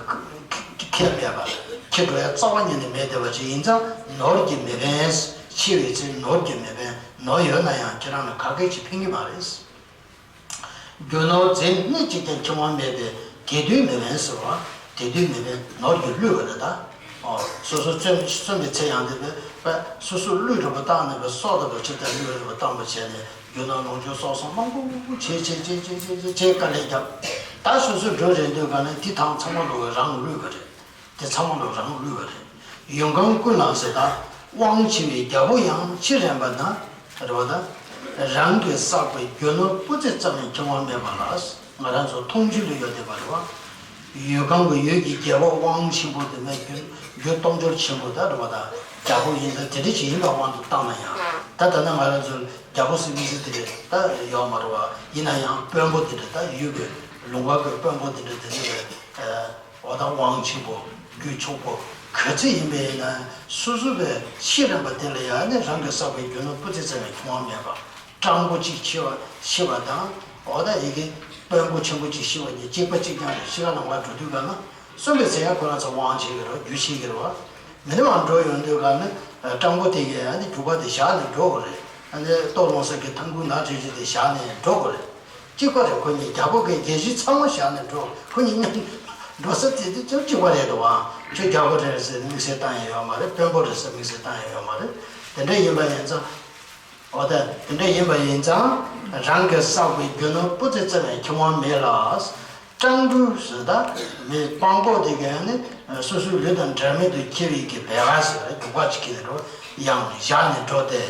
ཁེལ་མེད་པ། ཁེལ་འགྲོ་ཡ་རྩ་བ་ཉིད་ནས་མེད་བསྡད་པ་ཅིག་ཡིན་ཙང་ནོར་གྱིས་མི་ཕན། འཆི་བའི་ཚེ་ནོར་གྱིས་མི་ཕན། ནོར་ཡོད་ན་ཡང་ཁྱེད་རང་ལ་ག་གེ་ཅིག་ཕན་གྱི་མ་རེད། རྒྱུ་ནོར་རྫས་སྣ་གཅིག་ཀྱང་འཁྱོངས་པ་མེད་པས་དེ་དུས་མི་ཕན་ཟེར་བ། དེ་དུས་མི་ཕན་ནོར་གྱིས་བསླུས་པ་རེད་ད། ཨོ། སོ་སོ་བཙོན་བཙོན་པའི་ཚེ་ཡང་དེ་བས་སོ་སོ་བསླུས་རུབ་བཏང་ནས་བས་སྲོག་དང་བས་ཕྱིར་དང་བསླུས་རུབ་བཏང་པ་བྱས་ནས། རྒྱུ་ནོར་ལོངས་སྤྱོད་གསོག་སོགས་མང་པོ་བྱས་བྱས་བྱས་བྱས་བྱས་བྱས་བྱས་དཀའ་ལས་བརྒྱབ། ད་སོ་སོས་འགྲོ་རན་དུས་ག་ནས་དེ་ཐང་ཚང་མ་ལོག་རང་བསླུས་པ་རེད། དེ་ཚང་མ་ལོག་རང་བསླུས་པ་རེད། ཡོན་ཀང་ཀུན་ལ་ཟེར་ད། དབང་ཆེ་བའི་རྒྱལ་པོ་ཡང་འཆི་རན་པ་ན། རེད་བ་ད། རང་གིས་བསགས་པའི་རྒྱུ་ནོར་སྤུ་རྩེ་ཙམ་ཡང་འཁྱོངས་པ་མེད་པ་ལ། ང་རང་ཚོ་མཐོང་ཆོས་ལ་ཡོད་བསྡད་པ་རེད་བ། ཡུལ་གང་གི་ཡུལ་གྱི་རྒྱལ་པོ་དབང་ཆེན་པོ་དེ་མ་རྒྱུ་རྒྱུ་སྟོབས་འབྱོར་ཆེན་པོ་ད་རེད་བ། ད་རྒྱལ་པོ་ཡིན་ཙང་དེ་འདྲ་ཞིག་ཡིན་པའི་དབང་དུ་བཏང་ན་ཡང་། ད་ད་ལྟ་ང་རང་ཚོ་རྒྱལ་པོ་ཟེར་མི་ཟེར་དེ་འདྲ་ད་ཡོད་མ་རེད་བ། ཡིན་ན་ཡང་དཔོན་པོ་དེ་འདྲ་ད་ཡུལ་གྱི་ལུང་པ་གི་དཔོན་པོ་དེ་འདྲ་དེ་འདྲ་རེད། འོ་ད་དབང་ཆེན་པོ་རྒྱུ་ཕྱུག་པོ་ག་ཚོད་ཡིན་པ་ཡིན་ན་སོ་སོ་བས་ཤི་རན་པ་དེ་ལ་ཡང་ནི་རང་གིས་བསགས་པའི་རྒྱུ་ནོར་སྤུ་རྩེ་ཙམ་ཡང་ཁྱོང་བ་མེད་པ། སྤྲང་པོ་གཅིག་ཤི་བ་ཤི་བ་དང་། འོ་ད་ཡི་གེ་དཔོན་པོ་ཆེན་པོ་གཅིག་ཤི་བ་གཉིས་གཅིག་པ་གཅིག་རྐྱང་རེད། ཤི་ཁ་ལ་བ་འགྲོ་དུས་ག་ན་གསོན་པའི་ཚེ་ཡང་ཁོ་རང་ཚོ་དབང་ཆེ་གི་རེད་བ། རྒྱུ་ཆེ་གི་རེད་བ། མི་ནི་མ་འགྲོ་ཡོང་དུས་ག་ནི་སྤྲང་པོ་དེ་གས་ཨ་ནི་རྒྱུག་པ་དེ་བཞག་ནས་འགྲོ་དགོས་རེད། ཨ་ནི་ལྟོ་སློང་ས་གི་ཐང་ཁུག་ནག་ཁྲིག་ཁྲིག་དེ་བཞག་ནས་འགྲོ་དགོས་རེད། གཅིག་པ་རེད། ཁོ་གཉིས་རྒྱལ་པོ་གི་རྒྱལ་གཞི་ཚང་མ་བཞག་ནས་འགྲོ། ཁོ་གཉིས་མཉམ་འགྲོ་ས་དེ་དེ་ཅུང་གཅིག་པ་རེད་འདུག་ཨང་། ཁྱོད་རྒྱལ་པོ་རེད་ཟེར་ནས་དམིགས་བསལ་བཏང་ཡ་ཡོད་མ་རེད། དཔོན་པོ་རེད་ཟེར་དམིགས་བསལ་བཏང་ཡ་ཡོད་མ་རེད། དེ་འདྲ་ཡིན་པ་ཡིན་ཙང་། འོ་ད་དེ་འདྲ་ཡིན་པ་ཡིན་ཙང་། རང་གིས་བསགས་པའི་རྒྱུ་ནོར་སྤུ་རྩེ་ཙམ་ཡང་ཁྱོང་བ་མེད་ལ། སྤྲང་པོ་ཟེར་ད་མི་སྤྲང་པོ་དེ་གས་ནི་སོ་སོའི་ལུས་དང་འདྲ་མིན་དུ་འཁྱེར་བའི་གི་བེ་ག་ཟེར་རྒྱུག་པ་ཅིག་གིས་ནི་འགྲོ། ཡང་བཞག་ནས་འགྲོ་སྟེ།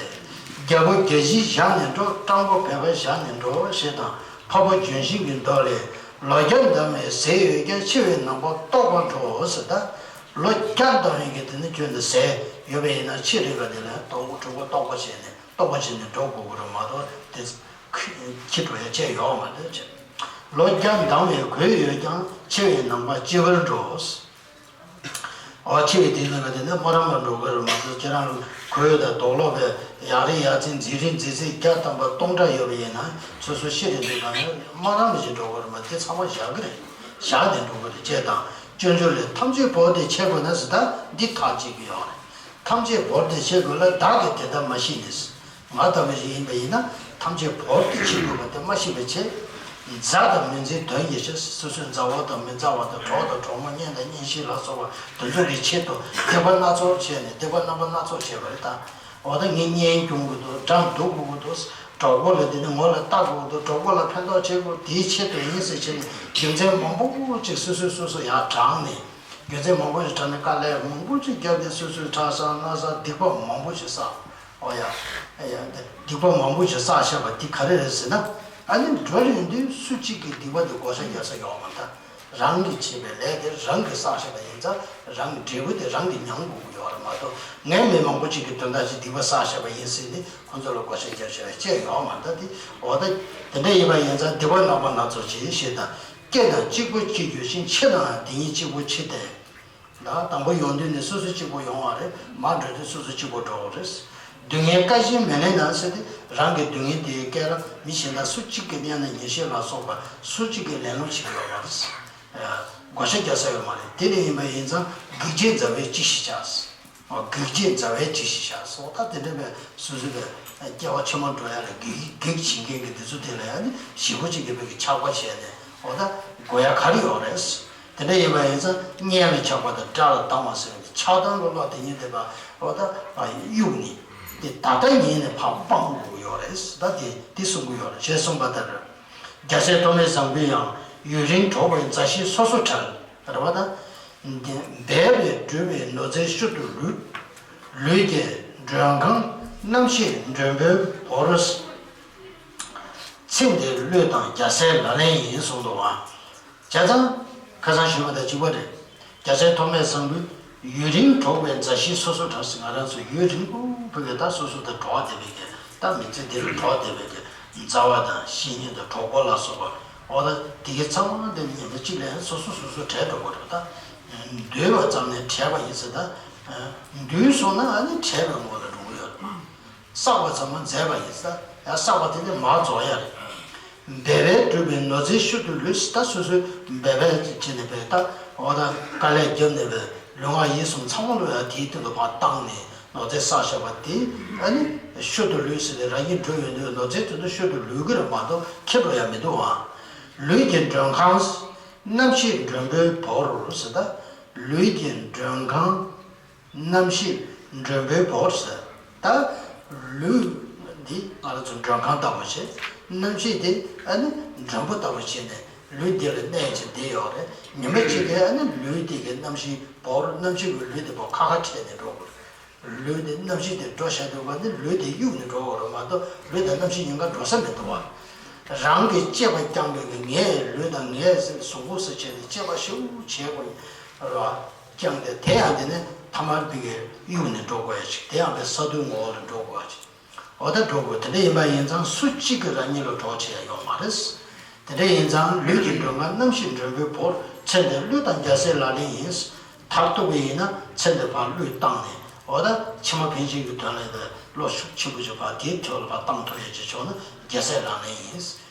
རྒྱལ་པོ་རྒྱལ་གཞི་བཞག་ནས་འགྲོ། སྤྲང་པོ་བེ་ག་བཞག་ནས་འགྲོ་ཞེས་དང་། འཕགས་པ་ལྗོན་ཤིང་གི་མདོ་ལས། ལོ་བརྒྱ་འདའ་བའི་ཟས་ཡོད་ཀྱང་། འཆི་བའི་ནངས་པ་ལྟོགས་པར་འགྲོ་ཟེར་ད། ལོ་བརྒྱ་འདའ་བའི་གི་དེ་ནི་ཁྱོད་འདི་ཟས་ཡོད་པ་ཡིན་ན་འཆི་རན་པ་དེ་ལ་ལྟོགས་གྲོད་ཁོག་ལྟོགས་པ་བྱས་ནས་ལྟོགས་པ་བྱས་ནས་འགྲོ་དགོས་ཀྱི་རེད་མ་གཏོགས་དེ་ཁྱི་འགྲོ་ཡ་ཅི་ཡོད་མ་རེད་ཅེས། ལོ་བརྒྱ་འདའ་བའི་གོས་ཡོད་ཀྱང་། འཆི་བའི་ནངས་པ་ལྕི་བར་འགྲོ། འོ་འཆི་བའི་དུས་ནང་ག་དེ་ནས་སྨོན་ལམ་ལ་འགྲོ་དགོས་རེད་མ་གཏོགས། ཁྱེད་རང་གོས་དང་དོག་ལོག་པའི་ཡག་རིགས་ཡག་རྩིས་འཛིན་རིགས་འཛིན་རྩིས་བརྒྱ་ཐམ་པ་སྟོང་ཕྲག་ཡོད་པ་ཡིན་ན་སོ་སོ་ཤི་རེ་འདུག་ག་ནས་སྨོན་ལམ་ཞིག་འགྲོ་དགོས་རེད་མ། དེ་ཚང་མ་བཞག་གི་རེད། བཞག་ནས་འགྲོ་དགོས་རེད་ཅེས་དང་། སྤྱོད་འཇུག་ལས། ཐམས་ཅད་བོར་ཏེ་འཆི་དགོས་ན་ཟེར་ད་འདི་ཐག་བཅད་ཀྱི་ཡོད་རེད། ཐམས་ཅད་བོར་ཏེ་འཆི་དགོས་ལ། བདག་གིས་དེ་ལྟར་མ་ཤེས་ནས། ང་ལྟ་བུ་ཞིག་ཡིན་པ་ཡིན་ན་ཐམས་ཅད་བོར་ཏེ་འཆི་དགོས་པ་དེ་མ་ཤེས་པའི་ཕྱིར། མཛའ་དང་མི་མཛའི་དོན་གྱི་ཕྱིར། སོ་སོའི་མཛའ་བ་དང་མི་མཛའ་བ་དང་གྲོགས་དང་གྲོགས་མོ་གཉེན་དང་གཉེན་བཤེས་ལ་སོགས་པ་དེ་ཚོ་གི་ཆེད་དུ་སྡིག་པ་སྣ་ཚོགས་བྱས་ནས་སྡིག་པ་རྣམ་པ་སྣ་ཚོགས་བྱས་པ་རེད་ད། འོ་ད་ངས་གཉེན་སྐྱོང་དགོས་འདུག་དགྲ་འདུལ་དགོས་ཀྱི་འདུག་གྲོགས་པོ་ལ་དེ་ནི་ངོ་ལ་བལྟ་དགོས་ཀྱི་འདུག་གྲོགས་པོ་ལ་ཕན་ཐོགས་བྱེད་དགོས། དེའི་ཆེད་དུ་ཡིན་ཟེར་བྱས་ནས་རྒྱུ་མཚན་མང་པོ་ཅིག་སོ་སོས་སོ་སོ་ཡར་དྲངས་ནས། རྒྱུ་མཚན་མང་པོ་ཞིག་དྲངས་ནས་དཀའ་ལས་མང་པོ་ཞིག་བརྒྱབ་སྟེ་སོ་སོའི་ཁྲག་ཟ་སྣ་ཟ་སྡིག་པ་མང་པོ་ཞིག་བསགས། ཨོ་ཡ། ཨ་ཡ། སྡིག་པ་མང་པོ་ཞིག་བསགས་བཞག་པ་འདི་ག་རེ་རེད་ཟེར་ན། ཨ་ནི་འགྲོ་ཡོང་དུས་སུ་གཅིག་གིས་སྡིག་པ་འདི་བགོ་བཤའ་རྒྱག་ས་ཡོད་མ་རེད། རང་གིས་བྱས་པའི་ལས་དེ་རང་གིས་བསགས་བཞག་པ་ཡིན་ཙང་རང་གི་འབྲས་བུ་དེ་རང་གིས་མྱང་དགོས་ཀྱི་ཡོད་རེད་མ་གཏོགས། ངས་མི་མང་པོ་ཅིག་གི་དོན་དག་ཅིག་སྡིག་པ་བསགས་བཞག་པ་ཡིན་ཟེར་ནས་ཁོ་ཚོ་ལ་བགོ་བཤའ་རྒྱག་བྱས་པ་ཅི་ཡོད་མ་རེད། ད་དེ་འོ་ད་དེ་འདྲ་ཡིན་པ་ཡིན་ཙང་སྡིག་པ་རྣམ་པ་སྣ་ཚོགས་ཀྱིས་ཞེས་དང་། སྐྱེ་དང་གཅིག་པུ་སྐྱེ་འགྱུར་ཞིང་། འཆི་ནའང་དེ་ཉིད་གཅིག་པུ་འཆི་སྟེ། ད་དང་པོ་ཡོང་དུས་ནི་སོ་སོ་གཅིག་པོ་ཡོང་བ་རེད། མར་འགྲོ་དུས་སོ་སོ་གཅིག་པོ་འགྲོ་བ་རེད། སྡུག་བསྔལ་བཀའ་བཞིན་མི་ལེན་ན་ཟེར་ཏེ། རང་གི་སྡུག་བསྔལ་དེའི་སྐད་ལ་མི་གཞན་དག་སུ་གཅིག་གིས་གཉེན་དང་ཉེ་ཤོས་ལ་སོགས་པ་སུ་གཅིག་གིས་ལེན་ལོང་བྱེད་ཀྱི་ཡོད་མ་རེད། བགོ་བཤའ་རྒྱག་ས་ཡོད་མ་རེད། དེ་ལས་ཡིན་པ་ཡིན་ཙང་གེགས་བྱེད་མཛའ་བས་ཅི་ཞིག་བྱ། གེགས་བྱེད་མཛའ་བས་ཅི་ཞིག་བྱ་སོགས། ད་དེ་འདྲ་བའི་སོ་སོ་བའི་སྐྱེ་བ་ཕྱི་མ་འགྲོ་ཡ་ལ་གེགས་གེགས་བྱེད་མཁན་གྱི་དེ་ཚོ་དེ་ལ་ཡང་ནི་ཞེ་པོ་ཅིག་གི་བའི་གི་ཆགས་པ་བྱས་ནས། འོ་ད་དགོས་ཡ་ག་རེ་ཡོད་རེད། དེ་འདྲ་ཡིན་པ་ཡིན་ཙང་གཉེན་ལ་ཆགས་པ་དང་དགྲ་ལ་སྡང་བ་ཟེར་བའི་ཆགས་སྡང་གི་བློ་དེ་ཉིད་དེ་བ་འོ་ད་གཡུག་ནས་དེ་ད་ལྟ་ཉིད་ནས་ཕར་སྤང་དགོས་ཀྱི་ཡོད་རེད། ད་དེ་དེ་གསུང་གི་ཡོད་རེད་ཞེས་གསུངས་པ་ལྟར། རྒྱལ་སྲས་ཐོགས་མེད་བཟང་པོས་ཡང་། ཡུན་རིང་འགྲོགས་པའི་མཛའ་བཤེས་སོ་སོར་བྲལ། རེད་བ་ད། འབད་པས་བསྒྲུབས་པའི་ནོར་རྫས་ཤུལ་དུ་ལུས། ལུས་ཀྱི་མགྲོན་ཁང་རྣམ་ཤེས་མགྲོན་པོའི་བོར། ཚེ་འདིར་བློས་བཏང་རྒྱལ་སྲས་ལག་ལེན་ཡིན་གསུངས་འདུག་བ། བྱས་ཙང་། ཁ་སང་ཞུས་པ་དང་གཅིག་པ་རེད། རྒྱལ་སྲས་ཐོགས་མེད་བཟང་པོས་ཡུན་རིང་འགྲོགས་པའི་མཛའ་བཤེས་སོ་སོར་བྲལ་ཟེར། ང་རང་ཚོ་ཡུན་རིང་པོ་བོད་ཀྱི་ད་སོ་སོ་དང་འགྲོགས་བསྡད་པའི་གི་ད་མི་ཚེ་འདི་རུ་འགྲོགས་བསྡད་པའི་གི་མཛའ་བ་དང་བཤེས་གཉེན་དང་གྲོགས་པོ་ལ་སོགས་པ་འོ་ད་དེ་གའི་ཚང་མ་འདི་ཉིན་མོ་གཅིག་ལ་སོ་སོ་སོ་སོ་བྲལ་འགྲོ་གི་རེད། ད་འདུས་པ་ཙམ་ནས་བྲལ་བ་ཡིན་ཟེར། ད་འདུས་སོང་ན་ཨ་ནི་བྲལ་བའི་ངོ་ལ་འགྲོ་གི་ཡོད་རེད། བསགས་པ་ཚང་མ་མཛད་པ་ཡིན་ས། ཡང་བསགས་པ་དེ་ནི་མར་རྫོགས་ཡ་རེད། འབད་པས་བསྒྲུབས་པའི་ནོར་རྫས་ཤུལ་དུ་ལུས། ད་སོ་སོའི་འབད་པས་བྱས་ནས་བས་ད་འོ་ད་དཀའ་ལས་བརྒྱབ་ནས་བས་ལུས་ངག་ཡིད་གསུམ་ཚང་མ་ལོ་ཡ་དེའི་སྟེང་དུ་ཕར་བཏང་ནས་ནོར་རྫས་བསགས་བཞག་པ་དེ་ཨ་ནི་ཤུལ་དུ་ལུས་ཟེར་ཏེ་རང་ཉིད་འགྲོ་ཡོང་དུས་ནོར་རྫས་དེ་ཚོ་ཤུལ་དུ་ལུས་ཀྱི་རེད་མ་གཏོགས་ཁྱེར་འགྲོ་ཡ་མི་འདུག་ཨང་། ལུས་ཀྱི་མགྲོན་ཁང་རྣམ་ཤེས་མགྲོན་པོའི་བོར་ཟེར། ད་ལུས་ཀྱི་མགྲོན་ཁང་རྣམ་ཤེས་མགྲོན་པོའི་བོར་ཟེར། ད་ལུས་འདི་ང་རང་ཚོ་མགྲོན་ཁང་ལྟ་བུ་བྱས། རྣམ་ཤེས་འདི་ཨ་ནི་མགྲོན་པོ་ལྟ་བུ་བྱས་ནས་ལུས་འདི་ལ་གནས་བྱས་བསྡད་ཡོད་རེད། ཉི་མ་གཅིག་གི་ཨ་ནི་ལུས་འདི་གི་རྣམ་ཤེས་བོར། རྣམ་ཤེས་ཀྱི་ལུས་འདི་བོར་ཁ་ཁ་བྲལ་ནས་འགྲོ་དགོས། ལུས་འདི་རྣམ་ཤེས་འདི་འགྲོ་བཞག་འདུག་པ་འདི་ལུས་འདི་གཡུག་ནས་འགྲོ་དགོས་རེད་མ་གཏོགས་ལུས་དང་རྣམ་ཤེས་གཉིས་ཀ་འགྲོ་ས་མི་འདུག་བ། རང་གི་གཅེས་པ་བསྐྱངས་པའི་གི་ངའི་ལུས་དང་ངའི་གཟུགས་པོ་ཟེར་བྱས་ནས་གཅེས་པ་ཞེ་པོ་བྱེད་དགོས་ར། བསྐྱངས་ཏེ་དེ་ཡང་དེ་ནས་ཐ་མར་བི་གའི་གཡུག་ནས་འགྲོ་དགོས་ཡ་ཅིག་དེ་ཡང་དེ་ས་དུལ་ངོ་བོ་ལ་འགྲོ་དགོས་ཡ་ཅིག་འོ་ད་འགྲོ་དགོས། དེ་འདྲ་ཡིན་པ་ཡིན་ཙང་སུ་གཅིག་གིས་རང་ཉིད་ལ་གྲོགས་བྱེད་ཡ་ཡོད་མ་རེད། དེ་འདྲ་ཡིན་ཙང་ལུས་ཀྱི་མགྲོན་ཁང་རྣམ་ཤེས་མགྲོན་པོའི་བུར་ཚེ་འདིར་བློས་བཏང་རྒྱལ་སྲས་ལག་ལེན་ཡིན། མཐར་ཐུག་པ་ཡིན་ན་ཚེ་འདིར་ཕར་བློས་བཏང་ནས་འོ་ད་ཕྱི་མ་ཕན་ཆད་ཀྱི་དོན་ལ་ཡིན་པའི་བློ་ཤུགས་ཆེན་པོ་ཅིག་ཕར་དེའི་ཐོག་ལ་ཕར་བཏང་ཐུབ་ཡ་ཅིག་བྱུང་ན་རྒྱལ་སྲས་ལག་ལེན་ཡིན།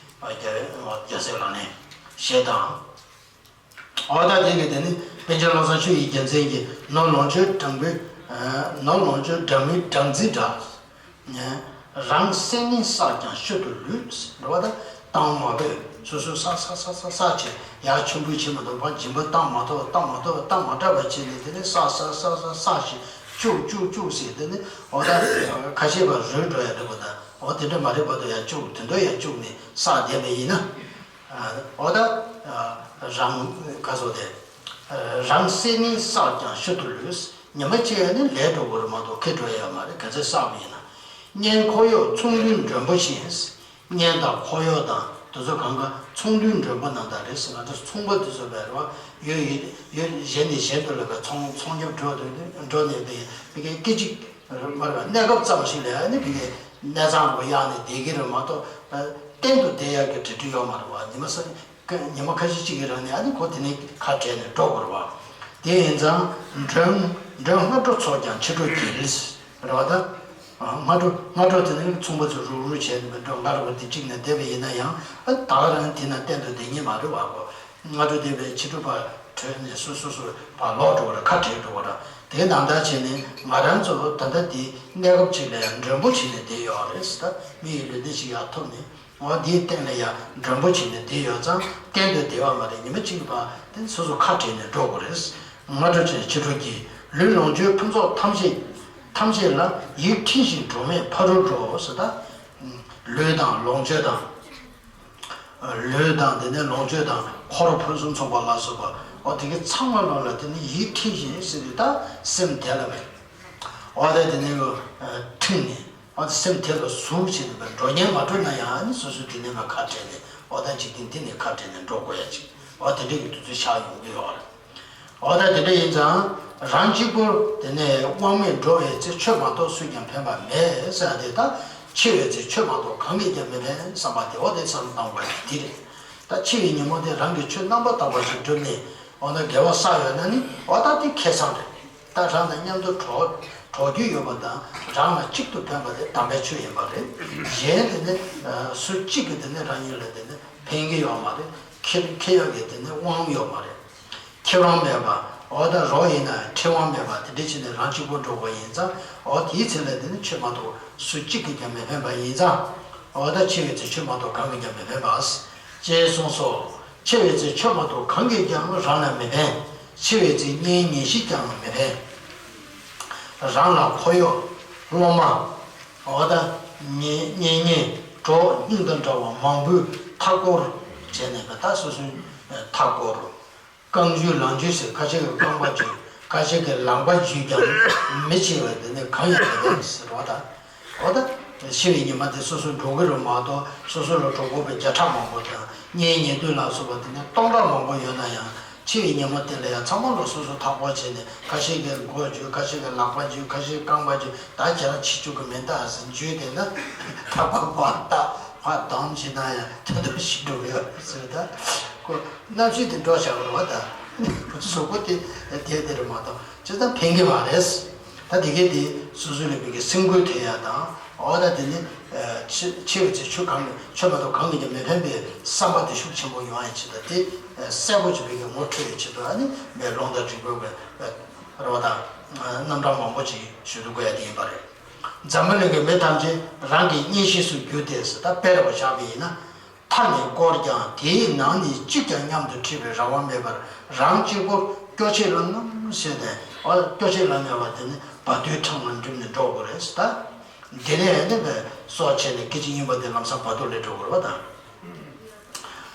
རྒྱལ་རྒྱལ་སྲས་ལག་ལེན་ཞེས་དང་། འོ་ད་དེ་གི་དེ་ནི་པཎ་ཆེན་བློ་བཟང་ཆོས་ཀྱི་རྒྱལ་མཚན་གྱིས་ནོར་ལོངས་སྤྱོད་དྲང་པོའི་ནོར་ལོངས་སྤྱོད་དྲང་མིན་སྦྲང་རྩི་འདྲ། རང་སེམས་ནི་བསགས་ཀྱང་ཤུལ་དུ་ལུས། འགྲོ་བ་དང་བཏང་མ་ཕོད་སོ་སོས་བསགས་བསགས་བསགས་བསགས་བྱས་ཡར་ཆུང་འབུད་བྱེད་མ་གཏོགས་ཕར་སྦྱིན་པ་བཏང་མ་ཐུབ་བཏང་མ་ཐུབ་བཏང་མ་དྲགས་པ་བྱས་ནས་དེ་ནི་བསགས་བསགས་བསགས་བསགས་བསགས་ཤིང་བཅུག་བཅུག་བཅུག་ཟེར་དེ་ནི་འོ་ད་ཁ་ཤས་པ་རུལ་འགྲོ་ཡ་འདྲ་པོ་དང་འོ་དེ་འདྲ་མ་རེད་པ་དུ་ཡར་བཅུག་དེ་འདྲ་ཡར་བཅུག་ནས་བསགས་བསྡད་པ་ཡིན་ན། འོ་ད་རང་ག་སོ་དེ་རང་སེམས་ནི་བསགས་ཀྱང་ཤུལ་དུ་ལུས། ཉི་མ་གཅིག་ཡང་ནི་ལས་འགྲོ་གི་རེད་མ་གཏོགས་ཁེ་འགྲོ་ཡ་ཡོད་མ་རེད། ག་ཚོད་བསགས་པ་ཡིན་ན། གཉེན་འཁོར་གཡོག་ཚོང་དུས་མགྲོན་པོ་བཞིན། གཉེན་དང་འཁོར་གཡོག་དང་དེ་ཚོ་གང་ག་ཚོང་དུས་མགྲོན་པོ་ནང་ལྟར་རེད་ཟེར། ང་ཚོ་ཚོང་པ་དེ་ཚོ་བས་རེད་བ་ཡོད་ཡོད་ཡོད་གཞན་ནས་གཞན་དུ་ལ་བས་ཚོང་ཚོང་རྒྱག་འགྲོ་འགྲོ་ནས་བས་མི་གའི་སྐད་ཅིག་མར་གནས་སྐབས་ཙམ་ཞིག་ལ་ནི་བི་གའི་གནས་ཚང་རུ་གཡག་ནས་བསྡད་ཀྱི་རེད་མ་གཏོགས་གཏན་དུ་བསྡད་ཡག་གི་གྲ་སྒྲིག་ཡོད་མ་རེད་བ། ཉི་མ་ས་ཉི་མ་ཁ་ཤས་གཅིག་གི་རིང་ནས་ཨ་ནི་ཁོ་དེ་ནས་ཁ་བྲལ་ནས་འགྲོ་དགོས་རེད་བ། དེ་ཡིན་ཙང་མགྲོན་མགྲོན་སྔ་དྲོ་ཚོགས་ཀྱང་ཕྱི་དྲོ་འགྱེལ་རེད་བ་ད། སྔ་དྲོ་སྔ་དྲོ་དེ་ནས་ཚོང་པ་ཚོ་རུག་རུག་བྱས་ནས་མགྲོན་སྔ་དྲོ་བ་དེ་གཅིག་ནས་བསྡད་པ་ཡིན་ན་ཡང་ཨ་ད་ག་རང་དེ་ན་གཏན་དུ་བསྡད་ཉེན་མ་རེད་བ་གོ། སྔ་དྲོ་བསྡད་པའི་ཕྱི་དྲོ་ཕར་བྲོས་ནས་སོ་སོ་སོ་ཕར་ལོག་འགྲོ་བ་རེད། ཁ་བྲལ་འགྲོ་བ་རེད། དེ་ནང་ལྟར་བྱས་ནས་ང་རང་ཚོ་ད་ལྟ་འདི་གནས་སྐབས་གཅིག་ལ་ཡང་མགྲོན་པོ་བྱས་ནས་བསྡད་ཡོད་རེད་ཟེར། ད་མི་ཡི་ལུས་རྟེན་ཞིག་ཡར་ཐོབ་ནས་འོ་འདིའི་སྟེང་ལ་ཡང་མགྲོན་པོ་བྱས་ནས་བསྡད་ཡོད་ཙང་གཏན་དུ་བསྡད་པ་མ་རེད། ཉི་མ་གཅིག་གི་བར་དེ་སོ་སོ་ཁ་བྲལ་ནས་འགྲོ་དགོས་རེད། སྔ་དྲོ་ཆེན་ཕྱི་དྲོ་སྐྱིད། ལུས་ལོངས་སྤྱོད་ཕུན་ཚོགས་ཐམས་ཅད་ཐམས་ཅད་ལ་ཡིད་ཁྲིད་བཞིན་འགྲོ་མེད་ཕ་རོལ་འགྲོ་ཟེར། ད་ལུས་དང་ལོངས་སྤྱོད་དང་། ལུས་དང་དེ་ནས་ལོངས་སྤྱོད་དང་འཁོར་ཕུན་སུམ་ཚོགས་པ་ལ་སོགས་པ་འོ་དེ་གི་ཚང་མ་ལོ་ལ་དེ་ནི་ཡིད་ཁྲིད་བཞིན་ཟེར་དུས་ད་སེམས་དེ་ལ་བས་འོ་ད་དེ་ནི་ཁྲིད་ནས་འོ་ད་སེམས་དེ་ལ་ཟུག་བྱས་ནས་བས་འགྲོ་ཉེན་མ་འགྲོ་ན་ཡང་ནི་སོ་སོ་དེ་ནས་མ་ཁ་བྲལ་ནས་འོ་ད་འཇིག་རྟེན་འདི་ནས་ཁ་བྲལ་ནས་འགྲོ་དགོས་ཡ་ཅིག་འོ་དེ་འདྲ་གི་དུས་ཚོད་ཤར་ཡོང་གི་ཡོད་རེད། འོ་ད་དེ་འདྲ་ཡིན་ཙང་རང་གཅིག་པུར་དེ་ནས་དབང་མེད་འགྲོ་བའི་ཚེ་ཆོས་མ་གཏོགས་སུས་ཀྱང་ཕན་པ་མེད་ཟེར་ཏེ་ད་འཆི་བའི་ཚེ་ཆོས་མ་གཏོགས་གང་གིས་ཀྱང་མི་ཕན་བསམ་པ་དེ་འོ་དེ་བསམ་བློ་བཏང་དགོས་ཡ་དེ་རེད། ད་འཆི་བའི་ཉིན་མོ་དེ་རང་གིས་ཆོས་རྣམ་པར་དག་པ་ཞིག་བསྒྲུབས་ནས་འོ་ན་དགེ་བ་བསགས་ཡོད་ན་ནི་འོ་ད་དེ་ཁེ་བཟང་རེད། ད་རང་དང་མཉམ་དུ་གྲོགས་གྲོགས་རྒྱུད་ཡོད་པ་དང་རང་ལ་གཅིག་ཏུ་ཕན་པ་དེ་དམ་པའི་ཆོས་ཡིན་པ་རེད། གཞན་དེ་ནི་སུ་གཅིག་གིས་དེ་ནི་རང་ཉིད་ལ་དེ་ནི་ཕན་གྱི་ཡོད་མ་རེད། ཁེ་ཁེ་ཡག་གི་དེ་ནི་དབང་ཡོད་མ་རེད། ཁེ་དབང་མེད་པ། འོ་ད་རོགས་ཡིན་ན་ཁེ་དབང་མེད་པ་དེ་འདྲ་བྱས་ནས་རང་གཅིག་པུ་འགྲོ་དགོས་ཡིན་ཙང་འོ་དེའི་ཚེ་ལ་དེ་ནི་ཆོས་མ་གཏོགས་སུ་གཅིག་གིས་ཀྱང་མི་ཕན་པ་ཡིན་ཙང་། འོ་ད་འཆི་བའི་ཚེ་ཆོས་མ་གཏོགས་གང་གིས་ཀྱང་མི་ཕན་པ། ཅེས་གསུངས་སོ། འཆི་བའི་ཚེ་ཆོས་མ་གཏོགས་གང་གིས་ཀྱང་རང་ལ་མི་ཕན། འཆི་བའི་ཚེ་གཉེན་ཉེ་ཞིག་ཀྱང་མི་ཕན། རང་ལ་འཁོར་གཡོག་སློབ་མ། འོ་ད་གཉེན་གཉེན་ཉེ་གྲོགས་སྙིང་དང་འདྲ་བ་མང་པོས་མཐའ་བསྐོར་བྱས་ནས་ད་སོ་སོའི་མཐའ་བསྐོར། རྐང་འཇུས་ལག་འཇུས་ཟེར། ཁ་ཤས་ཀྱིས་རྐང་པ་འཇུས། ཁ་ཤས་ཀྱིས་ལག་པ་འཇུས་ཀྱང་མི་འཆི་བ་དེ་ནི་གང་ཡང་མི་ལྡན་ཟེར་བ་དང་། འོ་ད་འཆི་བའི་ཉི་མ་དེ་སོ་སོ་འགྲོ་གི་རེད་མ་གཏོགས་སོ་སོ་ལ་གྲོགས་པོ་བརྒྱ་ཕྲག་མང་པོ་དང་གཉེན་ཉེ་དུ་ལ་སོགས་པ་དེ་ནི་སྟོང་ཕྲག་མང་པོ་ཡོད་ན་ཡང་འཆི་བའི་ཉི་མ་དེ་ལ་ཡང་ཚང་མ་ལ་སོ་སོ་མཐའ་བསྐོར་བྱས་ནས་ཁ་ཤས་ཀྱིས་མགོ་འཇུས། ཁ་ཤས་ཀྱིས་ལག་པ་འཇུས། ཁ་ཤས་རྐང་པ་འཇུས། ད་ཁྱེད་རང་འཆི་བཅུག་གི་མིན་ད་ཟེར་འཇུས་དེ་ན་ཐག་པ་པ་ད་ཕར་བསྡམས་བྱས་ན་ཡང་ད་དུང་ཤི་འགྲོ་གི་ཡོད་ཟེར་ད་ཁོ། རྣམ་ཤེས་དེ་འགྲོ་བཞག་པ་རེད་བ་ད། གཟུགས་པོ་དེ་དེ་དེ་རེད་མ་གཏོགས་ཅི་ཙམ་ཕན་གྱི་མ་རེད། ད་དེ་གས་དེ་སོ་སོ་ལ་བི་གའི་སེམས་འགུལ་ཐེབས་ཡ་དང་འོ་ད་དེ་ནི་འཆི་འཆི་བའི་ཚེ་ཆོས་གང་གི་ཆོས་མ་གཏོགས་གང་གིས་ཀྱང་མི་ཕན་པའི་བསམ་པ་དེ་ཤུགས་ཆེན་པོ་ཡོང་ཡ་ཆེད་དུ་དེ་གསལ་པོ་ཅིག་བི་གའི་ངོ་འཕྲོད་ཡ་ཆེད་དུ་ཨ་ནི་མའི་ལུང་དང་རིགས་པའི་རེད་བ་ད་རྣམ་གྲངས་མང་པོ་ཅིག་ཞུ་རྒྱུ་དགོས་ཡ་དེ་ཡིན་པ་རེད། འཛམ་བུ་གླིང་གི་མི་ཐམས་ཅད་རང་གི་གཉེན་བཤེས་སུ་གྱུར་ཏེ་ཟེར་ད་དཔེར་བཞག་པ་ཡིན་ན། མཐའ་ནས་བསྐོར་ཀྱང་དེའི་ནང་ནས་གཅིག་ཀྱང་མཉམ་དུ་ཁྲིད་པའི་རང་དབང་མེད་པར་རང་གཅིག་པུ་སྐྱོ་ཆས་ལ་རྔམ་བཟོས་ནས་འོ་སྐྱོ་ཆས་ལ་རྔམ་པ་དེ་ནི་བ་དུལ་འཕྲང་ལ་འགྲིམ་ནས་འགྲོ་དགོས་རེད་ཟེར་ད། དེ་ནས་ནི་བས་སྲོག་བཅད་ནས་སྐད་ཅིག་གཉིས་པ་དེ་ལམ་སང་བ་དུལ་ལས་འགྲོ་དགོས་རེད་བ་དང་།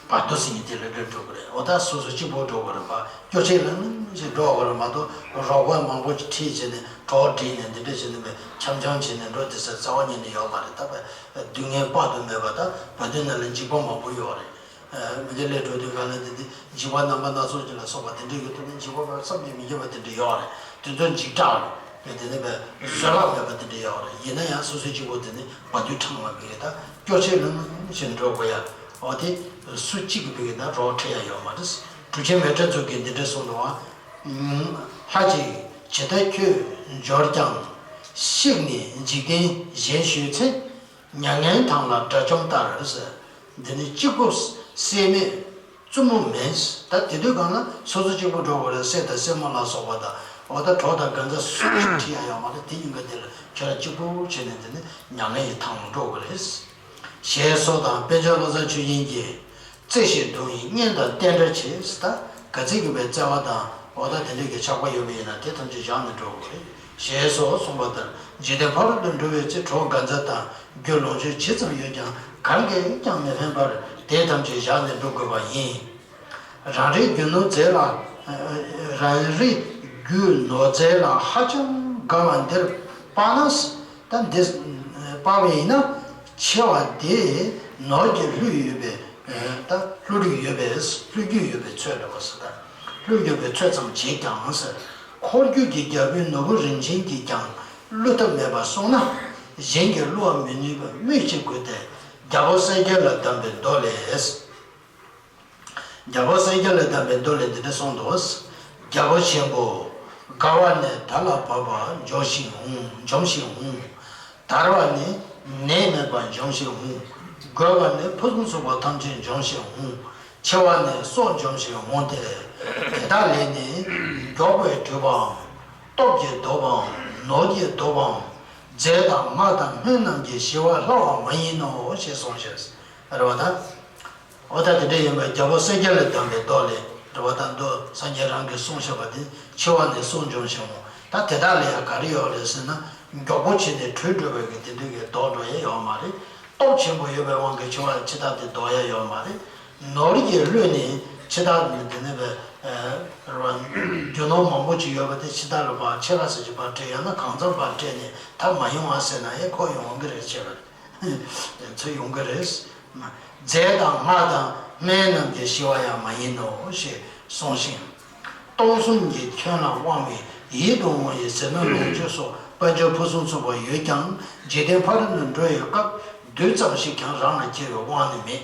བར་དོ་ཟེར་མཁན་དེ་ལ་སླེབས་འགྲོ་གི་རེད། འོ་ད་སོ་སོ་གཅིག་པོ་འགྲོ་གི་རེད་པ། སྐྱོ་ཆས་ལྷང་ལྷང་ཞིག་འགྲོ་དགོས་རེད་མ་གཏོགས། རོགས་པ་མང་པོ་ཞིག་ཁྲིད་བྱས་ནས་གྲོགས་བསྒྲིགས་ནས་འདི་འདྲ་བྱས་ནས་འཆམ་འཆམ་བྱས་ནས་འགྲོ་དེ་ཟེར་རྩ་བ་ཉིད་ནས་ཡོད་མ་རེད། ད་སྡུག་བསྔལ་དཔག་ཏུ་མེད་པ། ད་བར་དོའི་ནང་ལ་འཇིགས་པ་མང་པོ་ཡོད་རེད། མི་དེ་སླེབས་འགྲོ་དུས་ག་ལ་དེ་དེ་འཇིགས་པ་རྣམ་པ་སྣ་ཚོགས་ཅིག་ལ་སོགས་པ་དེ་འདྲའི་གི་ཐོག་ནས་འཇིགས་པ་བསམ་གྱིས་མི་ཁྱབ་པ་དེ་འདྲ་ཡོད་རེད། དེ་ཚོ་འཇིགས་སྐྲག་རེད། དེ་ནས་བཟོད་གླགས་མེད་པ་དེ་འདྲ་ཡོད་རེད། ཡིན་ན་ཡང་སོ་སོའི་གཅིག་པོ་དེ་ནི་བར་དོའི་འཕྲང་ལ་མི་ཡོད། ད་སྐྱོ་ཆས་ལྷང་ལྷང་ཞིག་འགྲོ་དགོས་ཡ། འོ་དེ་སུ་གཅིག་གིས་བོད་ཀྱི་ད་རོགས་ཁྲིད་ཡ་ཡོད་མ་རེད། གྲུབ་ཆེན་མེ་སྤྲེལ་ཚོ་གིས་འདི་འདྲ་གསུངས་འདུག་པ། ལྷ་ཅིག་ཇི་ལྟར་ཁྱོད་འབྱོར་ཀྱང་། གཤེགས་ནས་འཇིག་རྟེན་གཞན་བཞུད་ཚེ། མྱ་ངན་ཐང་ལ་དགྲ་བཅོམ་ལྟར་ཟེར། འདི་ནི་གཅིག་པུ་སྲེད་མེད་བཙུན་མོ་མིན། ད་དེ་དུས་སྒང་ལ་སོ་སོ་གཅིག་པུ་འགྲོ་དགོས་རེད། སྲས་དང་སྲས་མོ་ལ་སོགས་པ་དང་། འོ་ད་གྲོགས་དང་རྒན་ཚ་སུ་ཞིག་ཁྲིད་ཡ་ཡོད་མ་རེད། དེ་གཉིས་ཀ་དེ་ལ་ཁྱོད་རང་གཅིག་པུ་བྱས་ནས་དེ་ནི་མྱ་ངན་གྱི་ཐང་ལ་འགྲོ་དགོས་རེད། ཞེས་སོགས་དང་། དཔལ་འབྱོར་བློ་བཟང་ཆོས་དབྱིངས་ཀྱིས་རྩེ་ཞིག་བརྡུང་ཡི་གཉེན་དང་བསྟན་འབྲེལ་བྱེད། ད་ག་ཚད་ཀྱི་བའི་བརྩེ་བ་དང་འོ་ད་དེ་འདྲའི་གི་ཆགས་པ་ཡོད་པ་ཡིན་ན་དེ་ཐམས་ཅད་བཞག་ནས་འགྲོ་དགོས་རེད། ཞེས་སོགས་གསུངས་པ་ལྟར། འཇིག་རྟེན་ཕ་རོལ་ཏུ་འགྲོ་བའི་ཚེ་གྲོགས་རྒན་ཚ་དང་རྒྱུ་ལོངས་སྤྱོད་ཇི་ཙམ་ཡོད་ཀྱང་གང་གིས་ཀྱང་མི་ཕན་པར་དེ་ཐམས་ཅད་བཞག་ནས་འགྲོ་དགོས་པ་ཡིན། རང་རེའི་རྒྱུ་ནོར་རྫས་ལ། རང་རེའི་རྒྱུ་ནོར་རྫས་ལ་ཧ་ཅང་དགའ་བ་འདིར་དཔག་ན། ད་འདི་དཔག་པ་ཡིན་ན་ཆེ་བ་དེ་ནོར་གྱིས་བསླུས་ཡོད་པའི། ད་བསླུ་རྒྱུ་ཡོད་པའི་བསླུ་རྒྱུ་ཡོད་པའི་ཚོད་འདྲ་བ་ཟེར། ད་བསླུ་རྒྱུ་ཡོད་པའི་ཚོད་ཙམ་བྱེད་ཀྱང་ཟེར། འཁོར་རྒྱུག་གི་རྒྱལ་པོའི་ནོར་བུ་རིན་ཆེན་གྱིས་ཀྱང་བསླུ་ཐབས་མེད་པར་སོང་ན། གཞན་གྱིས་བསླུ་བར་མི་ནུས་པ་སྨོས་ཅི་དགོས་ཏེ། རྒྱལ་པོ་གསལ་རྒྱལ་ལ་གདམས་པའི་མདོ་ལས། རྒྱལ་པོ་གསལ་རྒྱལ་ལ་གདམས་པའི་མདོ་ལས་འདི་འདྲ་གསུངས་འདུག། རྒྱལ་པོ་ཆེན་པོ། དགའ་བ་ནི་དར་ལ་བབ་པ་འཇོམས་ཤིང་འོང་། འཇོམས་ཤིང་འོང་། དར་བ་ནི་ནད་མེད་པ་འཇོམས་ཤིང་འོང་། རྒོད་པ་ནི་ཕུན་སུམ་ཚོགས་པ་ཐམས་ཅད་འཇོམས་ཤིང་འོང་། ཆེ་བ་ནི་སྲོག་འཇོམས་ཤིང་འོང་སྟེ། དེ་དག་ལས་ནི་མགྱོགས་པའི་གྲུབ་པའམ། སྟོབས་ཀྱིས་ལྡོག་པའམ། ནོར་གྱིས་ལྡོག་པའམ། རྫས་དང་དམག་དང་སྨན་རྣམས་ཀྱིས་ཞི་བར་སླ་བ་མ་ཡིན་ནོ་ཞེས་གསུངས་ཤིང་། རེད་བ་ད། འོ་ད་དེ་འདྲ་ཡིན་པས་རྒྱལ་པོ་གསལ་རྒྱལ་ལ་གདམས་པའི་མདོ་ལས་རེད་བ། ད་མདོ་སངས་རྒྱས་རང་གིས་གསུངས་བཞག་པ་དེ། འཆི་བ་ནི་སྲོག་འཇོམས་ཤིང་འོང་། ད་དེ་དག་ལ་ཡང་ག་རེ་ཡོད་རེད་ཟེར་ན། མགྱོགས་པོ་བྱས་ནས་བྲོས་འགྲོ་བའི་གི་དེ་འདྲ་གི་ལྡོག་འགྲོ་ཡ་ཡོད་མ་རེད། སྟོབས་ཆེན་པོ་ཡོད་པའི་དབང་གིས་འཆི་བ་འཆི་བདག་དེ་ལྡོག་ཡ་ཡོད་མ་རེད། ནོར་གྱིས་བསླུས་ནས་འཆི་བདག་ནི་དེ་ནས་བས་རེད་བ། རྒྱུ་ནོར་མང་པོ་ཅིག་ཡོད་པ་དེ་འཆི་བདག་ལ་ཕར་ཕྱེད་ཀ་ཙམ་ཅིག་ཕར་སྤྲད། ཡང་ན་གང་འཚམ་ཕར་སྤྲད་ནས་ད་མ་ཡོང་བ་ཟེར་ན་ཡང་ཁོ་ཡོང་གི་རེད། བྱས་པ་རེད། ཚུར་ཡོང་གི་རེད། རྫས་དང་དམག་དང་སྨན་རྣམས་ཀྱིས་ཞི་བ་ཡང་མ་ཡིན་ནོ་ཞེས་གསུངས་ཤིང་། སྟོང་གསུམ་གྱི་ཁྱོན་ལ་དབང་བའི་ཡིད་དུ་འོང་བའི་ཟས་ནོར་ལོངས་སྤྱོད་སོགས་དཔལ་འབྱོར་ཕུན་སུམ་ཚོགས་པ་ཡོད་ཀྱང་། འཇིག་རྟེན་ཕ་རོལ་ཏུ་འགྲོ་བའི་སྐབས་རྡུལ་ཙམ་ཞིག་ཀྱང་རང་ལ་སྐྱེ་བའི་དབང་ནི་མེད།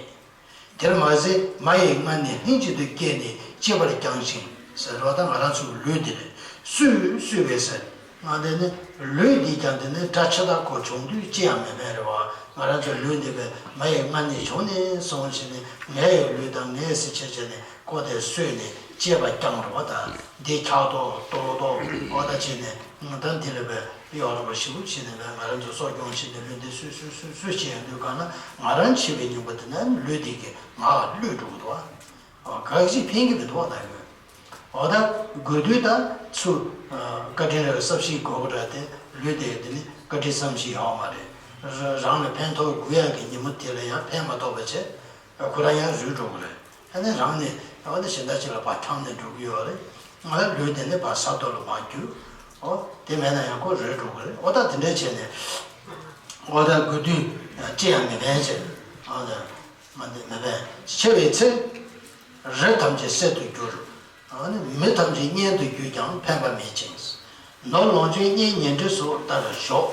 དེར་མ་ཟད་མ་ཡི་མངལ་ནས་ལྷན་ཅིག་ཏུ་སྐྱེས་ནས་སྐྱེ་བར་བསྐྱང་ཞིང་ཟེར་བ་དང་། ང་རང་ཚོའི་ལུས་འདི་རེད། སུས་གསོས་པས་ཟེར། ང་འདི་ནི་ལུས་འདི་ཀྱང་འདི་ནི་དགྲ་འཆི་བདག་ཁོ་བྱུང་དུས་ཅི་ཡང་མི་ཕན་རེད་བ། ང་རང་ཚོའི་ལུས་འདི་བས་མ་ཡི་མངལ་ནས་བྱུང་ནས་སོང་བྱས་ནས་ངའི་ལུས་དང་ངའི་ཟེར་བྱས་བྱས་ནས་ཁོ་དེ་གསོས་ནས་སྐྱེ་བ་བསྐྱངས་རེད་བ། ད་འདི་འཁྱག་ཏོག་ཏོག་ཏོག་འོ་ད་བྱས་ནས་ང་ད་འདི་ལ་བས་ཡོད་རེད་བ། ཞེ་པོ་བྱས་ནས་བས་ང་རང་ཚོ་གསོ་སྐྱོང་བྱས་ནས་ལུས་འདི་གསོས་གསོས་གསོས་གསོས་བྱས་ཡོང་དུས་གང་ན་ང་རང་འཆི་བའི་སྙིང་པོ་དེ་ན་ལུས་འདི་གི་ང་ལུས་འགྲོ་གི་འདུག་བ། ག་ཞིག་ཕན་གྱི་མི་འདུག་བ། ད་ཡོད། འོ་ད་དགོས་དུས་ད་ཚུར་བཀའ་དྲིན་རེ་བསམ་ཤེས་དགོས་པ་འདྲ། དེ་ལུས་དེ་དེ་ནི་བཀའ་དྲིན་བསམ་ཤེས་ཡོད་མ་རེད། རང་ལ་ཕན་ཐོགས་དགོས་ཡག་གི་ཉིན་མོ་དེ་ལ་ཡང་ཕན་མ་ཐོགས་པ་བྱས་ཁོ་རང་ཡང་རུལ་འགྲོ་གི་རེད། ཨ་ནི་རང་ནི་འོ་ད་གཞན་དག་ཅིག་ལ་ཕར་འཕྲང་ནས་འགྲོ་གི་ཡོད་རེད། ང་ལ་ལུས་དེ་ནི་ཕར་ས་རྡོ་ལ་ཕར་རྒྱུ། འོ་དེ་མེད་ན་ཡང་ཁོ་རུལ་འགྲོ་གི་རེད། འོ་ད་དེ་འདྲས་བྱས་ནས་འོ་ད་དགོས་དུས་ཅི་ཡང་མི་ཕན་ཟེར། འོ་ད། མ་འདི་མི་ཕན། འཆི་བའི་ཚེ། རི་ཐམས་ཅད་གསེར་དུ་འགྱུར། མི་ཐམས་ཅད་གཉེན་དུ་གྱུར་ཀྱང་ཕན་པ་མེད་ཅིང་། ནོར་ལོངས་སྤྱོད་གཉེན་ཉེ་འབྲེལ་སོགས་ལྟར་ཞོག།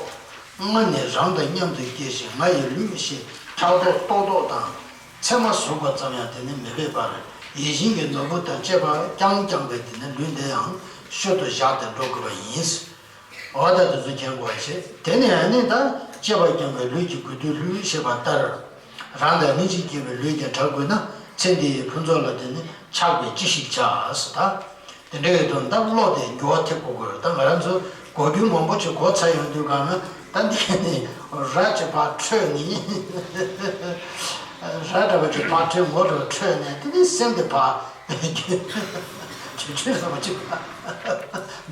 སྔར་ནས་རང་དང་མཉམ་དུ་སྐྱེས་ཤིང་ང་ཡི་ལུས་ཞེས་ཕྲག་དོག་ལྟོགས་ལྟོགས་དང་། མཚན་མ་ཟུག་པ་ཙམ་ཡང་དེ་ནི་མི་འབད་པར་ཡིད་བཞིན་གྱི་ནོར་བུ་དང་བཅས་པ་རྐྱང་རྐྱང་པའི་དེ་ནི་ལུས་འདི་ཡང་ཤུལ་དུ་བཞག་སྟེ་འགྲོ་དགོས་པ་ཡིན། འོ་ད་དེ་ཚོ་མཁྱེན་དགོས་པ་བྱེད། དེ་ནས་ཨ་ནི་ད་སྐྱེ་བ་བསྐྱངས་པའི་ལུས་ཀྱི་དགོས་དུས་ལུས་ཞེས་པ་ལྟར། རང་དང་ལྷན་ཅིག་སྐྱེས་པའི་ལུས་ཀྱང་དྲག་དགོས་ན་ཚེ་འདིའི་ཕུན་ཚོགས་ལ་དེ་ནི་ཆགས་པས་ཅི་ཞིག་བྱ་ཟེར། ད་དེ་འདྲ་ཡོད་དུས་ད་བློ་དེ་འགྱུར་བ་ཐེབས་དགོས་དགོས་རེད། ད་ང་རང་ཚོ་གོ་རྒྱུ་མང་པོ་ཅིག་གོ་ཚར་ཡོང་དུས་གང་ན་ད་འདི་ནི་ར་ཅིག་ཕར་འཕྲོས་ནས། ར་འདྲ་བ་ཅིག་ཕར་འཕྲོས། ངོ་རུ་འཕྲོས་ནས་དེ་ནི་སེམས་དེ་ཕར་ཆུ་ཆུ་ཟ་བ་ཅིག་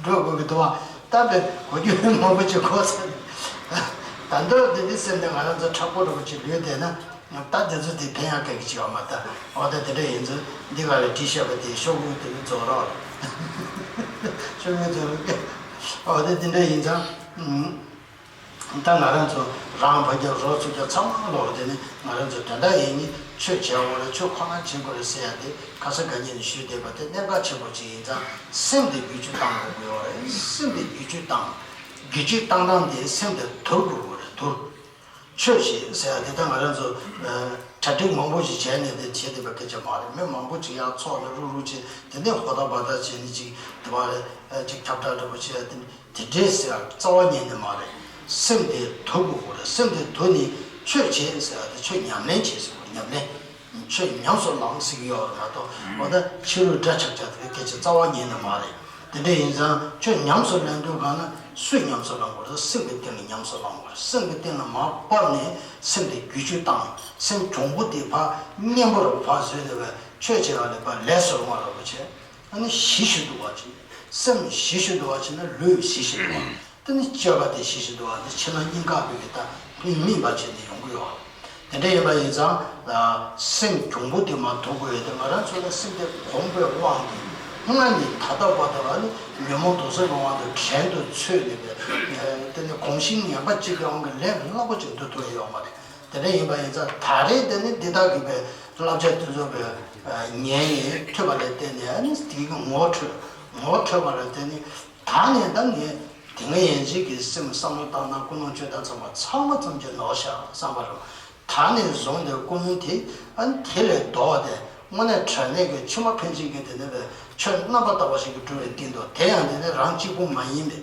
འགྲོ་དགོས་ཀྱི་འདུག་བ། ད་པའི་གོ་རྒྱུ་མང་པོ་ཅིག་གོ་ཚར་ནས། ད་འདོད་འདི་འདི་སེམས་ནས་ང་རང་ཚོ་མཁྲེགས་པོ་འདྲ་པོ་ཅིག་ལུས་བསྡད་ན། ད་དེ་ཚོ་དེ་ཕན་ཡག་ག་གི་ཅིག་ཡོད་མ་རེད། འོ་ད་དེ་འདྲ་ཡིན་ཙང་འདི་ག་ལ་བྲིས་བཞག་པ་དེ་ཤོག་བུ་དེ་ནི་རྫོགས་རོགས། ཤོག་བུ་རྫོགས་རོགས། འོ་ད་དེ་འདྲ་ཡིན་ཙང་། ད་ང་རང་ཚོ་རང་ཕ་རྒྱབ་རོགས་ཚུགས་རྒྱབ་ཚང་མ་ལོག་དེ་ནི་ང་རང་ཚོ་དོན་དག་ཡིན་ནི་ཆོས་བྱེད་དགོས་རེད། ཆོས་ཁོ་ན་བྱེད་དགོས་རེད་ཟེར་ཡ་དེ་ཁ་ས་ག་ཉིད་ནས་ཞུས་བསྡད་པ་དེ་གནད་འགག་ཆེན་པོ་ཅིག་ཡིན་ཙང་སེམས་དེ་བསྒྱུར་བཅོས་བཏང་དགོས་ཀྱི་ཡོད་རེད། སེམས་དེ་བསྒྱུར་བཅོས་བཏང་། བསྒྱུར་བཅོས་བཏང་སྟངས་དེ་སེམས་དེ་དུར་དགོས་ཀྱི་རེད། དུར། ཆོས་བྱེད་ཟེར་ཡ་དེ་ད་ང་རང་ཚོ་གྲ་སྒྲིག་མང་པོ་ཞིག་བྱས་ནས་དེ་བྱེད་བསྡད་པ་སྐད་ཆ་མ་རེད། མི་མང་པོ་ཅིག་ཡར་ཚོགས་ནས་རུག་རུག་བྱས་དེ་ནས་ཧོ་ད་བ་ད་བྱས་ནས་ཅིག་དེ་བ་རེད། ཅིག་ཁྱབ་བསྒྲགས་འདྲ་པོ་བྱས་ཡ་དེ་དེ་འདྲས་ཟེར་ཡ་རྩ་བ་ཉིད་ནས་མ་རེད། སེམས་དེ་དུར་དགོས་ཀྱི་རེད། སེམས་དེ་དུར་ནས་ཆོས་བྱེད་ཟེར་ཡ་དེ་ཆོས་ཉམས་ལེན་བྱེད་ཟེར་བ། ཉམས་ལེན། ཆོས་ཉམས་སུ་བླང་ཟེར་གྱི་ཡོད་རེད་མ་གཏོགས། འོ་ད་ཕྱི་རོལ་དགྲ་ཆགས་ཆགས་དེ་སྐད་ཆ་རྩ་བ་ཉིད་ནས་མ་རེད། དེ་འདྲ་ཡིན་ཙང་ཆོས་ཉམས་སུ་ལེན་དུས་གང་ན་སུས་ཉམས་སུ་བླང་དགོས་རེད། སེམས་ཀྱི་སྟེང་ནས་ཉམས་སུ་བླང་དགོས་རེད། སེམས་ཀྱི་སྟེང་ལ་མར་བབས་ནས་སེམས་དེ་བསྒྱུར་བཅོས་བཏང་། སེམས་གྱོང་པོ་དེ་ཕར་གཉེན་པོ་རུ་ཕར་བཟོས་ནས་བས་ཆོས་བྱེད་པ་ལས་ཕར་ལས་བཟོ་བ་རུ་བྱས། ཨ་ནི་ཞི་ཞིང་དུལ་བ་བྱས། སེམས་ཞི་ཞིང་དུལ་བ་བྱས་ན་ལུས་ཞི་ཞིང་དུལ་བ། དེ་ནི་སྤྱོད་པ་དེ་ཞི་ཞིང་དུལ་བ་དེ་ཕྱི་ནང་གཉིས་ཀ་བོད་ཀྱི་ད་སྨིན་པ་བྱས་ནས་ཡོང་གི་ཡོད། དེ་འདྲ་ཡིན་པ་ཡིན་ཙང་། སེམས་གྱོང་པོ་དེ་མར་དུལ་དགོས་ཡོད་དེ། ང་རང་ཚོ་ལ་སེམས་དེ་གོམས་པའི་དབང་གིས་སྔར་ནས་ད་ལྟ་བར་དུ་ལ་ནི་ཉོན་མོངས་དུག་གསུམ་གྱི་དབང་དུ་བྲན་དུ་ཚུད་ནས་པའི་དེ་ནི་གོམས་གཤིས་ངན་པ་གཅིག་གི་དབང་གིས་ལས་སླ་པོ་ཅིག་འདུལ་ཐུབ་ཡོད་མ་རེད། དེ་འདྲ་ཡིན་པ་ཡིན་ཙང་ད་རེས་དེ་ནི་འདི་དག་གི་པའི་བསླབ་བྱ་དེ་ཚོ་པའི་ཉན་ནས་ཐོས་པ་ལ་བརྟེན་ནས་ཨ་ནི་དེ་གི་ངོ་འཕྲོད། ངོ་འཕྲོད་པ་ལ་བརྟེན་ནས་ད་ནས་ད་ངས་དེ་སྔ་ཡན་ཆད་ཀྱི་སེམས་བསམ་བློ་བཏང་ན་ཀུན་སློང་བཅོས་ཐབས་ཚང་མ་ཚང་མ་ཙམ་གྱིས་ནོར་ཤག་བསམ་པ་རུ། ད་ནས་བཟུང་སྟེ་ཀུན་སློང་དེ་ཨ་ནི་དེ་ལས་ལྡོག་སྟེ་དངོས་གནས་དྲང་གནས་ཀྱི་ཕྱི་མ་ཕན་ཆད་ཀྱི་དེ་ནས་པའི་ཆོས་རྣམ་པར་དག་པ་ཞིག་གི་སྒྲུབ་པའི་སྟེང་དུ་དེ་ཡང་དེ་ནས་རང་གཅིག་པུ་མ་ཡིན་པའི།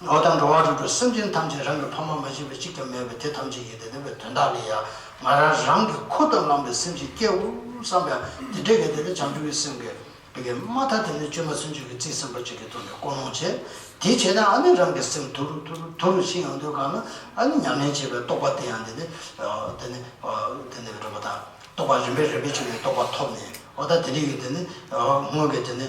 འོ་ད་འགྲོ་བ་རིགས་དྲུག་སེམས་ཅན་ཐམས་ཅད་རང་གི་ཕ་མ་མ་གཅིག་པ་གཅིག་ཀྱང་མེད་པའི་དེ་ཐམས་ཅད་ཀྱི་དེ་ནས་པའི་དོན་དག་ལ་ཡང་ང་རང་རང་གི་ཁུར་དུ་བླངས་པའི་སེམས་ཅིག་སྐྱེ་དགོས་བསམ་པའི་དེ་འདྲའི་གི་དེ་ནས་བྱང་ཆུབ་ཀྱི་སེམས་ཀྱི་བི་གའི་མ་མཐའ་དེ་ནས་བཅོས་མ་ཚུན་ཆད་ཀྱི་རྩིས་ཟིན་པ་ཅིག་གི་ཐོག་ནས་ཀུན་སློང་བྱས། དེ་བྱས་ན་ཨ་ནི་རང་གི་སེམས་དུལ་དུལ་དུལ་ཕྱིན་ཡོང་དུས་གང་ན་ཨ་ནི་ཉམས་ལེན་བྱས་པའི་རྟོགས་པ་དེ་ཡང་དེ་ནས་དེ་ནས་དེ་ནས་རེད་པ་དང་། རྟོགས་པ་རིམ་པས་རིམ་པས་བྱུང་བའི་རྟོགས་པ་ཐོབ་ནས། འོ་ད་དེ་རིང་གི་དེ་ནི་སྔོན་གྱི་དེ་ནི་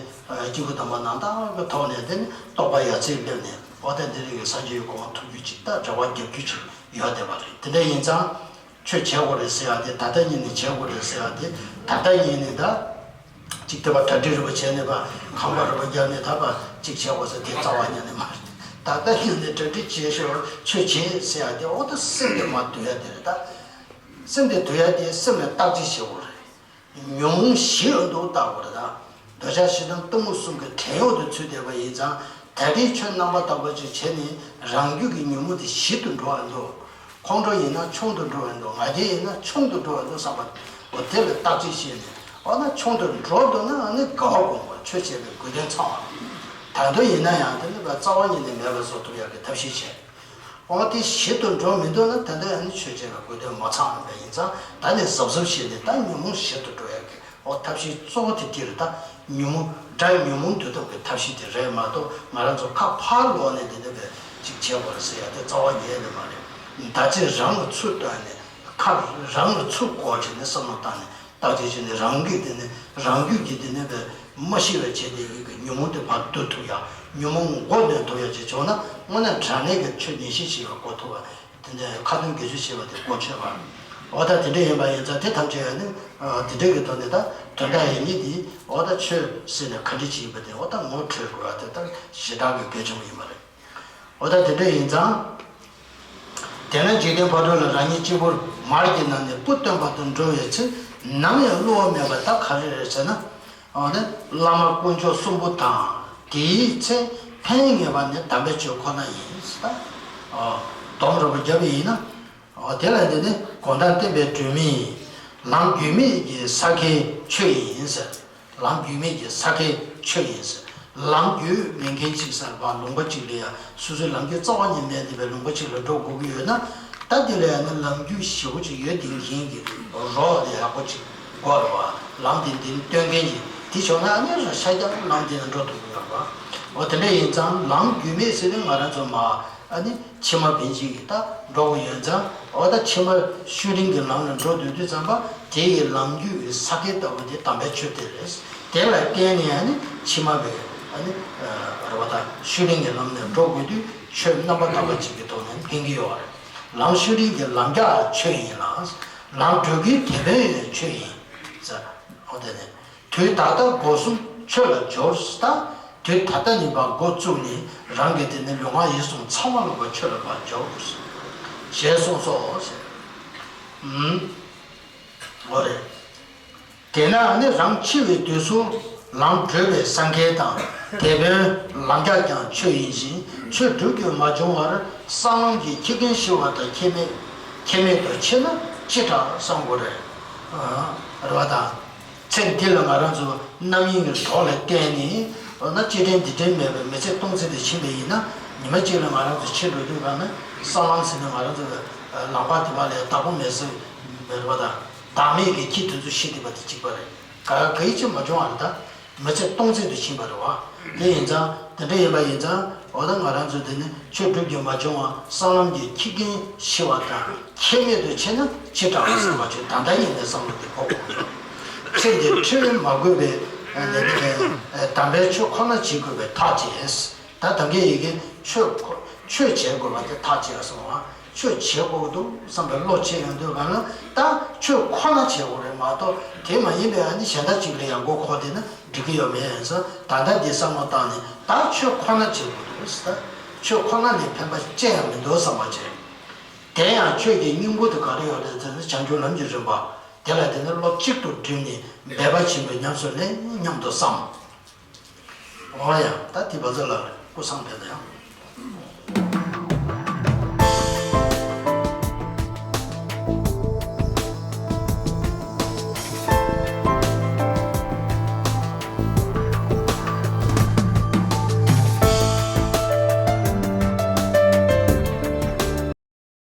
སྐྱེས་བུ་དམ་པ་རྣམ་དག་གི་ཐོག་ནས་དེ་ནི་རྟོགས་པ་ཡར་ཚེ་སླེབས་ནས། འོ་ད་དེ་རིང་གི་སངས་རྒྱས་ཀྱི་གོ་འཕང་ཐོབ་རྒྱུ་ཅིག་ད་རེ་བ་རྒྱབ་རྒྱུ་ཅིག་ཡོད་བསྡད་པ་རེད། དེ་འདྲ་ཡིན་ཙང་ཆོས་བྱེད་དགོས་རེད་ཟེར་ཡ་དེ། ད་ལྟ་ཉིད་ནས་བྱེད་དགོས་རེད་ཟེར་ཡ་དེ། ད་ལྟ་ཉིད་ནས་ད་ཅིག་དེ་བ་གྲ་སྒྲིག་རེ་བ་བྱས་ནས་པ་ཁང་པ་རེ་བ་བརྒྱབ་ནས་ད་པ་ཅིག་བྱེད་དགོས་ཟེར་དེ་རྩ་བ་ཉིད་ནས་མ་རེད། ད་ལྟ་ཉིད་ནས་གྲ་སྒྲིག་བྱས་ཤོག་ཆོས་བྱེད་ཟེར་ཡ་དེ། འོ་ད་སེམས་དེ་མར་དུལ་ཡ་དེ་རེད་ད། སེམས་དེ་དུལ་ཡ་དེ་སེམས་ལ་བརྟག་དཔྱད་བྱེད་དགོས་རེད། ཉོན་མོངས་ཞི་ལ་འདུག་བལྟ་དགོས་རེད་ད། འདོད་ཆགས་ཞེ་སྡང་གཏི་མུག་གསུམ་གྱི་བྲན་གཡོག་ཏུ་ཚུད་བསྡད་པ་ཡིན་ཙང་། ད་རེས་ཁྱོད་རྣམ་པར་དག་པ་ཅིག་བྱས་ནས་རང་རྒྱུད་ཀྱི་ཉོན་མོངས་དེ་ཞི་དུ་འགྲོ་བར་འདུག་ཁོང་ཁྲོ་ཡིན་ན་ཆུང་དུ་འགྲོ་བར་འདུག་ང་རྒྱལ་ཡིན་ན་ཆུང་དུ་འགྲོ་བར་འདུག་བསམ་པ། འོ་དེ་ལ་བརྟག་དཔྱད་བྱས་ནས། འོ་ན་ཆུང་དུ་འགྲོ་འདུག་ན་ཨ་ནི་དགའ་བ་སྒོམ་དགོས། ཆོས་བྱེད་པའི་དགོས་དོན་ཚང་བ། ད་དུང་ཡིན་ན་ཡང་དེ་ནི་རྩ་བ་ཉིད་ནས་མེད་པ་བཟོ་ཐུབ་ཡག་གི་ཐབས་ཤེས་བྱས། འོ་དེ་ཞི་དུ་འགྲོ་མི་འདུག་ན་ད་ལྟ་ཨ་ནི་ཆོས་བྱེད་པའི་དགོས་དོན་མ་ཚང་བ་ཡིན་ཙང་། ད་ནི་གཟབ་གཟབ་བྱས་ནས་ད་ཉོན་མོངས་ཞི་དུ་འགྲོ་ཡག་གི་འོ་ཐབས་ཤེས་གཙོ་བོ་དེ་དེ་རེད་ད། ཉོན་མོངས་དགྲ་ཉོན་མོངས་འདུལ་ཐབས་ཀྱི་ཐབས་ཤེས་དེ་རེད་མ་གཏོགས། ང་རང་ཚོ་ཁ་ཕར་ལོག་ནས་འདི་འདྲ་བའི་ཅིག་བྱེད་དགོས་རེད་ཟེར་ཡ་དེ་རྩ་བ་ཉིད་ནས་མ་རེད། ད་ཅི་རང་ལ་ཚུར་བཏོན་ནས་ཁ་རང་ལ་ཚུར་བསྐོར་བྱས་ནས་བསམ་བློ་བཏང་ནས། བརྟག་དཔྱད་བྱས་ནས་རང་གིས་དེ་ནས་རང་རྒྱུད་ཀྱི་དེ་ནས་པའི་མ་ཤི་བའི་ཆེད་དུ་ཡིན་གྱི་ཉོན་མོངས་དེ་ཕར་བཏུལ་ཐུབ་ཡ། ཉོན་མོངས་མགོ་གནོན་ཐུབ་ཡ་ཅིག་བྱུང་ན་དངོས་གནས་དྲང་གནས་ཀྱི་ཆོས་ཉམས་ཞིབ་བྱེད་པ་གོ་ཐུབ་པ། དེ་འདྲའི་ཁ་ཏོན་དགེ་སྦྱོར་བྱེད་པ་དེ་གོ་ཆོད་པ། འོ་ད་དེ་འདྲ་ཡིན་པ་ཡིན་ཙང་དེ་ཐམས་ཅད་ཡང་ནི་དེ་འདྲ་གི་ཐོག་ནས་ད་དོན་དག་ཡིན་ཉིད་དེ། འོ་ད་ཆོས་ཟེར་ནས་ག་འདྲ་ཅིག་ཡིན་པ་དེ་འོ་ད་ངོ་འཕྲོད་དགོས་པ་དེ་ད་ཞེ་དྲག་གི་གལ་ཆེན་པོ་ཡིན་པ་རེད། འོ་ད་དེ་འདྲ་ཡིན་ཙང་། དེ་ནས་འཇིག་རྟེན་ཕ་རོལ་ལ་རང་ཉིད་གཅིག་པུར་མར་གྱི་ནང་ནས་སྤུ་སྟོན་པ་དུ་འགྲོ་བའི་ཚེ་ནམ་ཡང་བསླུ་བ་མེད་པ་ད་ག་རེ་རེད་ཟེར་ན། འོ་ན་བླ་མ་དཀོན་མཆོག་གསུམ་པོ་དང་། དེའི་ཚེ་ཕན་ངེས་པ་ནི་དམ་པའི་ཆོས་ཁོ་ན་ཡིན། ད་འོ་སྡོམ་རུ་བ་བརྒྱབ་པ་ཡིན་ན། འོ་དེ་ལ་འདི་ནི་གང་ལྟར་བསྟན་པའི་སྒྲོན་མེ་ལམ་རྒྱུས་མེད་ཀྱི་ས་ཁའི་ཆོས་ཡིན་ཟེར། ལམ་རྒྱུས་མེད་ཀྱི་ས་ཁའི་ཆོས་ཡིན་ཟེར། ལམ་རྒྱུས་མེད་མཁན་ཅིག་ཟེར་བ་ལུང་པ་ཅིག་ལ་ཡ་སོ་སོའི་ལམ་རྒྱུས་རྩ་བ་ཉིད་མེད་བསྡད་པའི་ལུང་པ་ཅིག་ལ་འགྲོ་དགོས་ཀྱི་ཡོད་ན། ད་དེ་ལ་ཡང་ན་ལམ་རྒྱུས་ཞེ་པོ་ཅིག་ཡོད་བསྡད་མཁན་གྱི་རོགས་དེ་ཡག་པོ་ཅིག་དགོས་རེད་བ། ལམ་དེ་འདིར་སྟོན་མཁན་གྱི་དེ་བྱུང་ན་ཨ་ནི་ར་ཤ་རྒྱག་ལམ་དེ་ན་འགྲོ་ཐུབ་ཀྱི་ཡོད་རེད་བ། འོ་དེ་འདྲ་ཡིན་ཙང་ལམ་རྒྱུས་མེད་ཟེར་ནས་ང་རང་ཚོ་མ་ཨ་ནི་ཕྱི་མ་བན་ཅིག་གིས་ད་འགྲོ་གི་ཡོད་ཙང་། འོ་ད་ཕྱི་མ་ཤུལ་རིང་གི་ལམ་ལ་འགྲོ་སྡོད་དུས་ཙམ་པ་དེ་ཡི་ལམ་རྒྱུས་ས་ཁའི་ལྟ་བུ་དེ་དམ་པའི་ཆོས་དེ་རེད། དེ་ལ་བརྟེན་ནས་ཨ་ནི་ཕྱི་མ་བའི་ཨ་ནི་རེད་བ། ད་ཤུལ་རིང་གི་ལམ་ནས་འགྲོ་དགོས་དུས་ཆོས་རྣམ་པར་དག་པ་ཅིག་གི་ཐོག་ནས་ཕན་གྱི་ཡོད་རེད། ལམ་ཤུལ་རིང་གི་ལམ་རྒྱགས་ཆོས་ཡིན་ལ། ལམ་གྲོལ་གྱི་དེད་དཔོན་ཡང་ཆོས་ཡིན། ཟེར། འོ་དེ་ནས། དུས་ད་ལྟ་སྒོ་གསུམ་ཆོས་ལ་སྦྱོར་ཟེར། ད་དུས་ད་ལྟ་ནས་ཕར་འགོ་བཙུགས་ནས་རང་གི་དེ་ནས་ལུས་ངག་ཡིད་གསུམ་ཚང་མ་ལ་ཕར་ཆོས་ལ་ཕར་སྦྱོར་ཞེས་གསུངས་སོ་ཞེས། ཨུམ། འོ་རེད། དེས་ན་ནི་རང་འཆི་བའི་དུས་སུ་ལམ་བགྲོད་པའི་སངས་རྒྱས་དང་དེད་དཔོན་ལམ་རྒྱགས་ཀྱང་ཆོས་ཡིན་ཞིང་། ཆོས་སྒྲུབ་རྒྱུ་མ་བྱུང་བར་གསང་ལམ་གྱི་ཁྱི་རྒན་ཤི་བ་དང་ཁྱད་མེད་ཁྱད་མེད་དུ་ཕྱེ་ན་ཅི་དྲག་བསམ་དགོས་རེད། ཨ། རེད་པ་དང་། ཚེ་འདི་ལ་ང་རང་ཚོ་རྣམ་གཡེང་གི་གྲོགས་ལ་བརྟེན་ནས། འོ་ན་སྤྱི་དྲན་འདི་དྲན་མེད་པའི་མི་ཚེ་སྟོང་ཚིགས་དེ་ཕྱིན་པ་ཡིན་ན། ཉི་མ་གཅིག་ལ་ང་རང་ཚོ་འཆི་འགྲོ་དུས་གང་ན་གསང་ལམ་ཟེར་ནས་ང་རང་ཚོ་ལམ་ཁ་དེ་བ་ལས་བདག་པོ་མེད་ས་རེད་པ་དང་། བདག་མེད་ཀྱི་ཁྱི་དེ་ཚོ་ཤི་བསྡད་པ་དེ་གཅིག་པ་རེད། ག་ག་ཡི་ཅི་མ་བྱུང་བ་རེད། ད་མི་ཚེ་སྟོང་ཚིགས་དུ་ཕྱིན་པ་རེད་བ། དེ་ཡིན་ཙང་དེ་འདྲ་ཡིན་པ་ཡིན་ཙང་། འོ་ད་ང་རང་ཚོ་དེ་ནི་ཆོས་སྒྲུབ་རྒྱུ་མ་བྱུང་བ་གསང་ལམ་གྱི་ཁྱི་རྒན་ཤི་བ་དང་ཁྱད་མེད་དུ་ཕྱེ་ན་ཅི་དྲག་བསམ་པ་བྱུང་། ད་ལྟ་ཡིན་ནའི་བསམ་བློ་དེ་འཁོར་དགོས་ཀྱི་ཡོད། ཚེ་འདིར་འཁྲི་བ་མ་དགོས་པའི་ནི་དམ་པའི་ཆོས་ཁོ་ན་བྱེད་དགོས་པའི་ཐག་བཅད། ད་ད་གིན་ཡི་གེ་ཆོས་ཁོ་ཆོས་བྱེད་དགོས་པ་དེ་ཐག་བཅད་སོང་བ། ཆོས་བྱེད་དགོས་འདུག་བསམ་པའི་བློ་ཆེ་ཡོང་དུས་གང་ལ་ད་ཆོས་ཁོ་ན་བྱེད་དགོས་རེད་མ་གཏོགས། དེ་མ་ཡིན་པའི་ཨ་ནི་གཞན་དག་ཅིག་ལ་ཡང་མགོ་འཁོར་བསྡད་ན་འགྲིག་གི་ཡོད་མེད་ཟེར། ད་ལྟ་འདི་བསམ་བློ་བཏང་ནས་ད་ཆོས་ཁོ་ན་བྱེད་དགོས་འདུག་ཟེར། ཆོས་ཁོ་ན་ལས་ཕན་པ་ཅི་ཡང་མི་འདུག་བསམ་པ་བྱས། དེ་ཡང་ཆོས་ཀྱི་སྙིང་པོ་དེ་ག་རེ་ཡོད་རེད་ཟེར་ན། བྱང་ཆུབ་ལམ་གྱི་རིམ་པ་དེ་ལ་དེ་ནི་བློ་གཅིག་ཏུ་བསྒྲིམས་ནས་འབད་པ་ཆེན་པོས་ཉམས་སུ་ལེན་སྙམ་དུ་བསམ། འོ་ཡ། ད་དེ་བ་ཚོ་ལ་ཀུན་བཟང་ཕེབས་ད་ཡང་